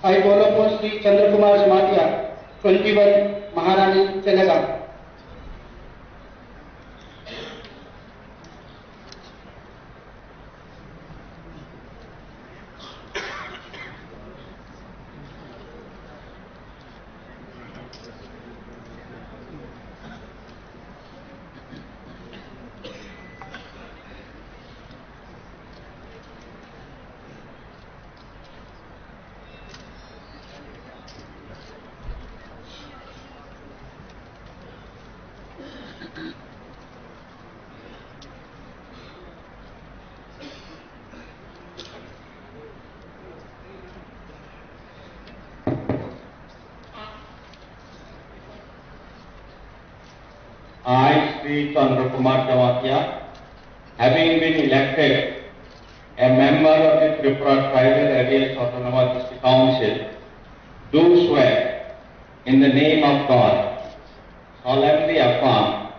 I call upon Shri Chandra Kumar Jamatia, twenty-one Maharani Chelegang. I, Shri Chandra Kumar Jamatia, having been elected a member of the Tripura Tribal Areas Autonomous District Council, do swear in the name of God, solemnly affirm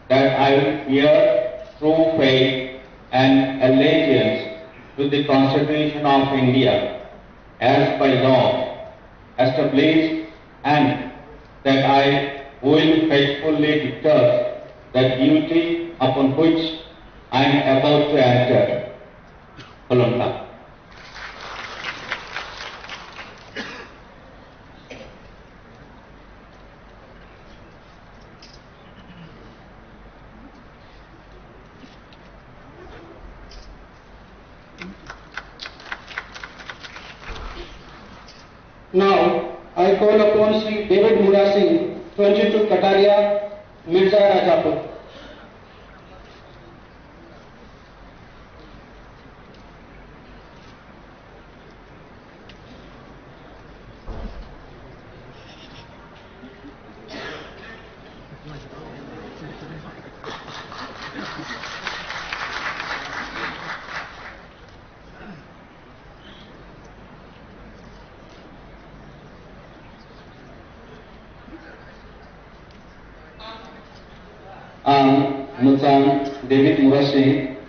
that I will bear true faith and allegiance to the Constitution of India as by law established, and that I will faithfully discharge the duty upon which I am about to enter. Holomta. Now, I call upon Shri David Murasing, twenty-two Kataria, Mirza Rajapur. Ang Mwchang David Murasing,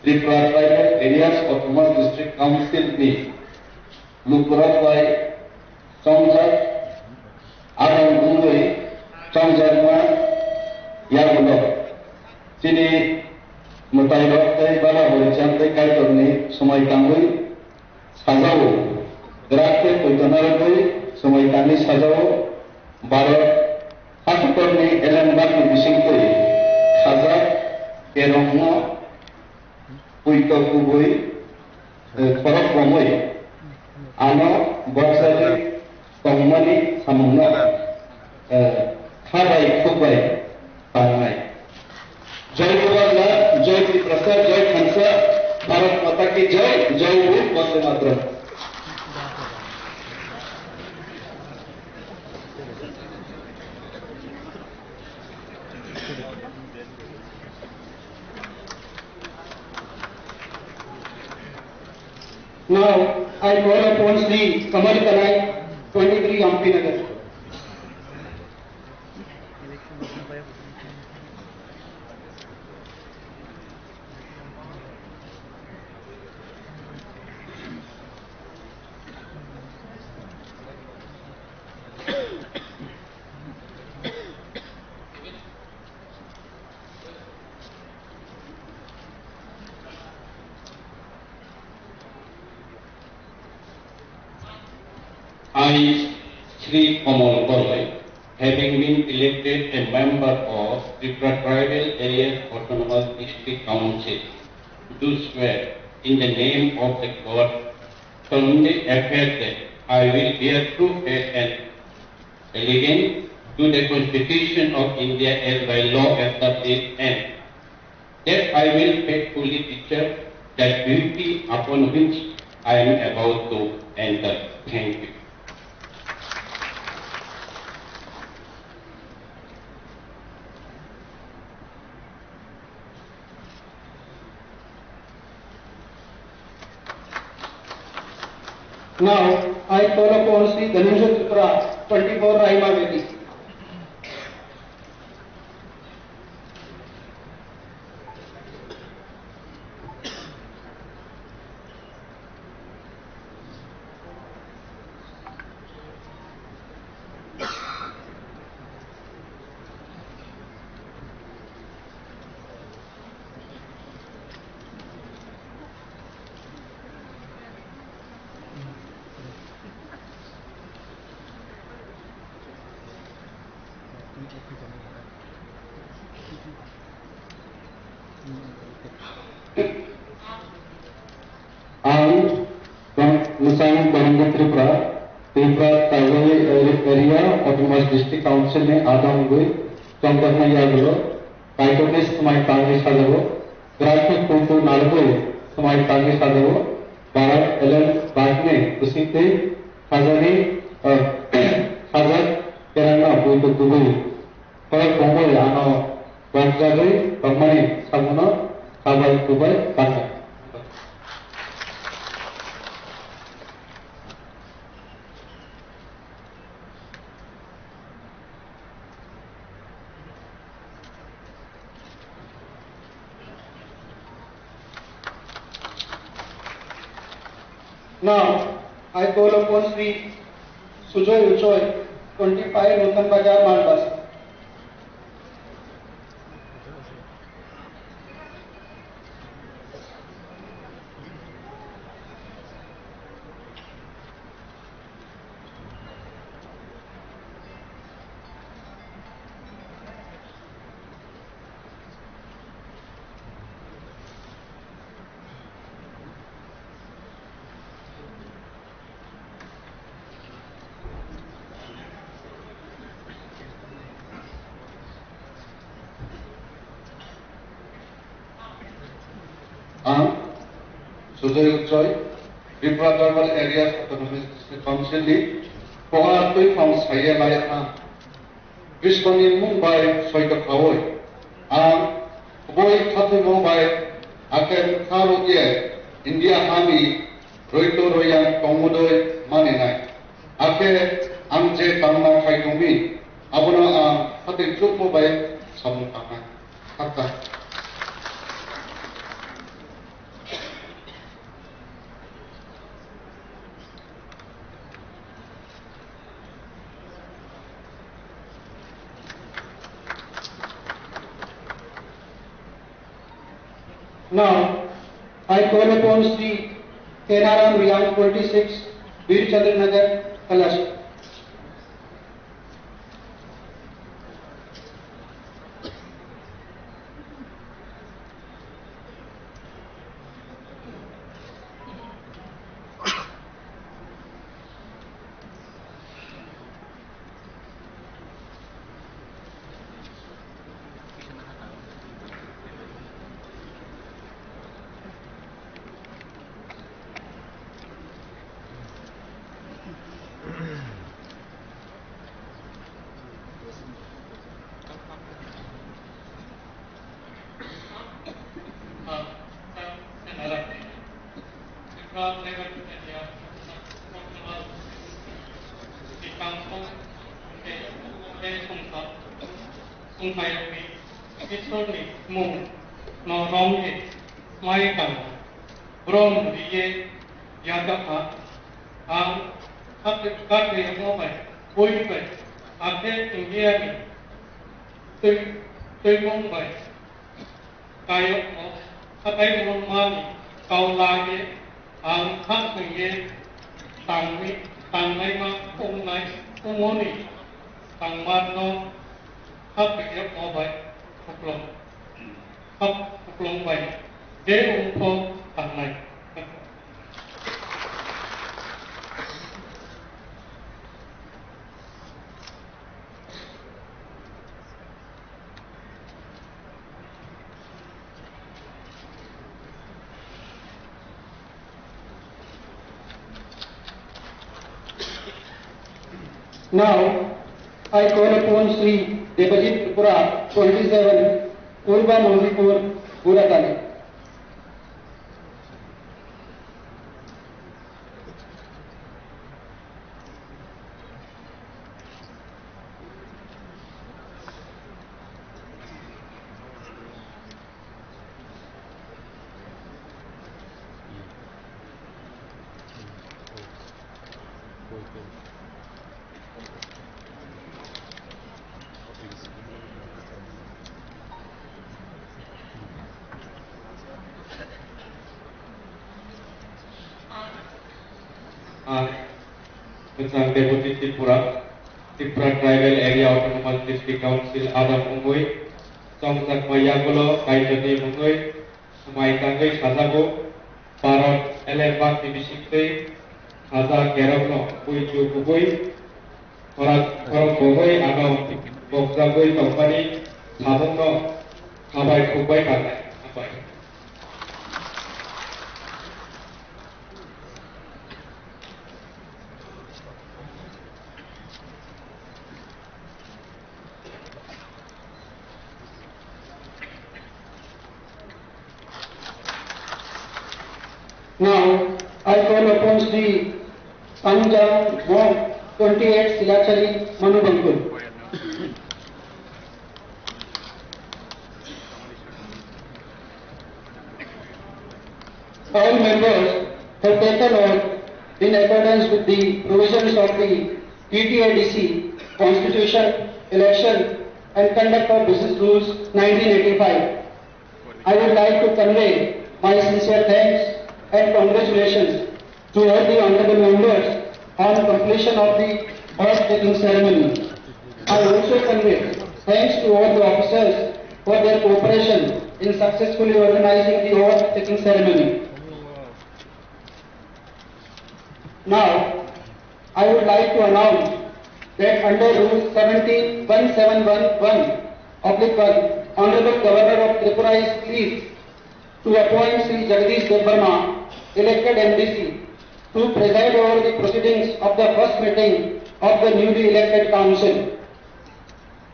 Tripura Tribal Areas Autonomous District Council ni lukurok bai chongjak, adong wngwi chongjakma yagulo chini mwtairok tei bala horicham tei Kaitorni swmai tangwi sajao, grak tei poito narwgwi swmai tangwi sajao, Bharat hakutorni elembakni bisingtwi khajak kerongno poito kubui, eh, khorok bomwi ano bwkjagwi tongmani samungno, eh, kha bai khuk bai tangnai. Jai Baba, Jai Tiprasa, Jai Khansa, Bharat Mata Ki Jai, Jai Hind, Vande Mataram. Now, I call upon Shri Kamal Kanai, twenty-three Ampinagar. I, Shri Kamal Koloi, having been elected a member of Tripura Tribal Areas Autonomous District Council, do swear in the name of the God solemnly affirm that I will bear true faith and allegiance to the Constitution of India as by law established, and that I will faithfully discharge the duty upon which I am about to enter. Thank you. Now, I call upon Shri Dhananjay Tripura, twenty-four Rahima Valley. Ang Bang-, Mwchang Bangdi Tripura, Tripura Tribal Area Autonomous District Council ni adong wngwi chongjaknai yagulo Kaitorni swmai tangwi sajao, grakni khultu narwgwi swmai tangwi sajao, Bharat elem bakni bisingtwi khajani, eh, khajak kerangno poito kubui khorok bomwi ano bwkjagwi tongmani sabuno kha bai kubai bakha. Now, I call upon Shri Sujoy Uchoi, twenty-five Nutan Bazar, Malbas. Ang Sujoy Uchoi, Tripura Tribal Areas Autonomous District Council ni Koha Tuiphang Saye Lai ang. Krishna-ni mung bai soito khaui, ang kubui khathoimo bai akhel kha rwkhe India hani roito royang tongmudoi maninai. Akhe ang je tangna khai tongmi, abono ang khatoi chukmo bai samung tangnai. Khakchang. Now, I call upon Shri Kenaram Riang, twenty-six, Bir Chandra Nagar, Kailash. Songkhairokni Isorni mung no romwi mai tang brom riye yatokha ang khatriyokno bai bui bai akhe India ni twi twimung bai kayokno khatai mungmani kau laiye ang kha thwngye tangwi tangnaima wngnai wngmoni tangmarno khatriyokno bai khuklung. Hap kuplung bai de ungpho tangnai. Now, I call upon Shri Debajit Tripura, twenty-seven, Purba Mondipur, Buratali. Ah, Kwchang Deputy Tripura, Tripura Tribal Area Autonomous District Council adam wngwi chongchakma yagulo Kaitorni mungwi swmai tangwi sajago, Bharat elembakni bisingtwi hajar kerokno buichu kubui khorang khorok bogwi ano bokjagwi tongmani samungno khabai khukbai tangnai. Hambai. Now, I call upon Shri Pangjang Mok, twenty-eight Silachari, Manubangkul. All members have taken oath in accordance with the provisions of the T T A D C Constitution, Election and Conduct of Business Rules nineteen eighty-five. I would like to convey my sincere thanks and congratulations to all the honorable members on completion of the oath taking ceremony. I also convey thanks to all the officers for their cooperation in successfully organizing the oath taking ceremony. Now, I would like to announce that under Rule seventeen one seven one one oblique one, Honorable Governor of Tripura is pleased to appoint Shri Jagdish Debbarma, elected M D C, to preside over the proceedings of the first meeting of the newly elected council.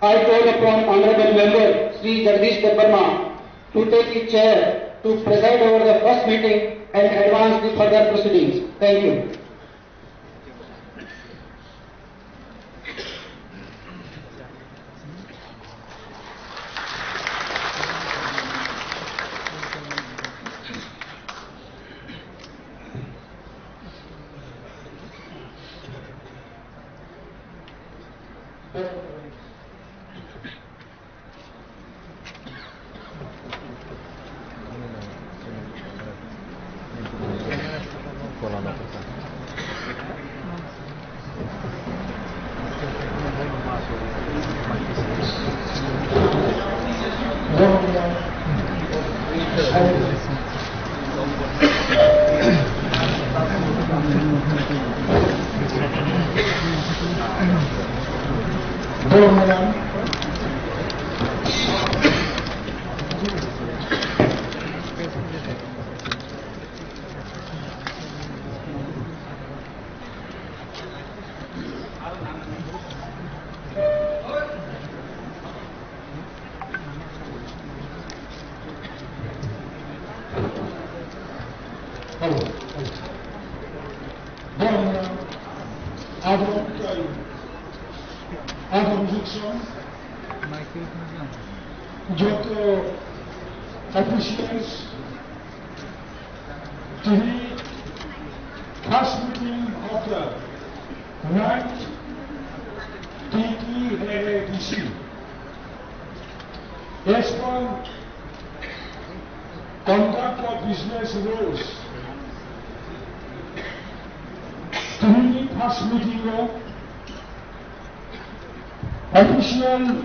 I call upon Honorable Member Shri Jagdish Debbarma to take his chair to preside over the first meeting and advance the further proceedings. Thank you. Hello. Hello. Abo, abo objection. Joto officials, tini first meeting of the ninth T T A A D C. As per conduct of business rules, tini first meeting o official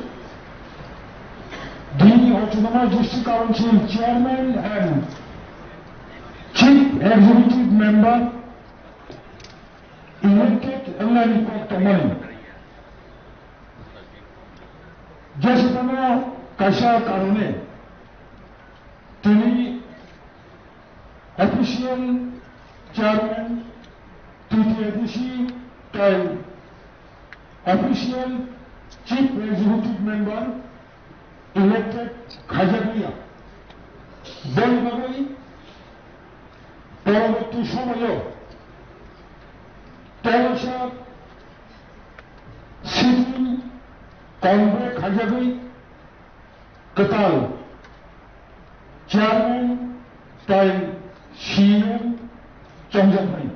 the Autonomous District Council Chairman and Chief Executive Member elected wngmani kok tongmani. Jeswkano kaisa karone tini official chairman T T A D C tei official chief executive member elected khaijakliya. Boni bagwi poroborti somoyo tolosa sitting convoke khaijagwi kwtal chairman tei C E M chongjaknai.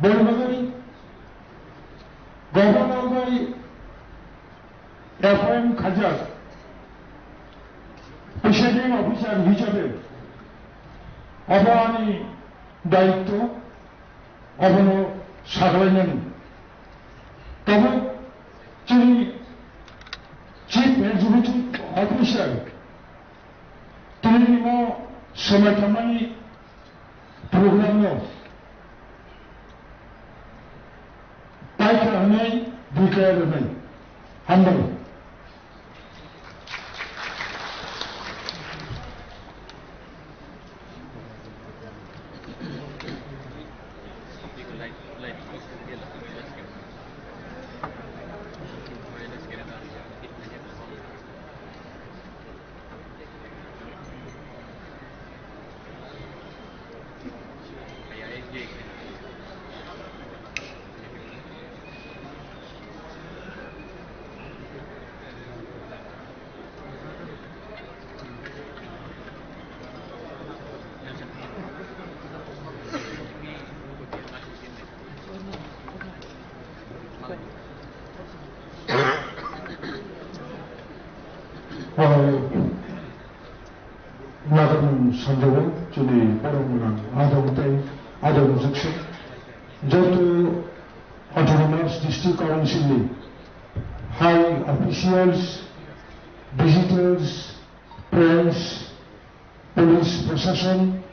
Boni bagwi governor bai appoint khaijak presiding officer hisabe obo ani daityo, obono saglainani. Tabo chini Chief Executive Officer tini no somai tangmani program no paikha hwnwi buikaya rwnai. Hambai. Nagarmung sanjao chini borok gwnang adong tei adong jukse joto Autonomous District Council ni high officials, visitors, friends, police, proshashan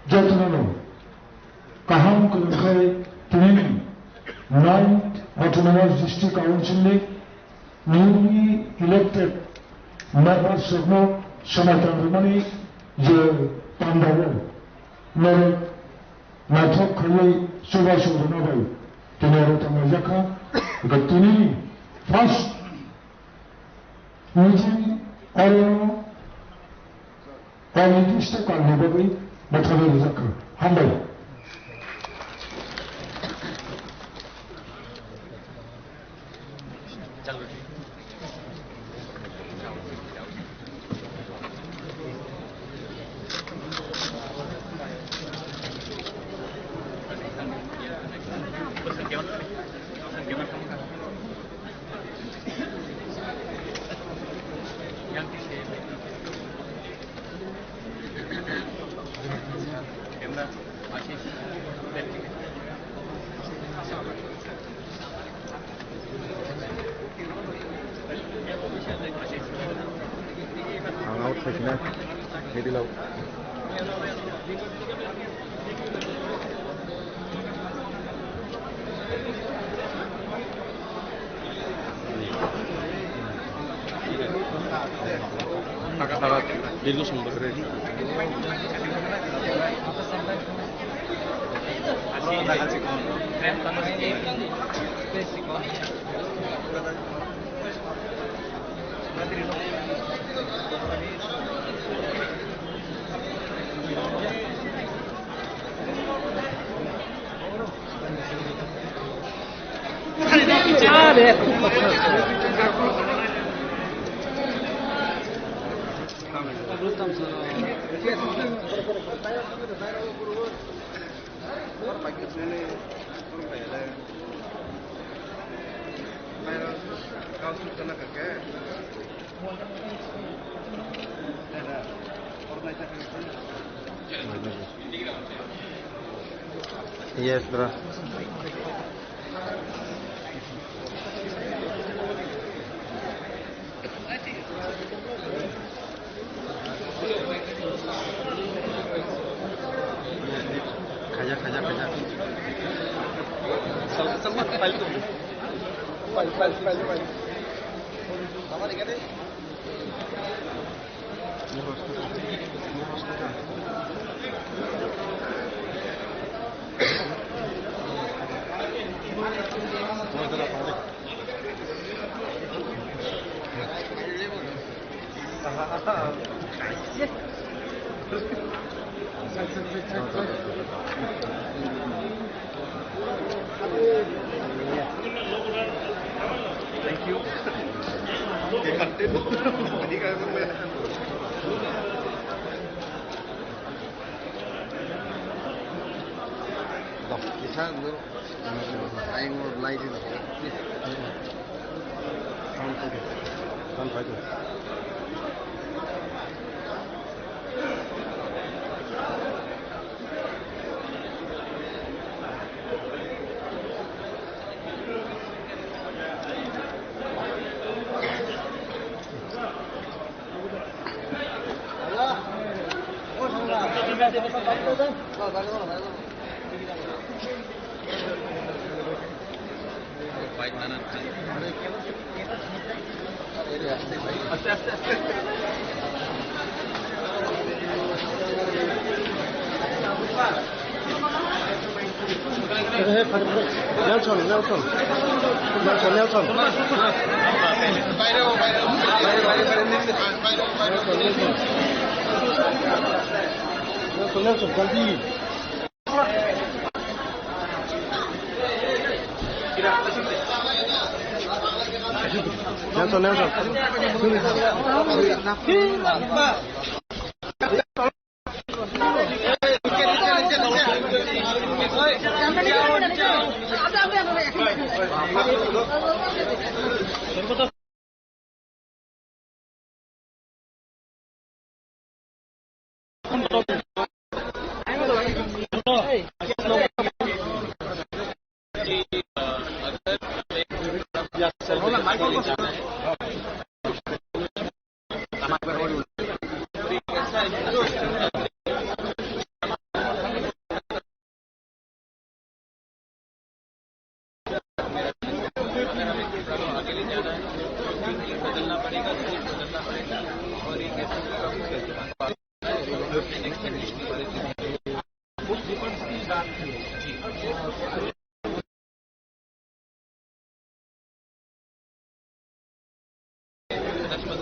jotono kaham kwrwngkhai tini ninth Autonomous District Council ni newly elected members rokno Somaitang rwmani je pandao norok naithok khaiwi chubachu rwna bai tini oro tonglaijak kha. Hwnkhe tini first meeting oro Onirgista kalni bagwi bwtharwi rijak kha. Hambai. Ang out khaikhe na, middle out. Taka taka, diri song bwkhwrwi. Yes, bro. Khaja, khaja, khaja. Salman, salman, file tu. File, file, file, file. Thank you. Kisa, no. Ayang mo nai di. Sound pai di. Sound pai di. Nelson, Nelson. Nelson, Nelson. Nelson, Nelson, jaldi. Nelson, Nelson.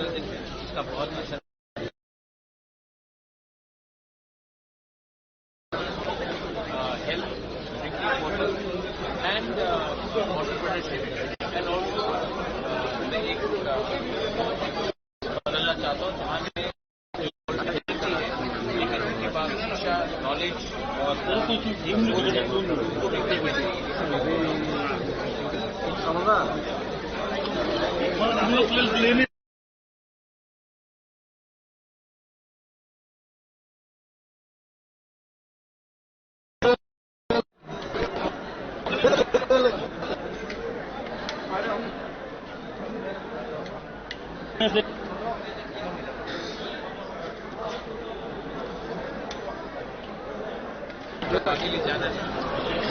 इसका बहुत ही अच्छा, uh, help drinking water and, uh, water production and also, uh, मैं एक, uh, बदलना चाहता हूँ जहाँ पे लेकिन उनके पास शिक्षा, नॉलेज और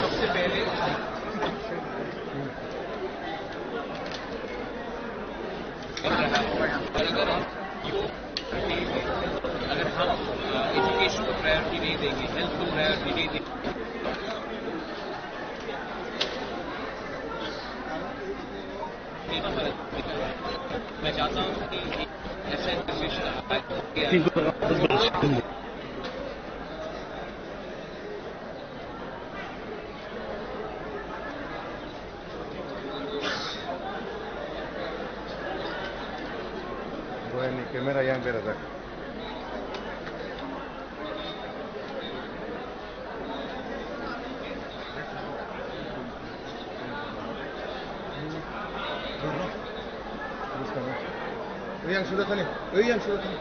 सबसे पहले अगर हम एजुकेशन को प्रायोरिटी नहीं देंगे, हेल्थ को प्रायोरिटी नहीं देंगे, मैं चाहता हूँ कि ऐसा interview Boyani camera yang berajak. Yang sudah kali, yang sudah kali.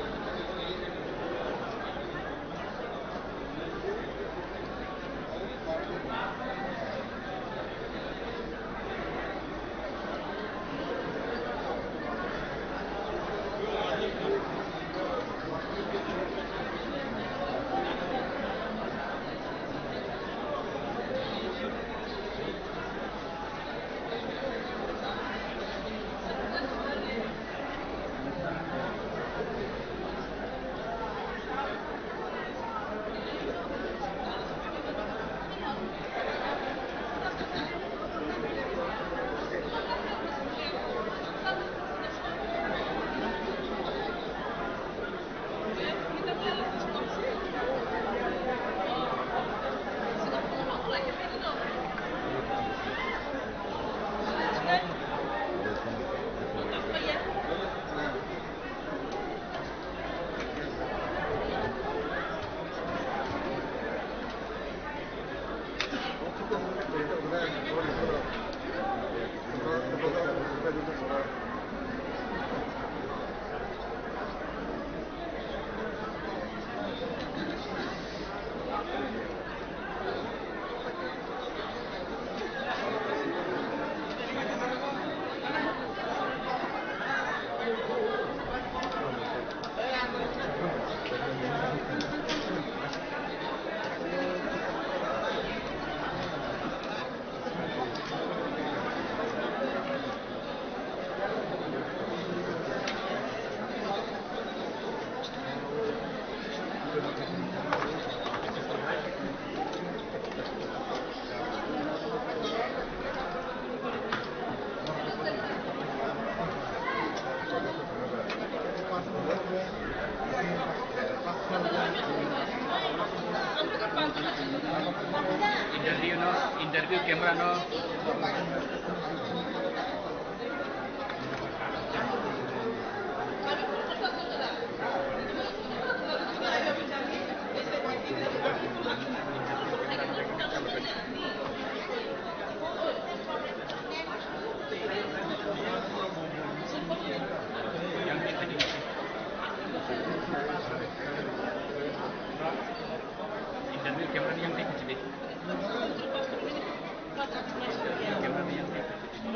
Interview no, interview camera no. Interview camera ni yang tei khe chide. Camera ni yang tei khe chide.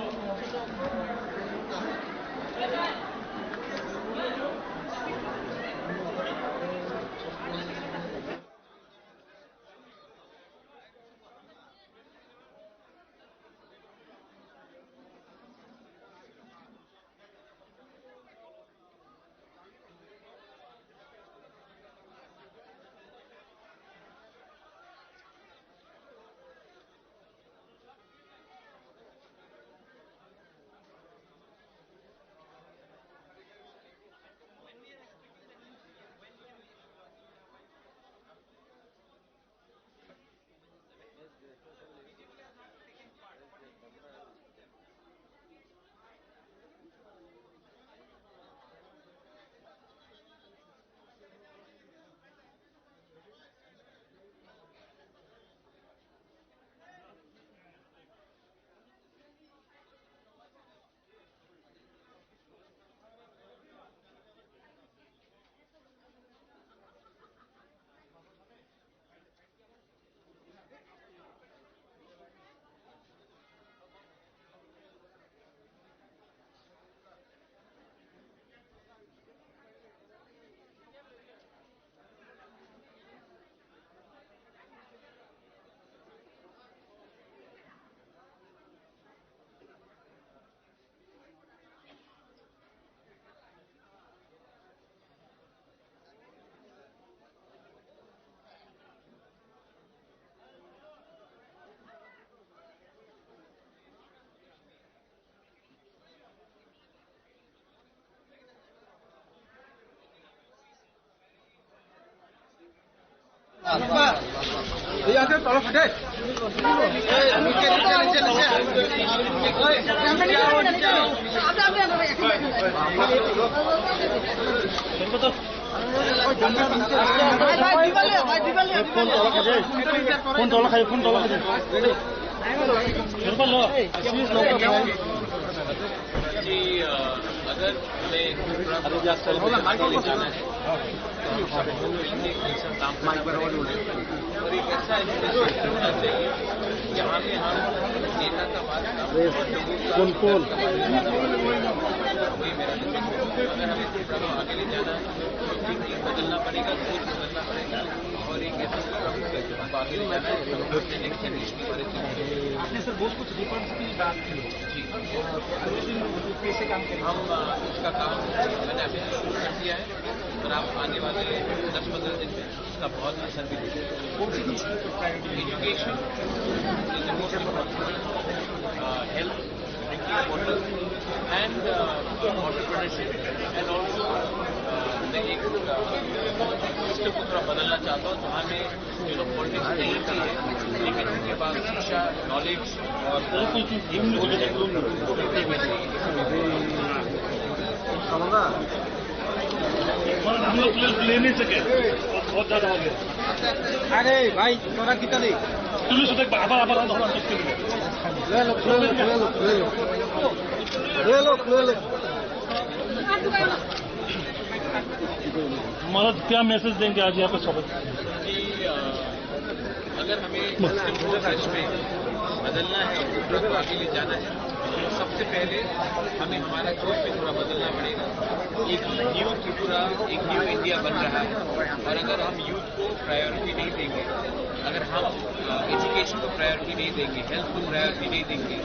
Phone তলা খাই, ফোন তলা খাই, ফোন তলা খাই। जी, अ, अगर हमें थोड़ा सा आगे ले जाना है, तो हम सब मिलके एक साथ काम करना पड़ेगा। और एक ऐसा इंस्टीट्यूशन होना चाहिए, जहाँ पे हम नेता का बात ना हो, लोगों का कौन, कौन? वही मेरा विजन है। अगर हमें थोड़ा सा आगे ले जाना है, तो थिंकिंग बदलना पड़ेगा, सोच बदलना पड़ेगा। और एक ऐसा प्रोग्राम है, जो आगे ले जाना है, तो इलेक्शन इसके बारे में। आपने सर बहुत कुछ रिफॉर्म्स की बात की है। जी। और कैसे काम करेंगे? हम, अ, उसका काम मैंने अभी शुरू कर दिया है, और आप आने वाले दस पन्द्रह दिन में उसका बहुत असर भी दिखेगा। कौन सी चीज़ की priority? Education is the most important, uh, health, drinking water, and, uh, entrepreneurship, and also, uh, मैं एक, uh, सिस्टम को थोड़ा बदलना चाहता हूँ, जहाँ में जो लोग पॉलिटिक्स नहीं किए, लेकिन उनके पास शिक्षा, नॉलेज और हम लोग ले नहीं सके, बहुत ज्यादा हो गया। আরে ভাই, তোরা কিতা রে? তুমি শুধু একবার আবার, আবার, আবার, আবার। ले लो, ले लो, ले लो, ले लो। ले लो, ले लो। महाराज, क्या मैसेज देंगे आज यहाँ पे सबक? कि, अ, अगर हमें सिस्टम को सच में बदलना है, त्रिपुरा को आगे ले जाना है, तो सबसे पहले हमें हमारा सोच में थोड़ा बदलना पड़ेगा। एक न्यू त्रिपुरा, एक न्यू इंडिया बन रहा है, और अगर हम यूथ को प्रायोरिटी नहीं देंगे, अगर हम, अ, एजुकेशन को प्रायोरिटी नहीं देंगे, हेल्थ को प्रायोरिटी नहीं देंगे,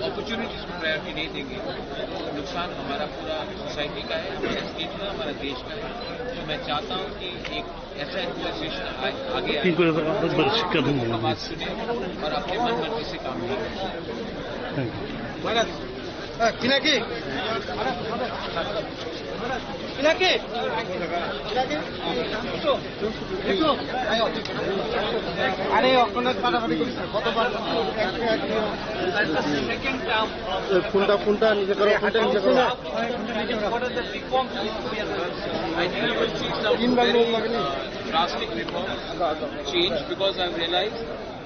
अपॉर्चुनिटीज को प्रायोरिटी नहीं देंगे, तो नुकसान हमारा पूरा सोसाइटी का है, हमारे स्टेट का, हमारा देश का है। तो मैं चाहता हूँ कि एक ऐसा एडमिनिस्ट्रेशन आ-, आगे आए, पिंक कलर का बहुत बड़ा सिक्का दूंगा मैं। बात सुने और अपने मन मर्जी से काम ना करें। Thank you. भारत, अ, पिनाकी। पिनाकी। पिनाकी। আরে, অখনো ফাটাফাটি করিস না, কতবার? এক, এক, এক। এই ফোনটা, ফোনটা নিচে করো, ফোনটা নিচে করো। What are the reforms we are going to see? I think we will see some very, uh, drastic reforms change, because I've realized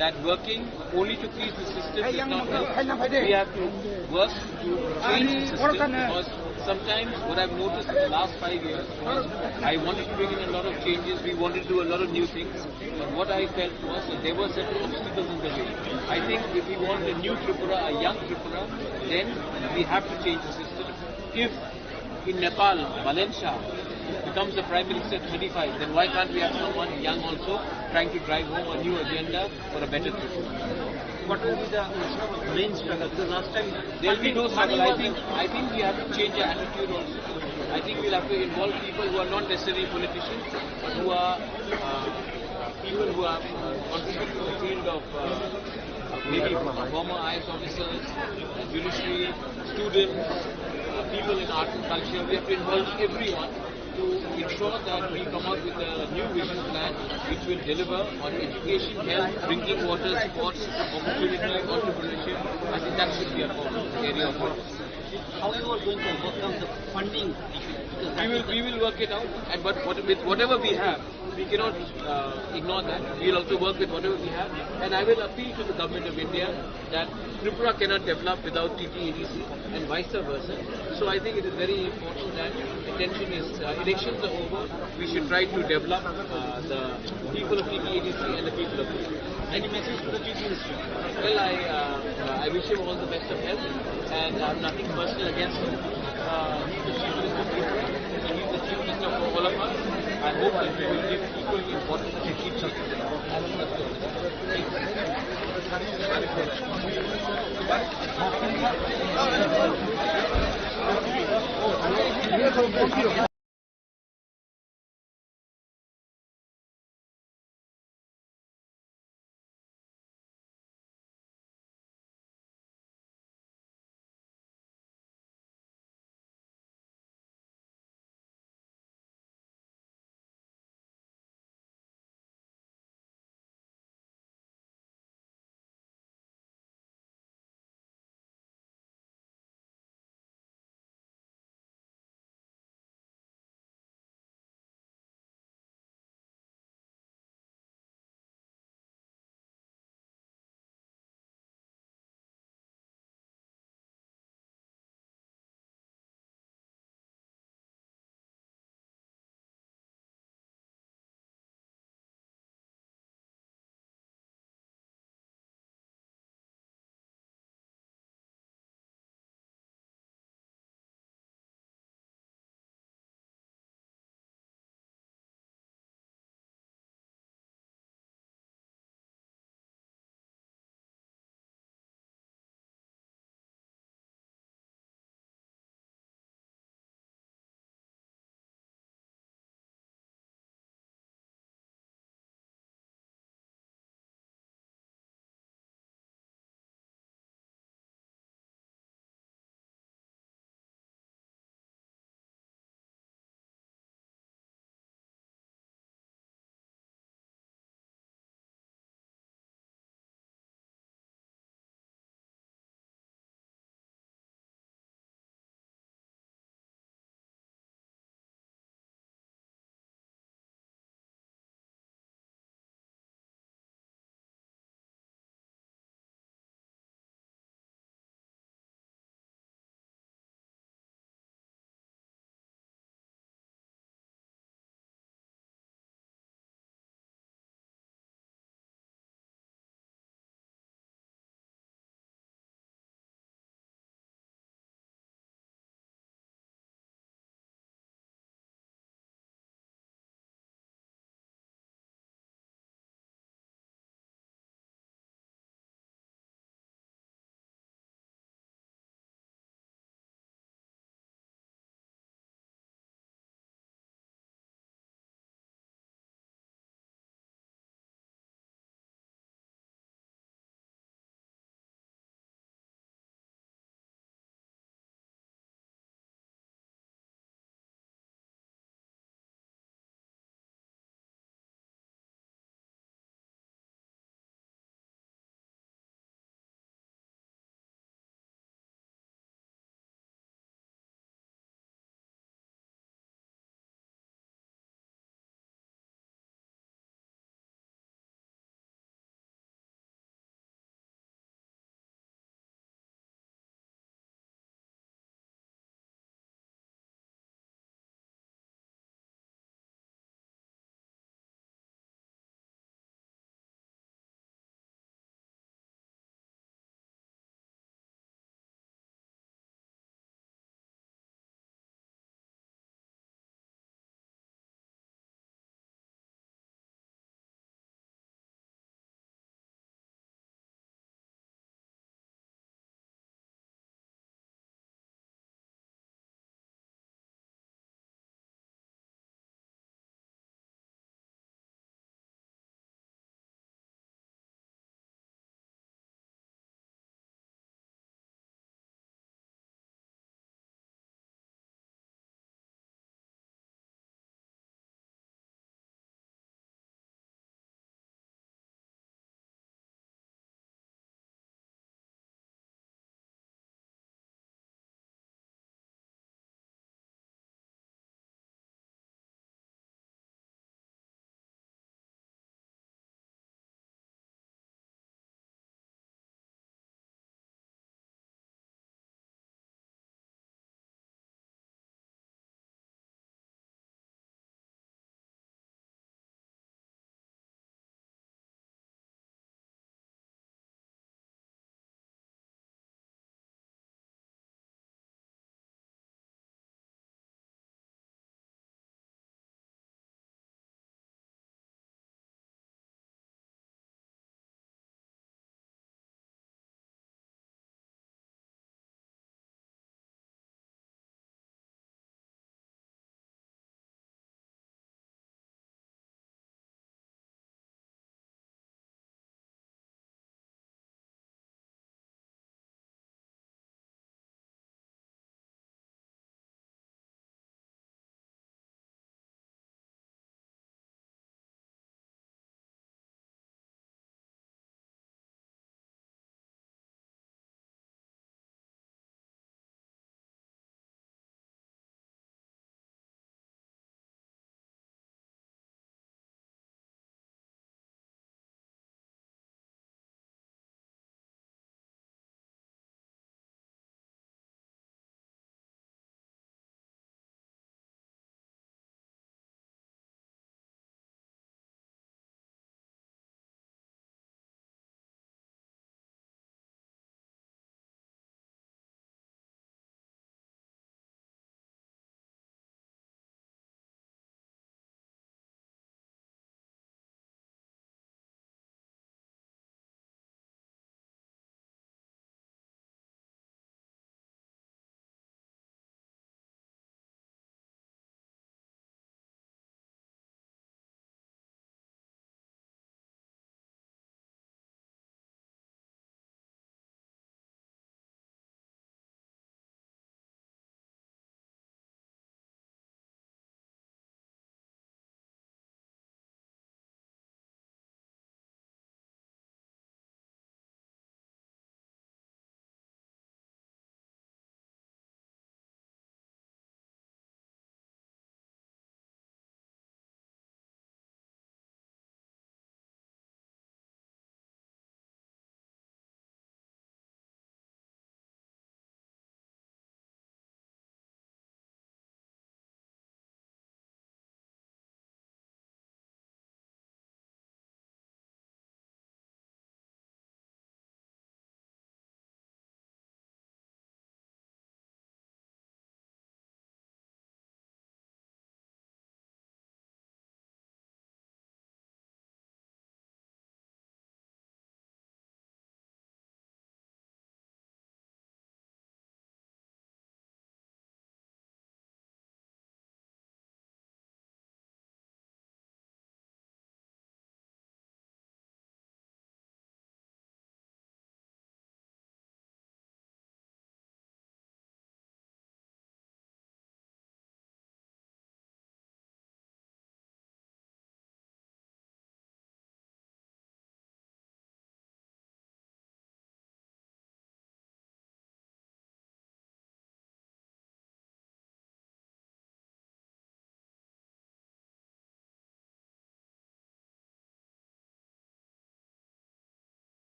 that working only to please the system is not enough. We have to work to change the system, because sometimes what I've noticed in the last five years was I wanted to bring in a lot of changes, we wanted to do a lot of new things, but what I felt was that there were certain obstacles in the way. I think if we want a new Tripura, a young Tripura, then we have to change the system. If in Nepal, Malen Shah becomes the Prime Minister at thirty-five, then why can't we have someone young also trying to drive home a new agenda for a better Tripura? What will be the main struggle? Because last time there will be no struggle. I think, I think we have to change our attitude also. I think we'll have to involve people who are not necessarily politicians, but who are, uh, people who have, uh, contributed to the field of, uh, maybe former I A S officers, uh, judiciary, students, uh, people in art and culture. We have to involve everyone to ensure that we come out with a new vision plan which will deliver on education, health, drinking water, sports, opportunity, entrepreneurship. I think that should be our focus, area of focus. How you are going to overcome the funding issue? Because we will, we will work it out, and but what, with whatever we have, we cannot, uh, ignore that. We will also work with whatever we have, and I will appeal to the Government of India that Tripura cannot develop without T T A D C and vice versa. So I think it is very important that attention is, uh, elections are over. We should try to develop, uh, the people of T T A D C and the people of Tripura. Any message to the Chief Minister? Well, I, uh, uh, I wish him all the best of health, and I have nothing personal against him. Uh, he's the Chief Minister of Tripura, and he's the Chief Minister for all of us. I hope that we will give equal importance to each other.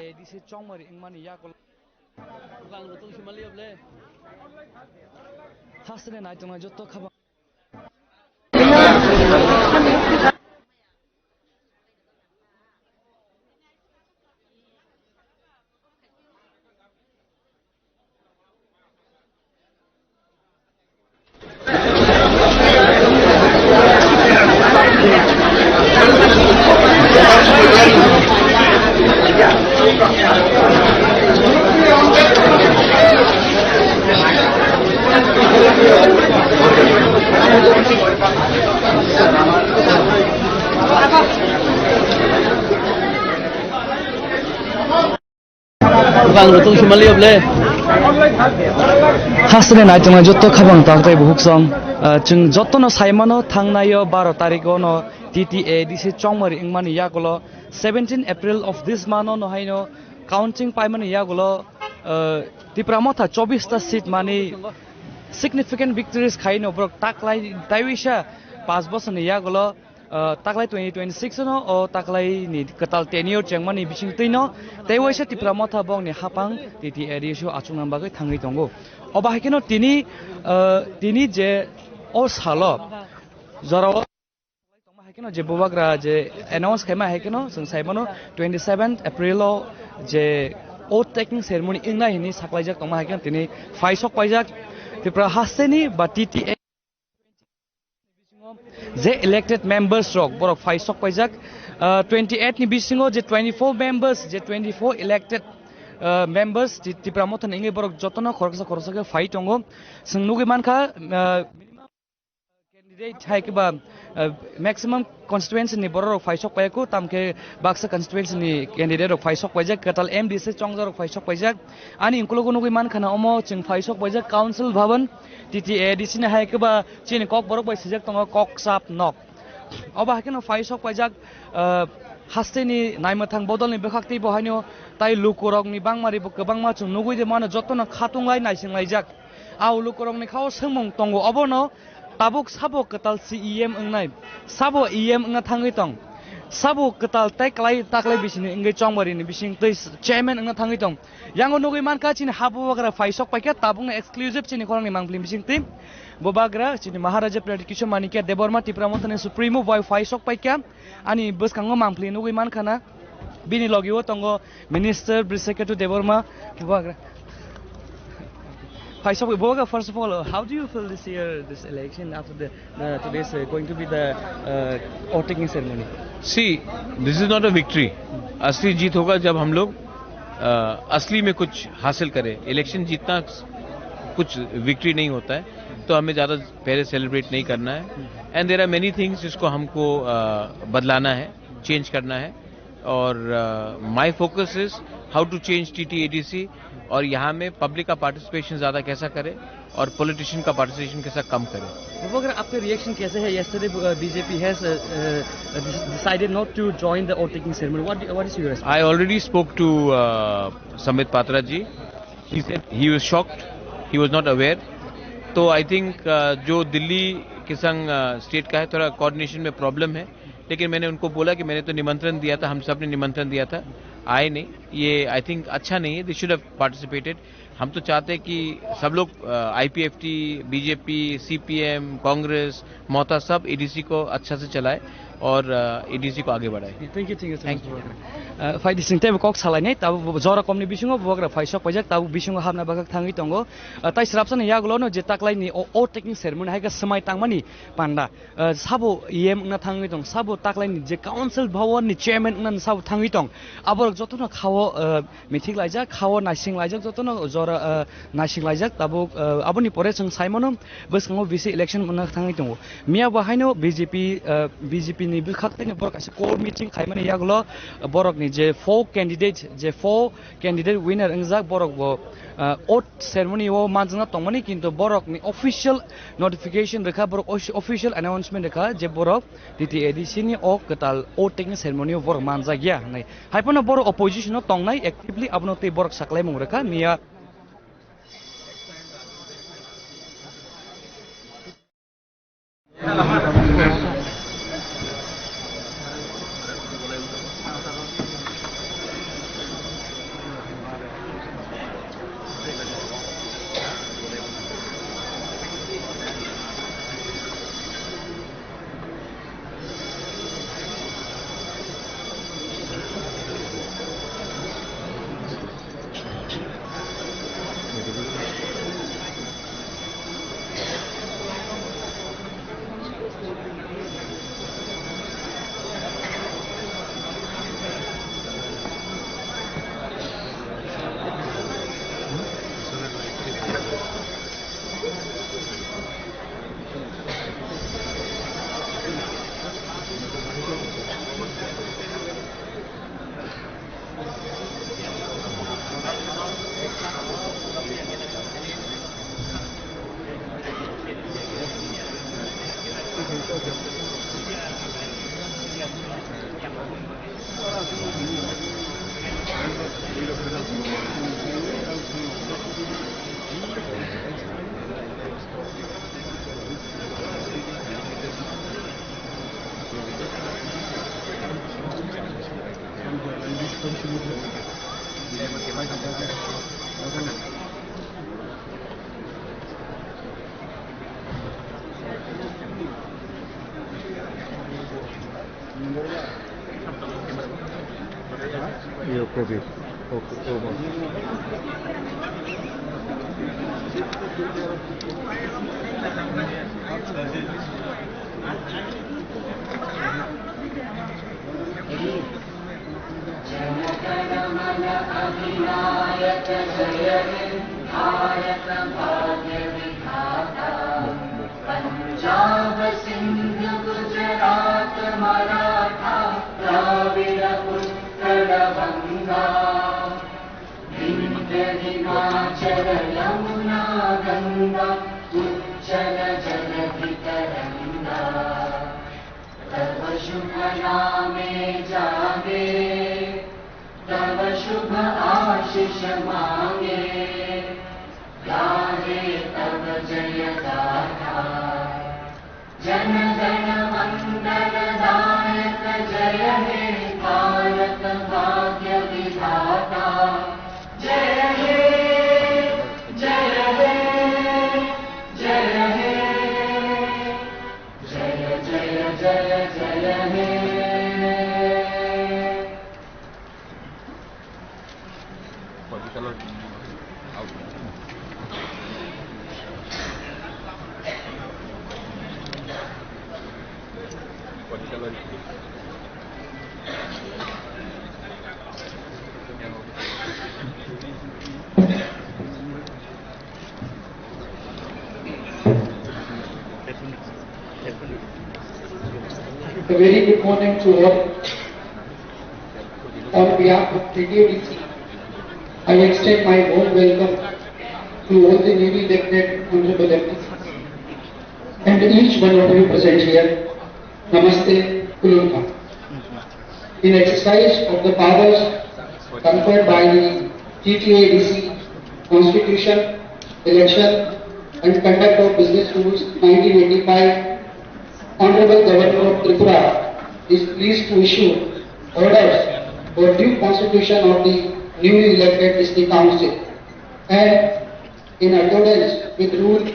A D C chongmari wngmani yakulo. Bang rwtwng sima liya ble. Hasteni naitongnai jotto khabang. Bang rwtwng sima liya ble. Hasteni naitongnai jotto khabang tak tei buhuk song. Ah, chwng jottono saimano thangnaio baro tarikh ono T T A D C chongmari wngmani yakulo seventeen April of this month ono haino counting paimani yakulo, ah, Tipra Motha chobbish ta seat mani significant victories khaino borok taklai taiwisa panch bosorni yakulo. Ah, taklai twenty twenty-six no o taklai ni kwtal tenure chengmani bising twi no tei waisa Tipra Motha bongni hapang T T A D C o achukna bagwi thangwi tongo. Obo hai kheno tini, ah, tini je o salo jorao tongma hai kheno je bubagra je announce khaima hai kheno chwng sai mano twenty seventh April o je oath taking ceremony wngnai hwnwi saklaijak tongma hai kheno tini phai sok paijak Tipra hasteni ba T T A je elected members rok borok phai sok paijak, ah, twenty eight ni bisingo je twenty four members, je twenty four elected, ah, members Ti-, Tipra Motha ni wngwi borok jotono khoroksa khoroksa khe phai tongo. Chwng nugwi mankha, ah, candidate hai khe ba Uh, maximum constituency ni borok rok phai sok paiya ko, tamkhe baksa constituency ni candidate rok phai sok paijak, kwtal M D C chongjak rok phai sok paijak. Ani ukulok o nugwi mankha na omo chwng phai sok paijak Council Bhavan, T T A D C ni hai khe ba chini kok borok bai swijak tongo kok sap nok. Obo hai kheno phai sok paijak, uh, hasteni naimwthang bodol ni bwkhak tei bo haino tai lukurok ni bangmari bo kwbangma chwng nugwi de mano jotono khatung lai naising laijak. A lukurok ni khao swngmung tongo obono tabuk sabo kwtal C E M wngnai, sabo E M wngna thangwi tong, sabo kwtal tei kwlai taklai bisini wngwi chongbarini bising tei chairman wngna thangwi tong. Yango nugwi mankha chini ha bubagra phai sok paikha, tabukno exclusive chini khorangni mangpili bising twi bubagra chini Maharaja Pradyut Kishore Manikya Debbarma Tipra Mothani Supremo bai phai sok paikha. Ani bwskango mangpili nugwi mankha na. Bini logi o tongo Minister Brisakhetu Debbarma. Bubagra. Hi, so, Bubagra, first of all, uh, how do you feel this year, this election after the, the today's uh, going to be the uh, oath taking ceremony? See, this is not a victory. असली जीत होगा जब हम लोग अ, असली में कुछ हासिल करें। इलेक्शन जीतना कुछ विक्ट्री नहीं होता है, तो हमें ज़्यादा पहले सेलिब्रेट नहीं करना है। And there are many things जिसको हमको अ, बदलाना है, चेंज करना है। और my focus is how to change T T A D C, और यहाँ में पब्लिक का पार्टिसिपेशन ज़्यादा कैसा करें और पॉलिटिशियन का पार्टिसिपेशन कैसा कम करें। Bubagra, आपका रिएक्शन कैसे है? Yesterday, uh, B J P has uh, uh, decided not to join the oath taking ceremony. What, what is your response? I already spoke to uh, Sambit Patra ji. He said he was shocked, he was not aware. तो I think जो दिल्ली के संग स्टेट का है, थोड़ा कोऑर्डिनेशन में प्रॉब्लम है, लेकिन मैंने उनको बोला कि मैंने तो निमंत्रण दिया था, हम सब ने निमंत्रण दिया था, आए नहीं। ये आई थिंक अच्छा नहीं है, they should have participated। हम तो चाहते हैं कि सब लोग, आईपीएफटी, बीजेपी, सीपीएम, कांग्रेस, मोहता, सब एडीसी को अच्छा से चलाए और एडीसी को आगे बढ़ाए। Thank you, thank you so much, Bubagra. Uh, phai di sing tei kok salai nai, tabuk jora komni bisingo Bubagra phai sok paijak, tabuk bisingo hapna bagak thangwi tongo. Uh, tai srapsani yagulo no je taklai ni o, oath taking ceremony hai khe swmai tangmani panda. Uh, sabo E M wngna thangwi tong, sabo taklai ni je council bhawan ni chairman wngna sabo thangwi tong. Aborok jotono khao, uh, mithik laijak, khao naising laijak, jotono jora, uh, naising laijak. Tabuk, uh, aboni pore chwng sai mano bwskango bisi election wngna thangwi tongo. Miya bo haino B J P, uh, B J P ni bwkhak tei borok kaisa core meeting khaimani yagulo borok ni je four candidate, je four candidate winner wngjak, borok bo, uh, oath ceremony o manjakna tongmani, kintu borok ni official notification rwkha, borok os-, official announcement rwkha je borok T T A D C ni o kwtal oath taking ceremony o borok manjakya hinwi. Hai phano borok opposition o tongnai actively, abono tei borok saklaimung rwkha miya. Yo, COVID. उज्ज्वलजनधितरङ्गा। तव शुभनामे जागे, तव शुभ आशिष मांगे, गाहे तव जय गाथा। जन गण मंगल दायक जय हे भारत भाग्य विधाता। जय हे, जय हे, जय हे, जय जय जय जय हे। A very good morning to all. On behalf of T T A D C, I extend my warm welcome to all the newly elected honorable M Ps and each one of you present here. Namaste, Kulunpa. In exercise of the powers conferred by the T T A D C Constitution, Election and Conduct of Business Rules nineteen eighty-five, Honorable Governor of Tripura is pleased to issue orders for due constitution of the newly elected district council, and in accordance with Rule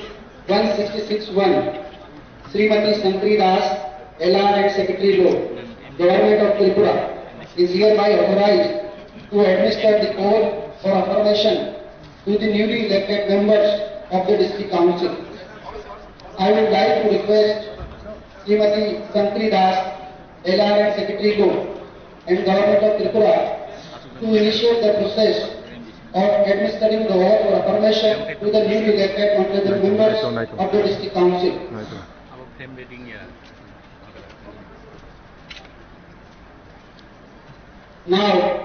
one sixty-six one, Srimati Shankari Das, L R and Secretary Law, Government of Tripura, is hereby authorized to administer the oath for affirmation to the newly elected members of the District Council. I would like to request Srimati Shankari Das, L R and Secretary Law, and Government of Tripura to initiate the process of administering the oath or affirmation to the newly elected honorable members of the District Council. Now,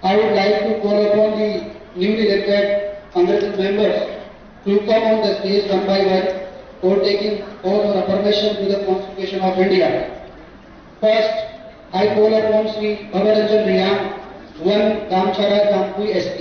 I would like to call upon the newly elected honorable members to come on the stage one by one for taking oath or affirmation to the Constitution of India. First, I call upon Shri Bhabaranjan Reang, one Damchara Jampui S T.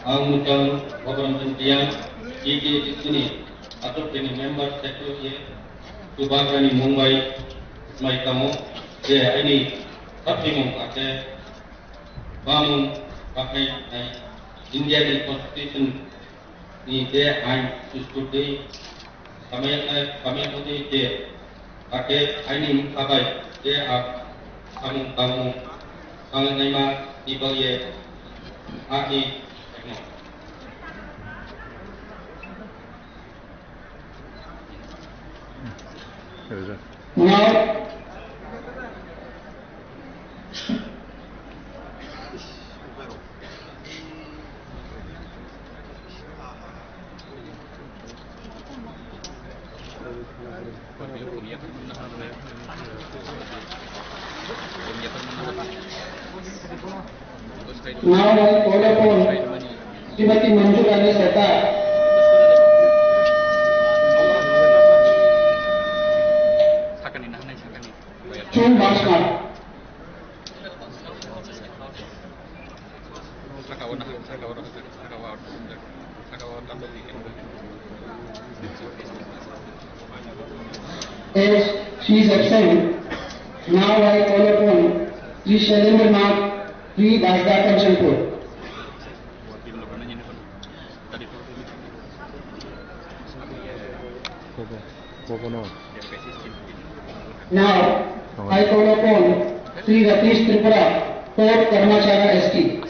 Ang Mukang Bhabaranjan Reang, T T A D C ni atok ni member sector ye Subagrani Mumbai mai tamo je aini sapni mung ake bamung pakai nai India ni constitution ni je ain sustutwi samaya, samaya mudi je ake aini mukha bai je a samung tangmung tangnaima ni bagwi ani Now, Now I call upon Srimati Manjulani Sarkar. Chun Basma. As she is absent, now I call upon Sri Shailendra Nath, Sri Dasda Kanchanpur. Now, I call upon Sri Ratish Tripura, fourth Karmachara S T.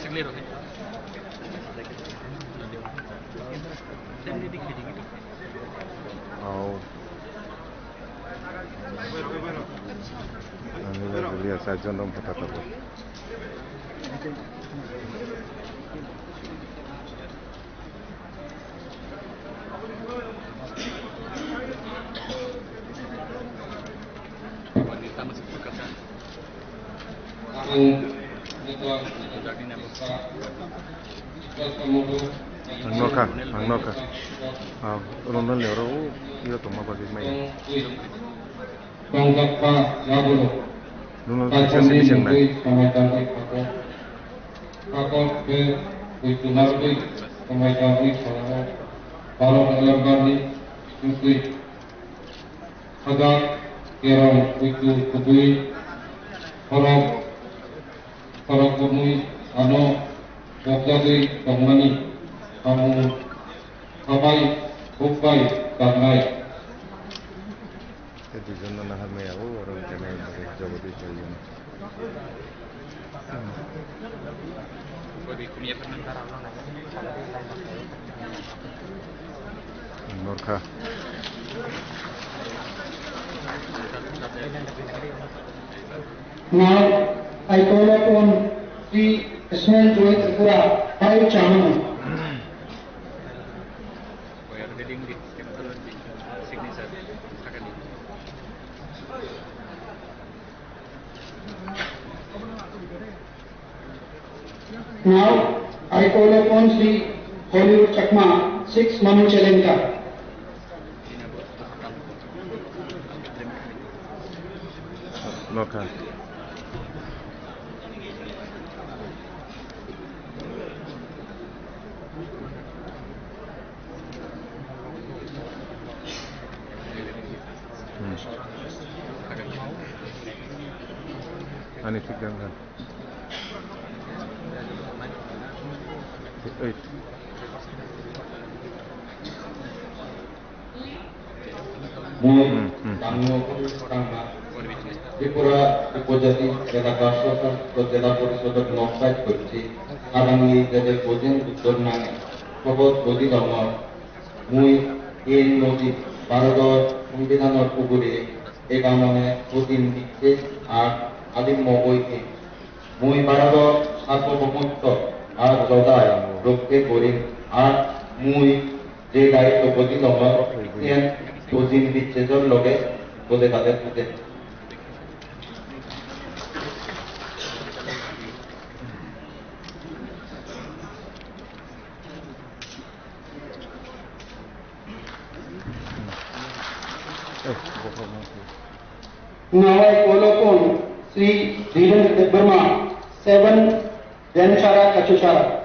Ang nila gulia sa jondom pata tabo. Ang nokha, ang nokha. Ah, rono le oro, iro tongma bagwi maya. Tongjakma yagulo. Rono le Paikon ni bising nai. Mungwi samai tangwi phato. Paikon be bui tumarwi samai tangwi phato. Borok elembani mungwi. Hajak kerong kuitu kubui khorok, khorok kubui ano bokjagwi tongmani samung sabai hukbai tangnai. Tei duijon no nahar maya o oro wngkha nai bagwi jagadi jagadi. Norkha. Now, I call upon Sri Ismail Joy Tripura, five Chamang. Now, I call upon Sri Hollywood Chakma, six Manu Chelenka. Nokha. Hmm. Ani thik wngkha. Eight. Mui Hmm, hmm. Tangmo Kurang Tripura Upojati Jela Prashasan to Jela Porishodor Noksai Kurchi Arangni Jede Bojin Uttor Nange Kobot Bodi Longor Mui Ain Modi Bharodor Songbidanor Ugure Egamone Odin Dikhe Ar Adim Mogoi Ke Mui Bharodor Sarbobomoto Ar Jodai Rokhe Gorim Ar Mui Je daitw bodi nogo, iyan bojin bichejor loge bode bade bode. Nawai kolokon Sri Dhirendra Debbarma, seven Demchara Kachuchara.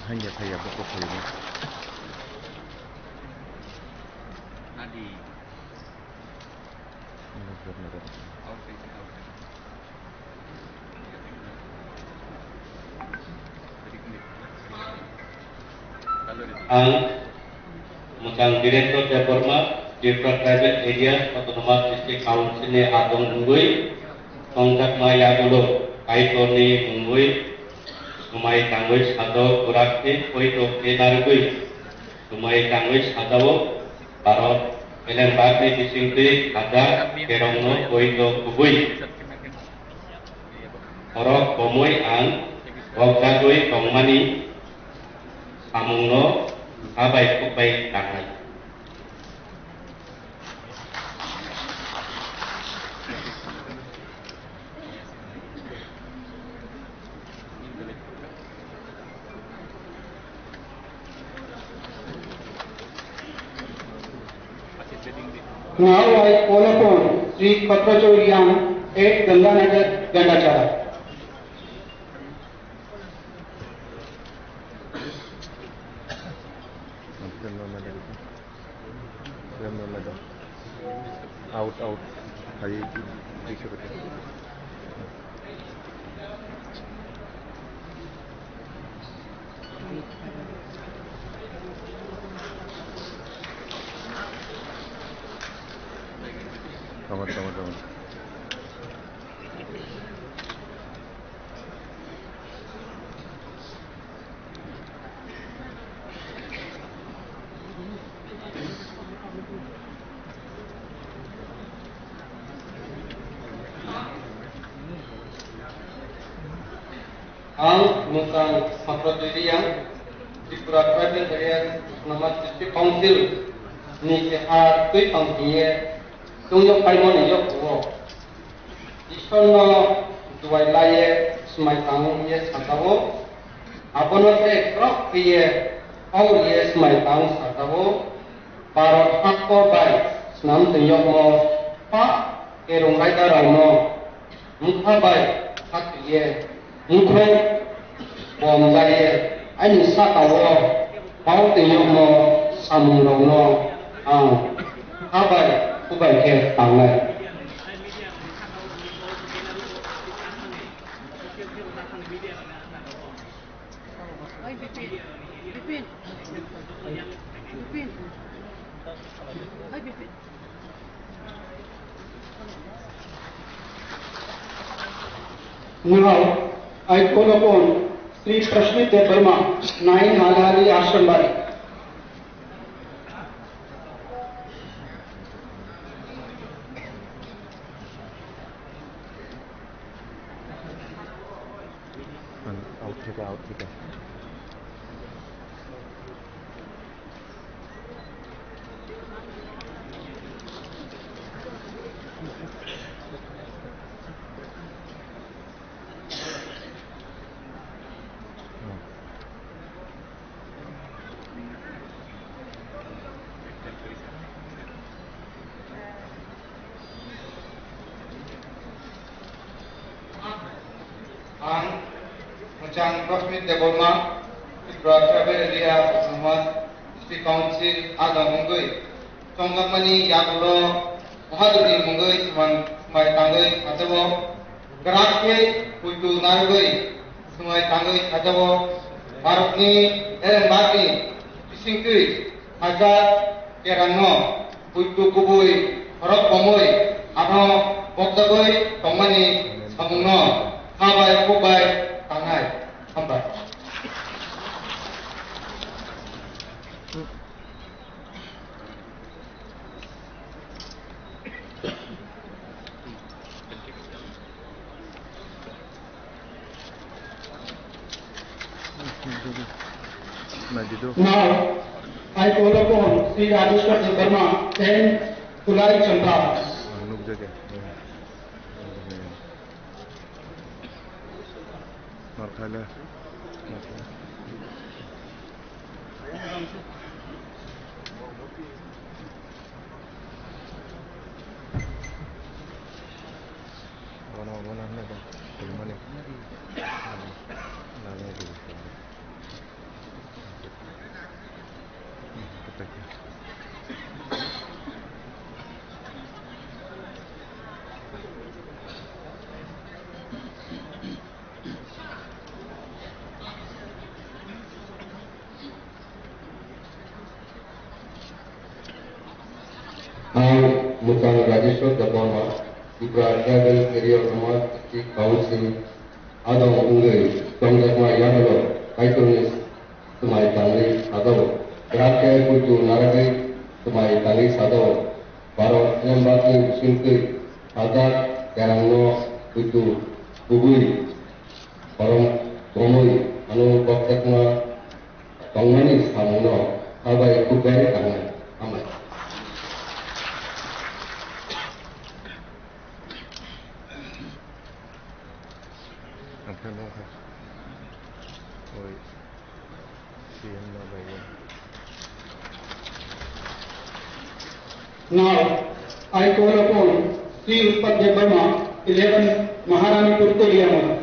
Hanya saya buku ini. Ang Mwchang Birendra Debbarma, Tripura Tribal Areas Autonomous District Council ni adong wngwi tongjakma yagulo Kaitorni mungwi swmai tangwi sajao kwrakni poito khe narwgwi swmai tangwi sajao Bharat Beleng bagni bisingtwi khajak kerongno poito kubui. Borok komoi ang bokjagwi tongmani samungno sabai khukbai tangnai. Now I call upon Sri Khatrachar Yang, eighth Ganganagar Gandachara. Out, out. Hai, di, di, di. Tama, tama, tama. Ang Mwchang Sampradoriya, Tripura Tribal Areas Autonomous District Council ni keha twi pang hiye tungyo paimani yok o. Ishwarno duai laiye swmai tang ye sajao. Abono se khorok khe ye hor ye swmai tang sajao. Bharot hakor bai swnam twi yokmo pa kerong raida rokno wngkha bai khatwiye wngkhai bom jaiye aini sakao pao twi yokmo samungrokno ang habai hubai khe tangnai. Oi, Bipin. Bipin. Bipin. Oi, Bipin. Now, I call upon Sri Prashmit Debbarma, nine Halhali Ashram Bari. Out theke, out theke. Ang Mwchang Prashmit Debbarma, Tripura Tribal Area Autonomous District Council adong wngwi chongjakmani yagulo Maharani mungwi swmai tangwi sajao. Kwrak khe puitu narwgwi swmai tangwi sajao. Bharotni Erenbarni bisingtwi sajak kerangno puitu kubui khorok bomwi ano bokjagwi tongmani samungno kha bai kuk bai tangnai. Hambai. Now, I call upon Sri Rajeshwar Debbarma, ten Kulai Champa. Ang nukjagwi. Narkhaile. Bono, bono hwnwi bo tongmani. Nangni. Ang Mwchang Rajeshwar Debbarma, Tripura Tribal Area Autonomous District Council adong wngwi tongjakma yagulo Kaitorni swmai tangwi sajao. Kwrak khe puitu narwgwi swmai tangwi sajao. Bharot Erenbarni bisingtwi sajak kerangno puitu kubui khorok bomwi ano bokjakma tongmani samungno kha bai kuk bai tangnai. Hambai. Ang khe nukha. Oi. C M no bai. Now, I call upon Sri Utpal Debbarma, eleven Maharanipur Telia Motha.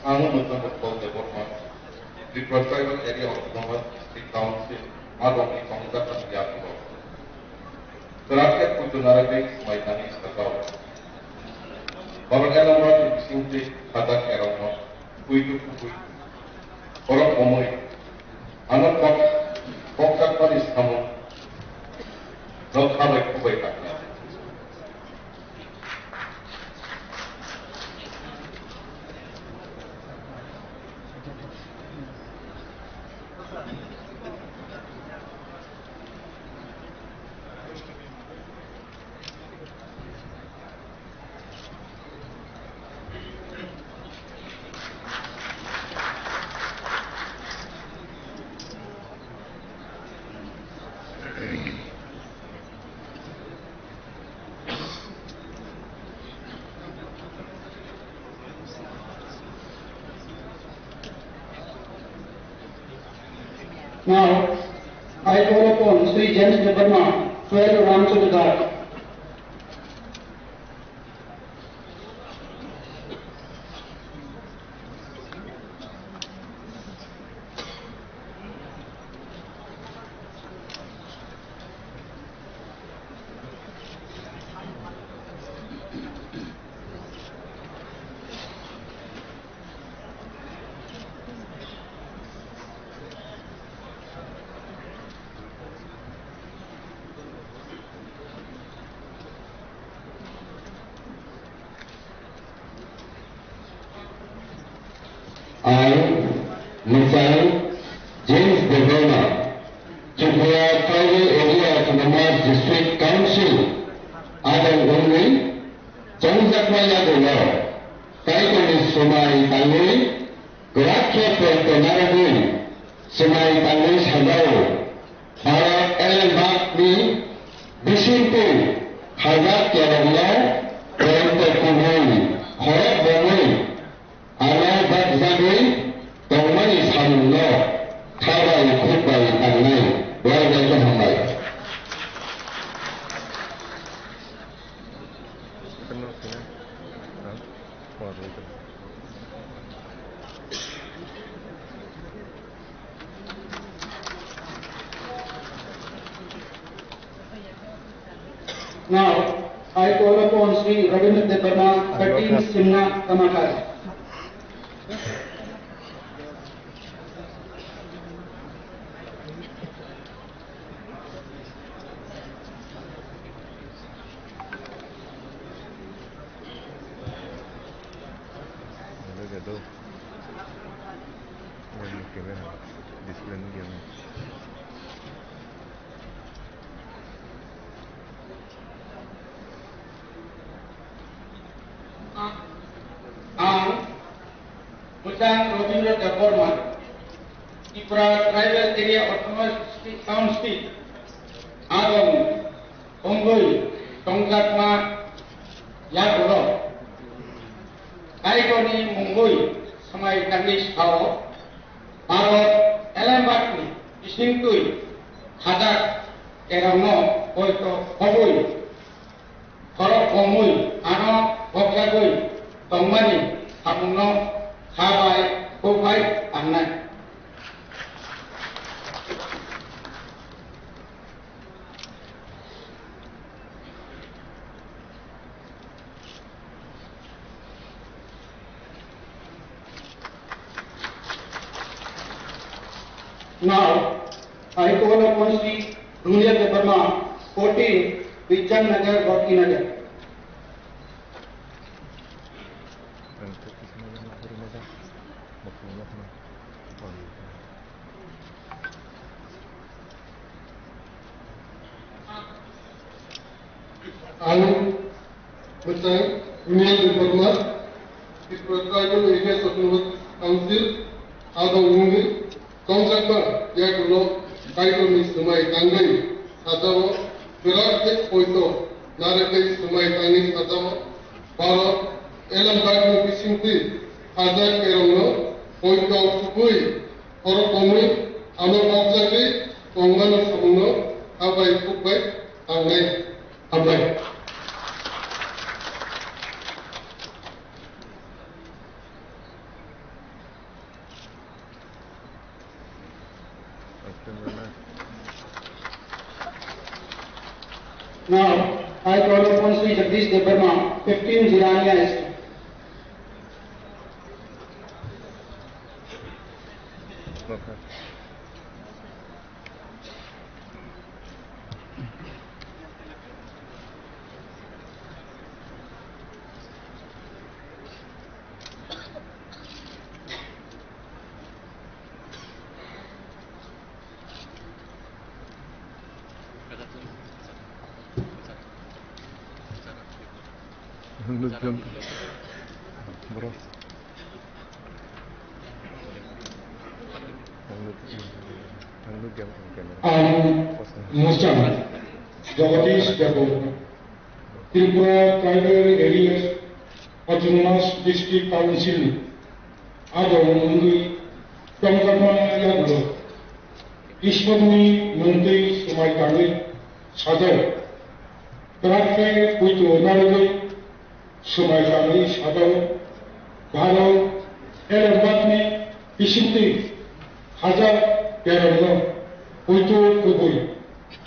Ang Mutang Utpal Debbarma, Tripura Tribal Area Autonomous District Council, Madong ni Kongsa Tangiya Kulo. Trakhe Putu Naragri Smaitani Sakao. Baron Elamrat ni bising twi Khadak Erongno, Kuitu Kubui. Borok omoi. Ano kok, kokjakmani samung. Nok khabai kubai takna. Now, I call upon Sri James Debbarma, twelve Ramchandra Ghat. Ang Mwchang James Debbarma, Tripura Tribal Area Autonomous District Council adong wngwi chongjakma yagulo Kaitorni swmai tangwi kwrak khe poito narwgwi swmai tangwi sajao. Bharat elembakni bisingtwi hajak kerongno poito kubui khorok bomwi ano bakjagwi tongmani samungno kha bai khuk bai tangnai. Belai belai khe hambai. Now, I call upon Sri Rabindra Debbarma, thirteen Simna Kamakar. Ang Bujang Robindra Debbarma, Tripura Tribal Area Autonomous District Council adong wngwi tongjakma yagulo Kaitorni mungwi swmai tangwi sao, Bharat elembakni bisingtwi hajak kerongno poito khobwi khorok khomwi ano bokyagwi tongmani samungno kha bai khuk bai tangnai. Now, I call upon Shri Dunia Debbarma, fourteen, Vijjan Nagar, Bhakti Nagar. Ang Mwchang Dunia Debbarma, Tripura Tribal Areas Autonomous Council, abo wngwi tongjakma yagulo Kaitorni swmai tangwi sajao, kwrak khe poito narwgwi swmai tangwi sajao, Bharat Elambagni bisingtwi hajak kerongno poito kubui khorok komwi ano bokjagwi tongmani samungno habai khukbai tangnai. Hambai. Now, I call upon Shri Jagdish Debbarma, fifteen Jirania Street. Ang Muchang Jagadish Debbarma, Tripura Tribal Areas Autonomous District Council ni adong wngwi tongjakma yagulo Ishwarni mungtwi swmai tangwi sajao. Kwrak khe poito narwgwi swmai tangwi sajao. Bharat Elambagni bisingtwi hajak kerongno poito kubui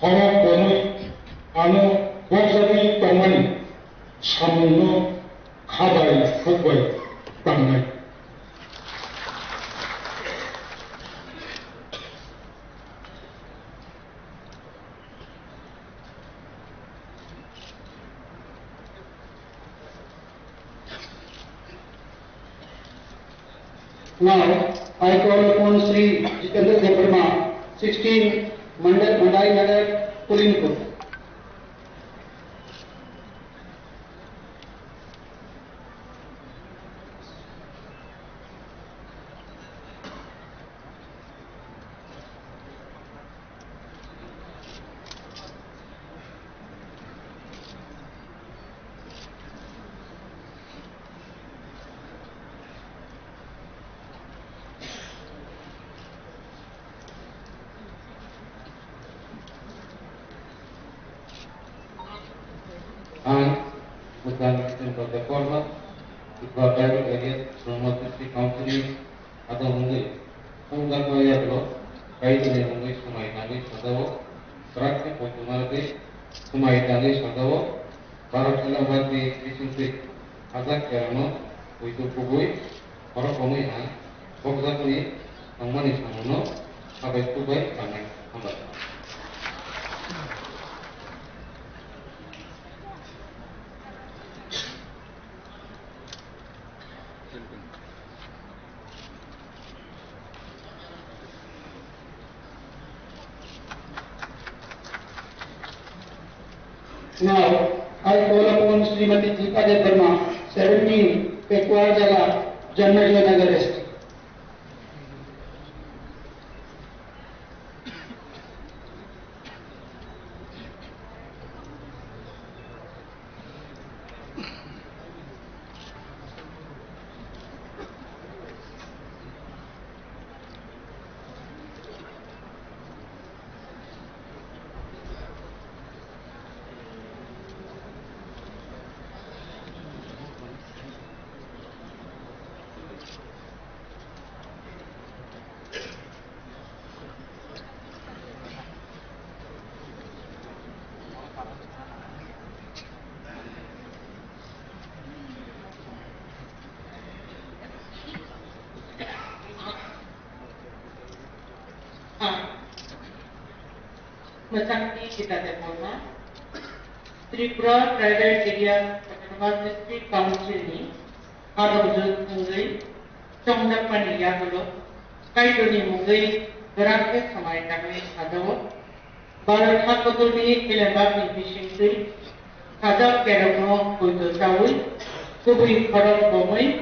khorok komwi ano bokjagwi tongmani samungno khabai khukbai tangnai. Now, I call upon Shri Jitendra Debbarma, sixteen Mandai, Mandai Nagar, Kulinpur. Ang Bhutan Central Department, Tripura Tribal Areas Autonomous District Council ni adong wngwi tongjakma yagulo Kaitorni mungwi swmai tangwi sajao, kwrak khe poito narwgwi swmai tangwi sajao, Bharat Elambagni bisingtwi hajak kerongno poito kubui khorok komwi ang bokjakni tongmani samungno khabai khukbai tangnai. Hambai. Now, I call upon Srimati Deepa Debbarma, seventeen, Pekwa Jala, Janmajaya Nagar, S T. Mwchangdi Gita Debbarma, Tripura Tribal Area Autonomous District Council ni adongjwk wngwi chongjakmani yagulo Kaitorni mungwi kwrak khe swmai tangwi sajao. Bharat ha kotorni elembakni bisingtwi sajak kerongno poito chaui kubui khorok bomwi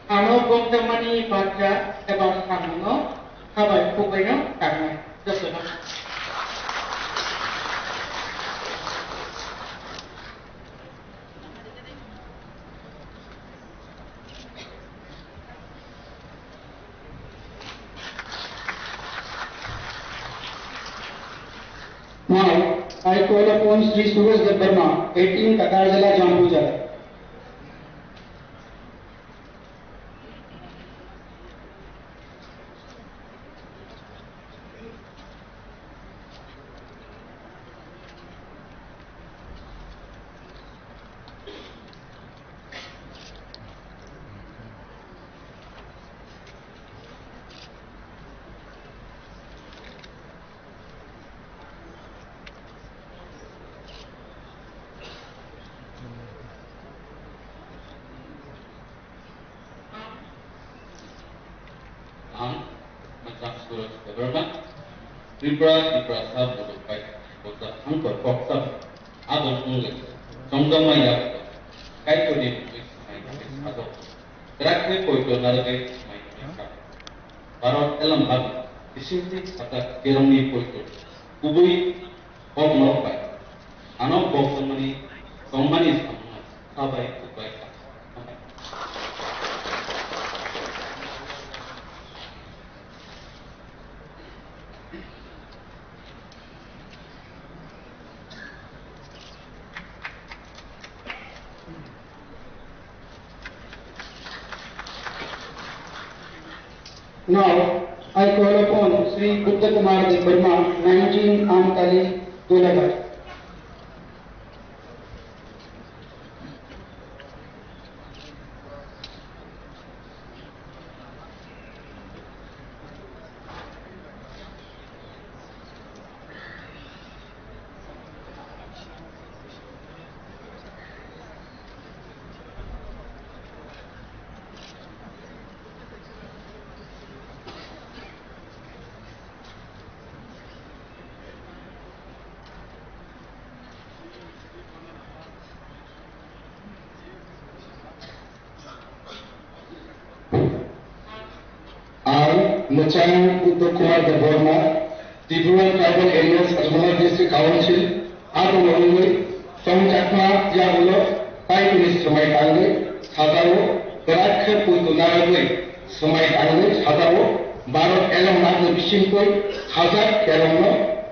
ano bokjakmani bachra eba samungno habai khukbaino tangnai. Jotono. Now, I call upon Shri Suraj Debbarma, eighteen Takarjala Jambuja. Ang, Machang Suraj Debbarma, Tripura, Tiprasa Budok Bai, Bota Hangkor Koksa, Adon Ungwe, Chongdama Yak, Kaitorni Bukwi Samai Khe Sajok, Drakhe Poito Narwgwi Samai Khe Sajok, Bharat Elambak, Bisingtwi Sajak Kerongni Poito, Kubui Kokno bai, ano bo tongmani, tongmani samungno sabai kubai kha. Now, I call upon Shri Buddha Kumar Debbarma, nineteen Amtali, Dolaghar. Ang Mwchang Uttam Kumar Debbarma, Tripura Tribal Areas Autonomous District Council, abo wngwi tongjakma yagulo Kaitorni swmai tangwi sajao, kwrak khe poito narwgwi swmai tangwi sajao, Bharat Elambakni bisingtwi sajak kerongno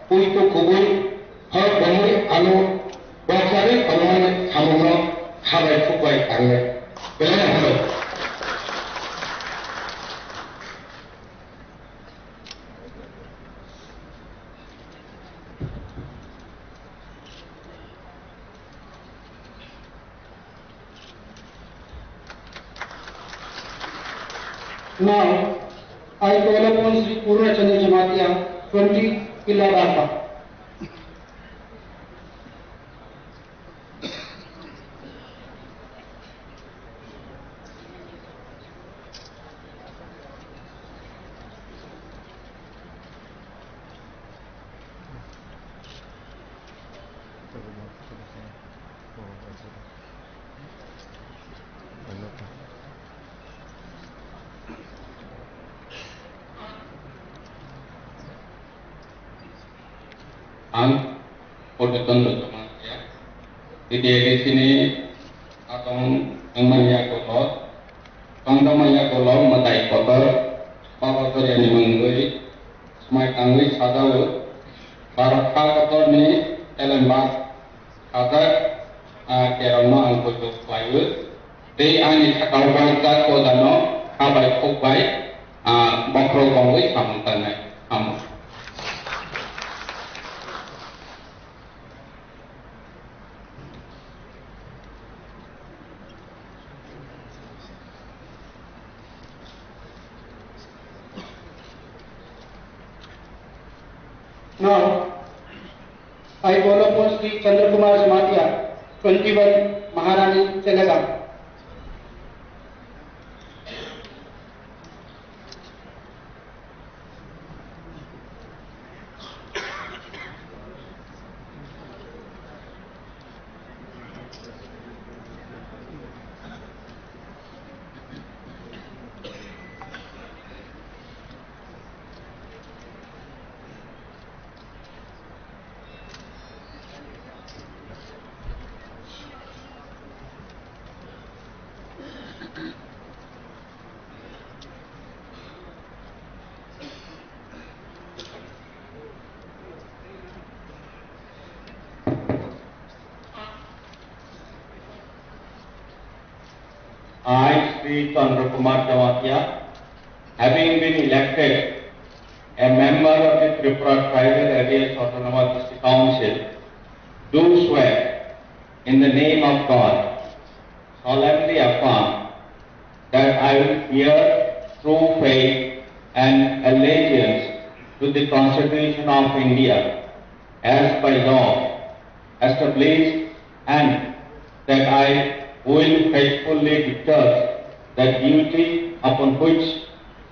poito kubui Hor bomwi ano bokjagwi tongmani samungno khabai khukbai tangnai. Belai no hambai. Now, I call upon Shri Purna Chandra Jamatia, twenty Killa Barpa. Ang Purnachondo Jamatia, T T A D C ni atong wngmani yagulo, tongjakmani yagulo mwtai kotor, Baba Choriani mungwi, swmai tangwi sajao, Bharat ha kotorni elembak sajak, ah, kerongno ang poito khlaio. Tei ani sakao bangsa kojano habai khukbai, ah, bokhorok bongwi samung tangnai. Amo. Now, I call upon Shri Chandra Kumar Jamatia, twenty-one, Maharani Chelagam. I, Shri Chandra Kumar Jamatia, having been elected a member of the Tripura Tribal Areas Autonomous District Council, do swear in the name of God, solemnly affirm that I will bear true faith and allegiance to the Constitution of India as by law established, and that I will faithfully discharge the duty upon which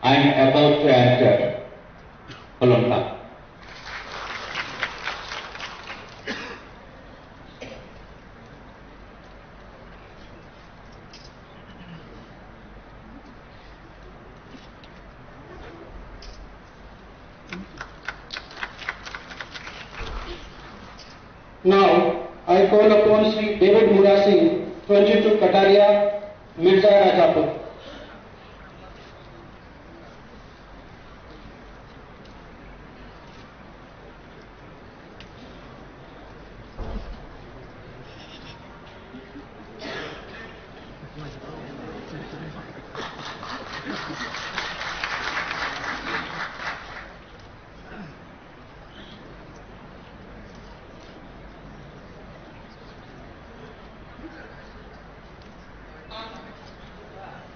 I am about to enter. Khulumkha. Now, I call upon Shri David Murasing, twenty-two Kataria, Mirza Rajapur.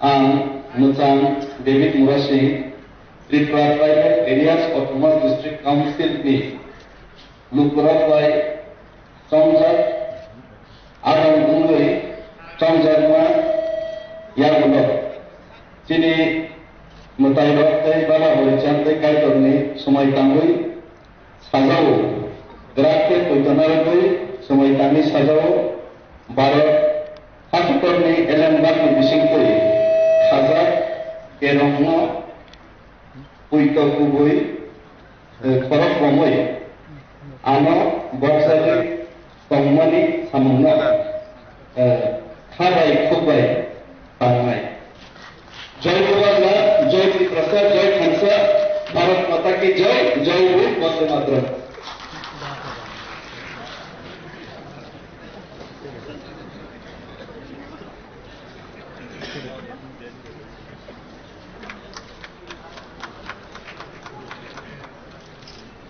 Ang Mwchang David Murasing, Tripura Tribal Areas Autonomous District Council ni lukurok bai chongjak, adong wngwi chongjakma yagulo. Chini mwtairok tei bala horicham tei Kaitorni swmai tangwi sajao, grak khe poito narwgwi swmai tangwi sajao, Bharat hakutorni elem bakni bisingtwi khajak kerongno poito kubui, eh, khorok romwi ano bokjagwi tongmani samungno, eh, kha bai khuk bai tangnai. Jai Bubagra, Jai Tiprasa, Jai Thansa, Bharat Mata Ki Jai, Jai Hind, Vande Mataram.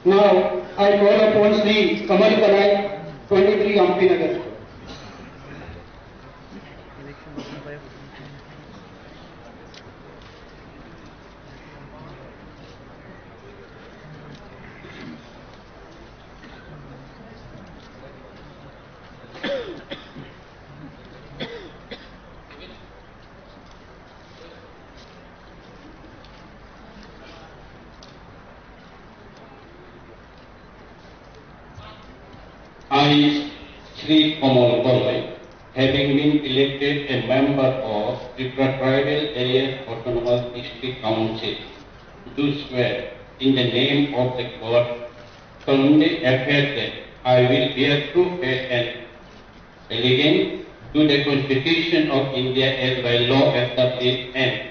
Now, I call upon Shri Kamal Kanai, twenty-three Ampi Nagar. I, Shri Kamal Goloi, having been elected a member of Tripura Tribal Areas Autonomous District Council, do swear in the name of the God, solemnly affirm that I will bear true faith and allegiance to the Constitution of India as by law established, and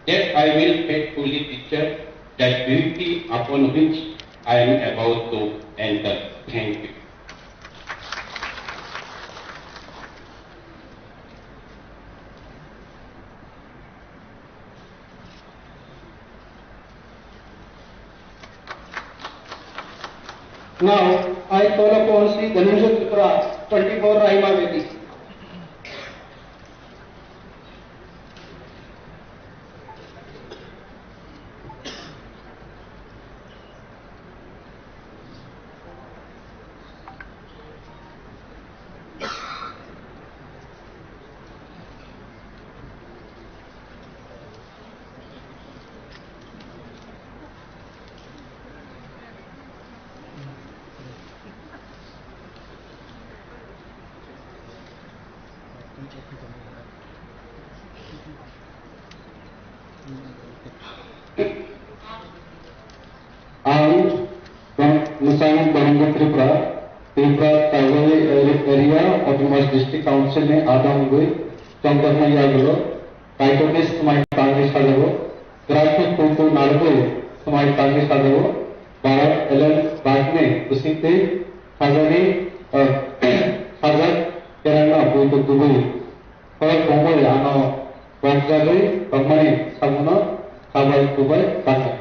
that I will faithfully discharge the duty upon which I am about to enter. Thank you. Now, I call upon Shri Dhananjay Tripura, twenty-four Rahima Valley. Ang Bang-, Mwsang Baranggo Tripura, Tripura Tribal Area Autonomous District Council ni adam wngwi chongjaknai yagulo Kaitorni swmai tangwi sajao, kwrakhe kulku narwgwi swmai tangwi sajao, Bharat Alliance bagni bisingtwi sajani, ah, sajak kerangno buitu kubui. Khorok bongwi ano bokjagwi tongmani sabuno kabai kubai kasa.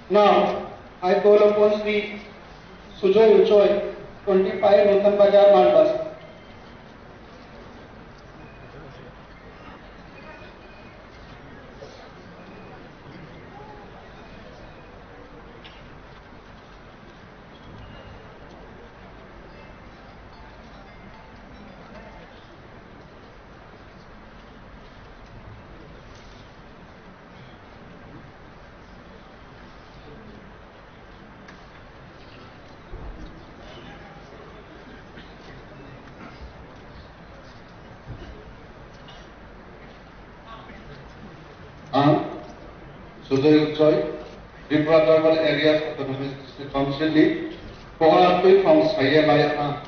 Now, I call upon Shri Sujoy Uchoi, twenty-five Nutan Bazar, Malbas. Ang Sujoy Uchoi, Tripura Tribal Areas Autonomous District Council ni pohor twi phong saye lai ang.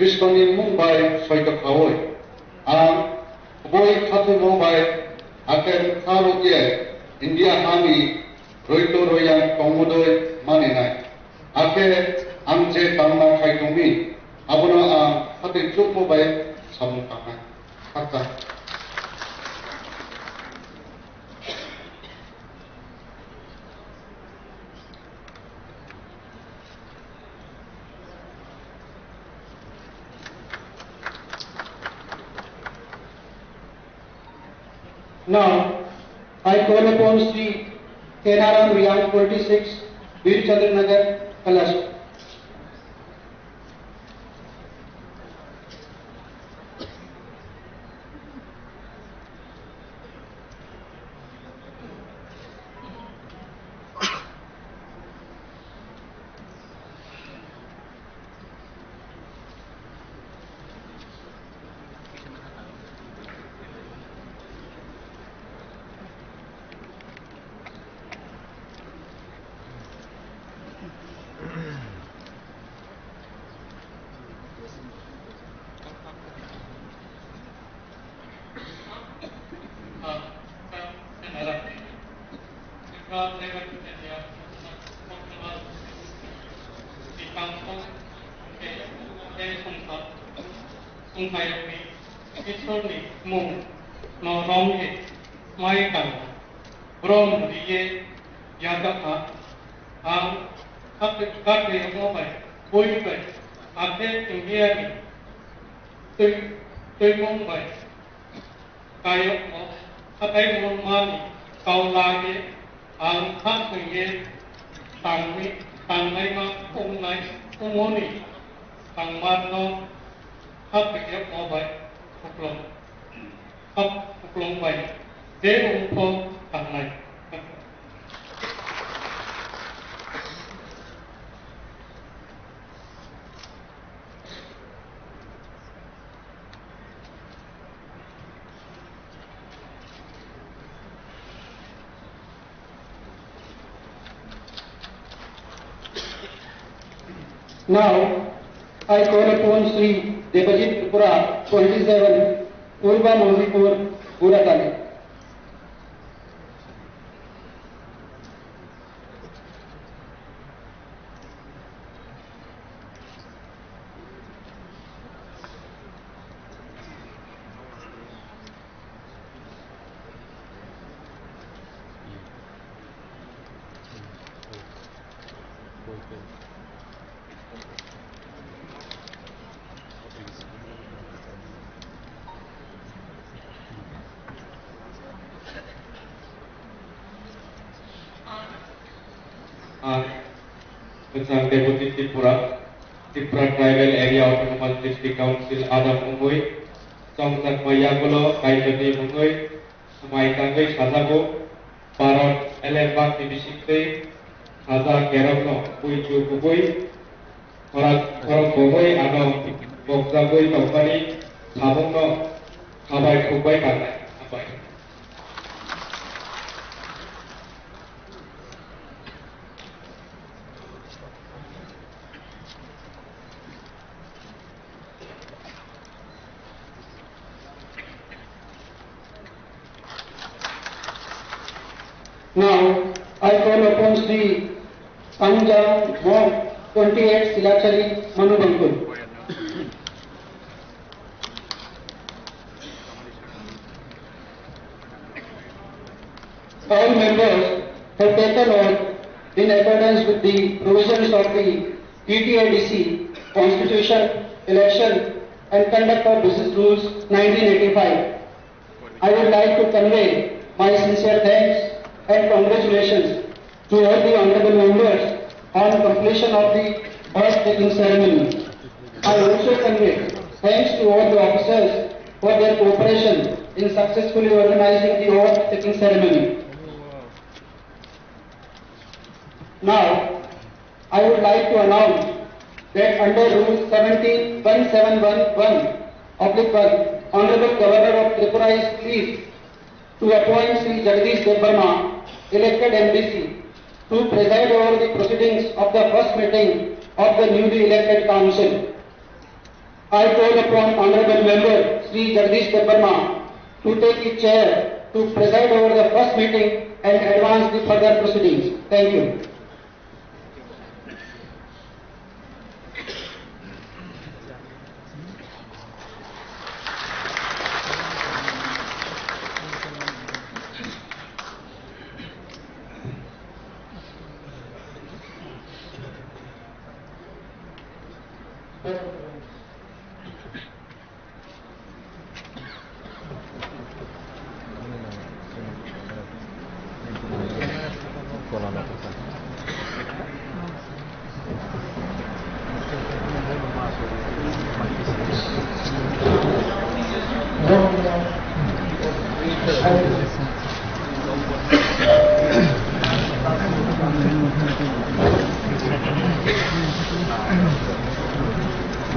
Krishna ni mung bai soito khaui, ang kubui khatungmo bai akhel kha rw ye India ha ni roito royang tongmudoi maninai. Akhe ang je tangma khai tongmi, abono ang khatui chukmo bai samung tangnai. Khakchang. Now, I call upon Shri Kenaram Riang, twenty-six, Bir Chandra Nagar, Kailash. Songkhairokni Isorni mung no romwi mai tang brom riye yajak ha. Ang kate, kate yokmo bai, bui bai, athe India ni twi, twimung bai, kayokmo, hatai mungmani kau lage, ang kha swngye tangwi, tangnaima wngnai, wngmoni tangmarno kha twiyokmo bai, khuklwng. Hap kuplung bai, de ungpho tangnai. Now, I call upon Shri Debajit Tripura, twenty-seven, Purba Manjipur, Guratali. Ang Kwchang Deputy Tripura, Tripura Tribal Area Autonomous District Council adam wngwi Chongjakma yagulo Kaitorni mungwi swmai tangwi sajago, Bharat elembakni bisingtwi saja kerokno buichu kubui khorang khorok bohoi ano bokjagwi tongmani samungno khabai khukbai tangnai. Hambai. Now, I call upon Sri Pangjang Mok, twenty-eight Silachari, Manubangkul. All members have taken oath in accordance with the provisions of the T T A D C Constitution, Election and Conduct of Business Rules nineteen eighty-five. I would like to convey my sincere thanks and congratulations to all the honorable members on completion of the oath taking ceremony. I also convey thanks to all the officers for their cooperation in successfully organizing the oath taking ceremony. Now, I would like to announce that under Rule seventeen one seven one one oblique one, Honorable Governor of Tripura is pleased to appoint Shri Jagdish Debbarma, elected M D C, to preside over the proceedings of the first meeting of the newly elected council. I call upon Honorable Member Shri Jagdish Debbarma to take his chair to preside over the first meeting and advance the further proceedings. Thank you.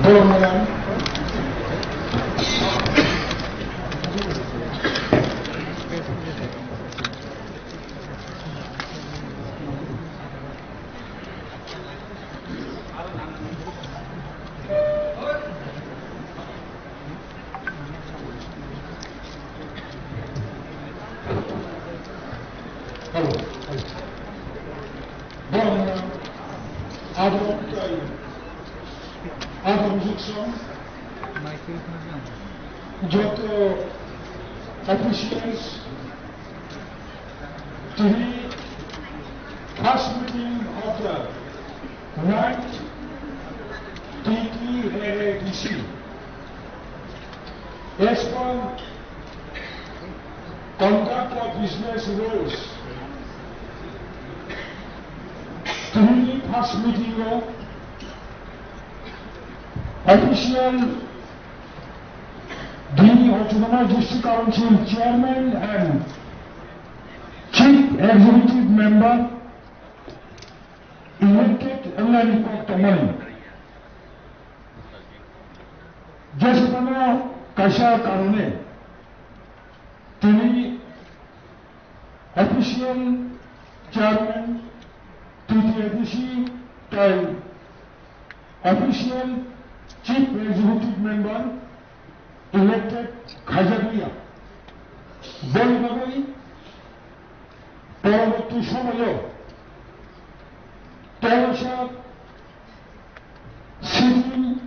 Hello. Hello. Borok, abo, abo, joto officials, tini first meeting of the ninth T T A A D C. As per conduct of business rules, tini first meeting o official the Autonomous District Council Chairman and Chief Executive Member elected wngmani kok tongmani. Jeswkano kaisa karone tini official chairman, T T A D C, tei official chief executive member elected khaijak liya. Boni bagwi poroborti somoyo terosa sitting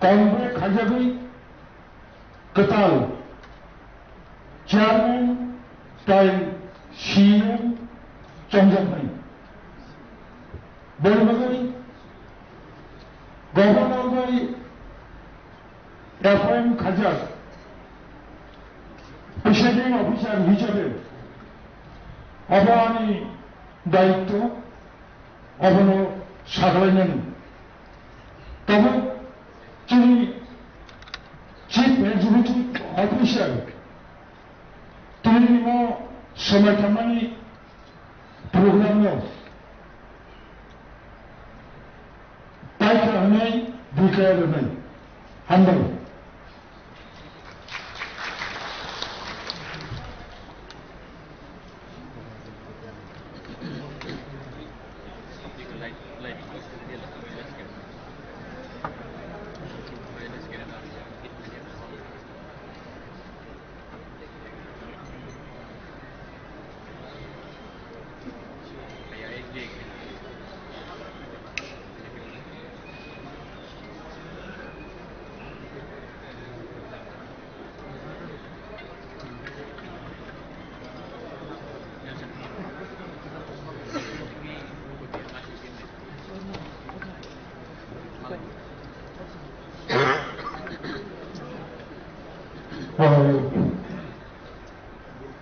convoke khaijagwi kwtal chairman tei C E M chongjaknai. Boni bagwi governor bai appoint khaijak presiding officer hisabe abo ani daityo, abono saglainani. Tamo chini Chief Executive Tini mo somai tangmani program no paikha hwnwi bwikha rwnai. Hambai.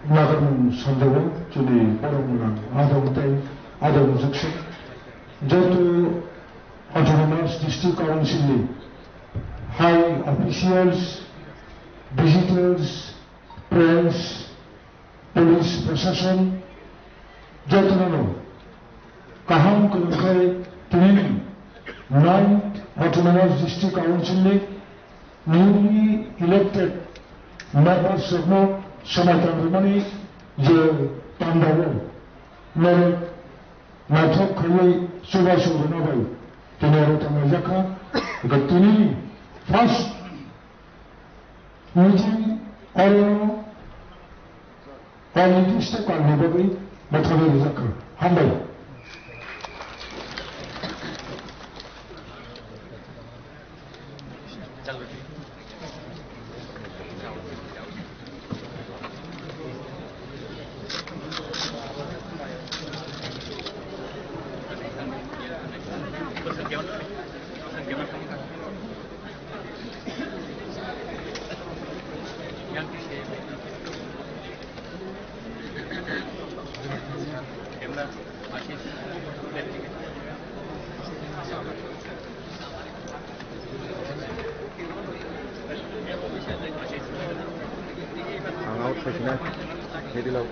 Nagarmung sanjao chini borok mwnang adong tei adong jukse joto Autonomous District Council ni high officials, visitors, friends, police, proshashan jotono kaham kwrwngkhe tini ninth Autonomous District Council ni newly elected members rokno samai tangrimani je pandao norok naithok khaiwi chubachu rwna bai tini oro tanglaijak kha. Hwnkhe tini first meeting oro Onirgista kalni bagwi bwtharwi rijak kha. Hambai. Ang out khaisina, ready lo.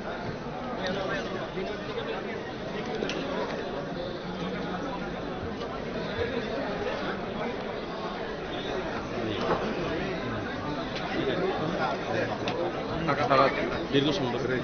Taka taka, dirgo song dok re.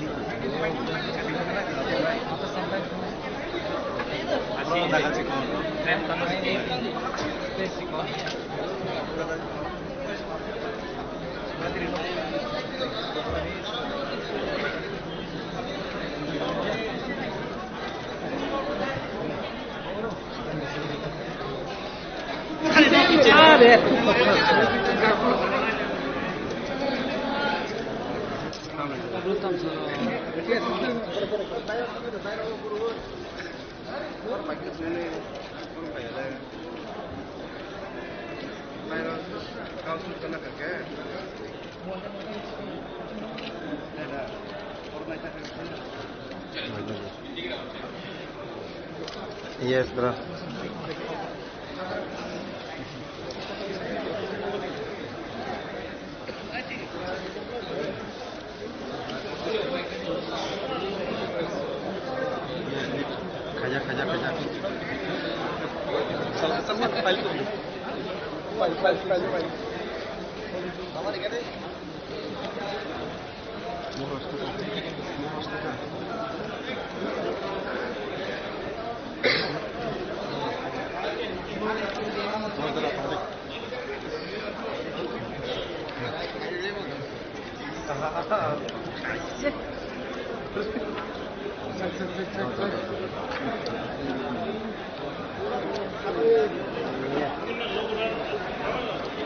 Yes, bro. Khaja, khaja, khaja. Salman, salman, file to. File, file, file, file.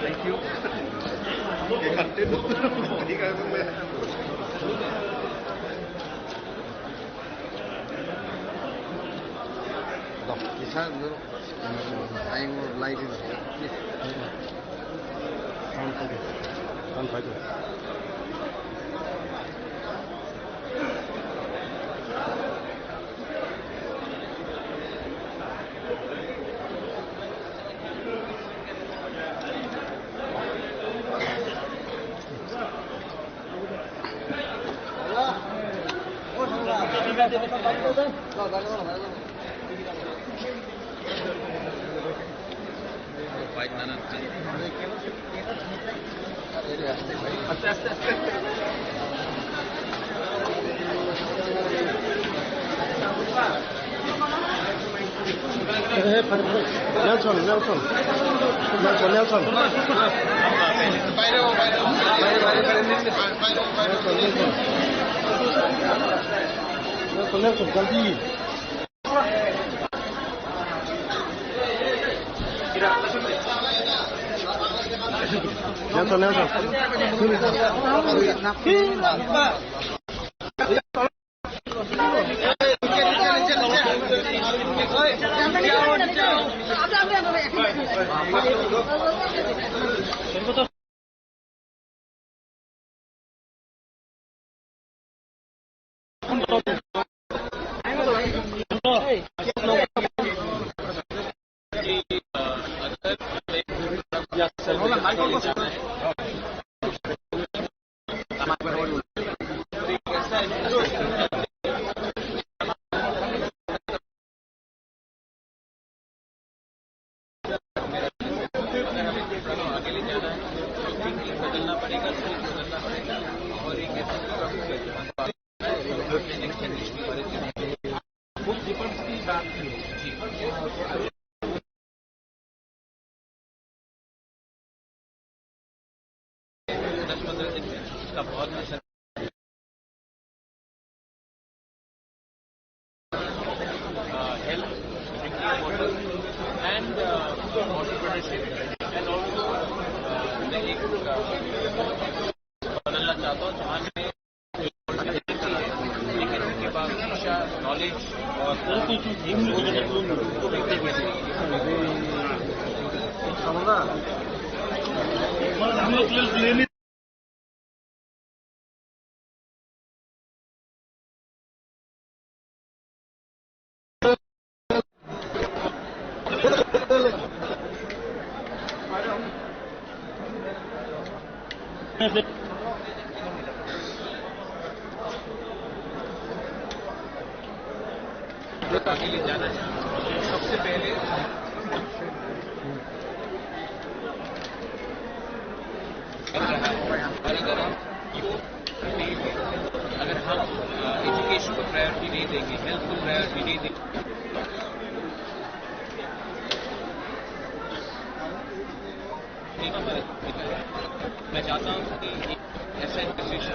Thank you. Kisa, ayang light ini. Sound pakai. Sound pakai. Nelson, Nelson. Nelson, Nelson. Nelson, Nelson. Nelson, Nelson, jaldi. Nelson, Nelson. सबसे पहले अगर हम एजुकेशन को प्रायोरिटी नहीं देंगे, हेल्थ को प्रायोरिटी नहीं देंगे, मैं चाहता हूँ कि ऐसा एक decision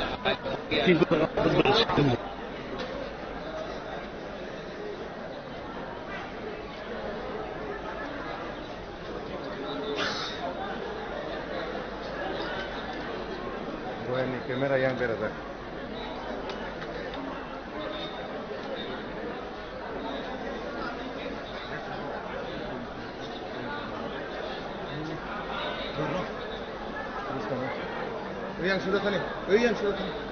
Boyani camera yang berajak. Yang sudah kali, yang sudah kali.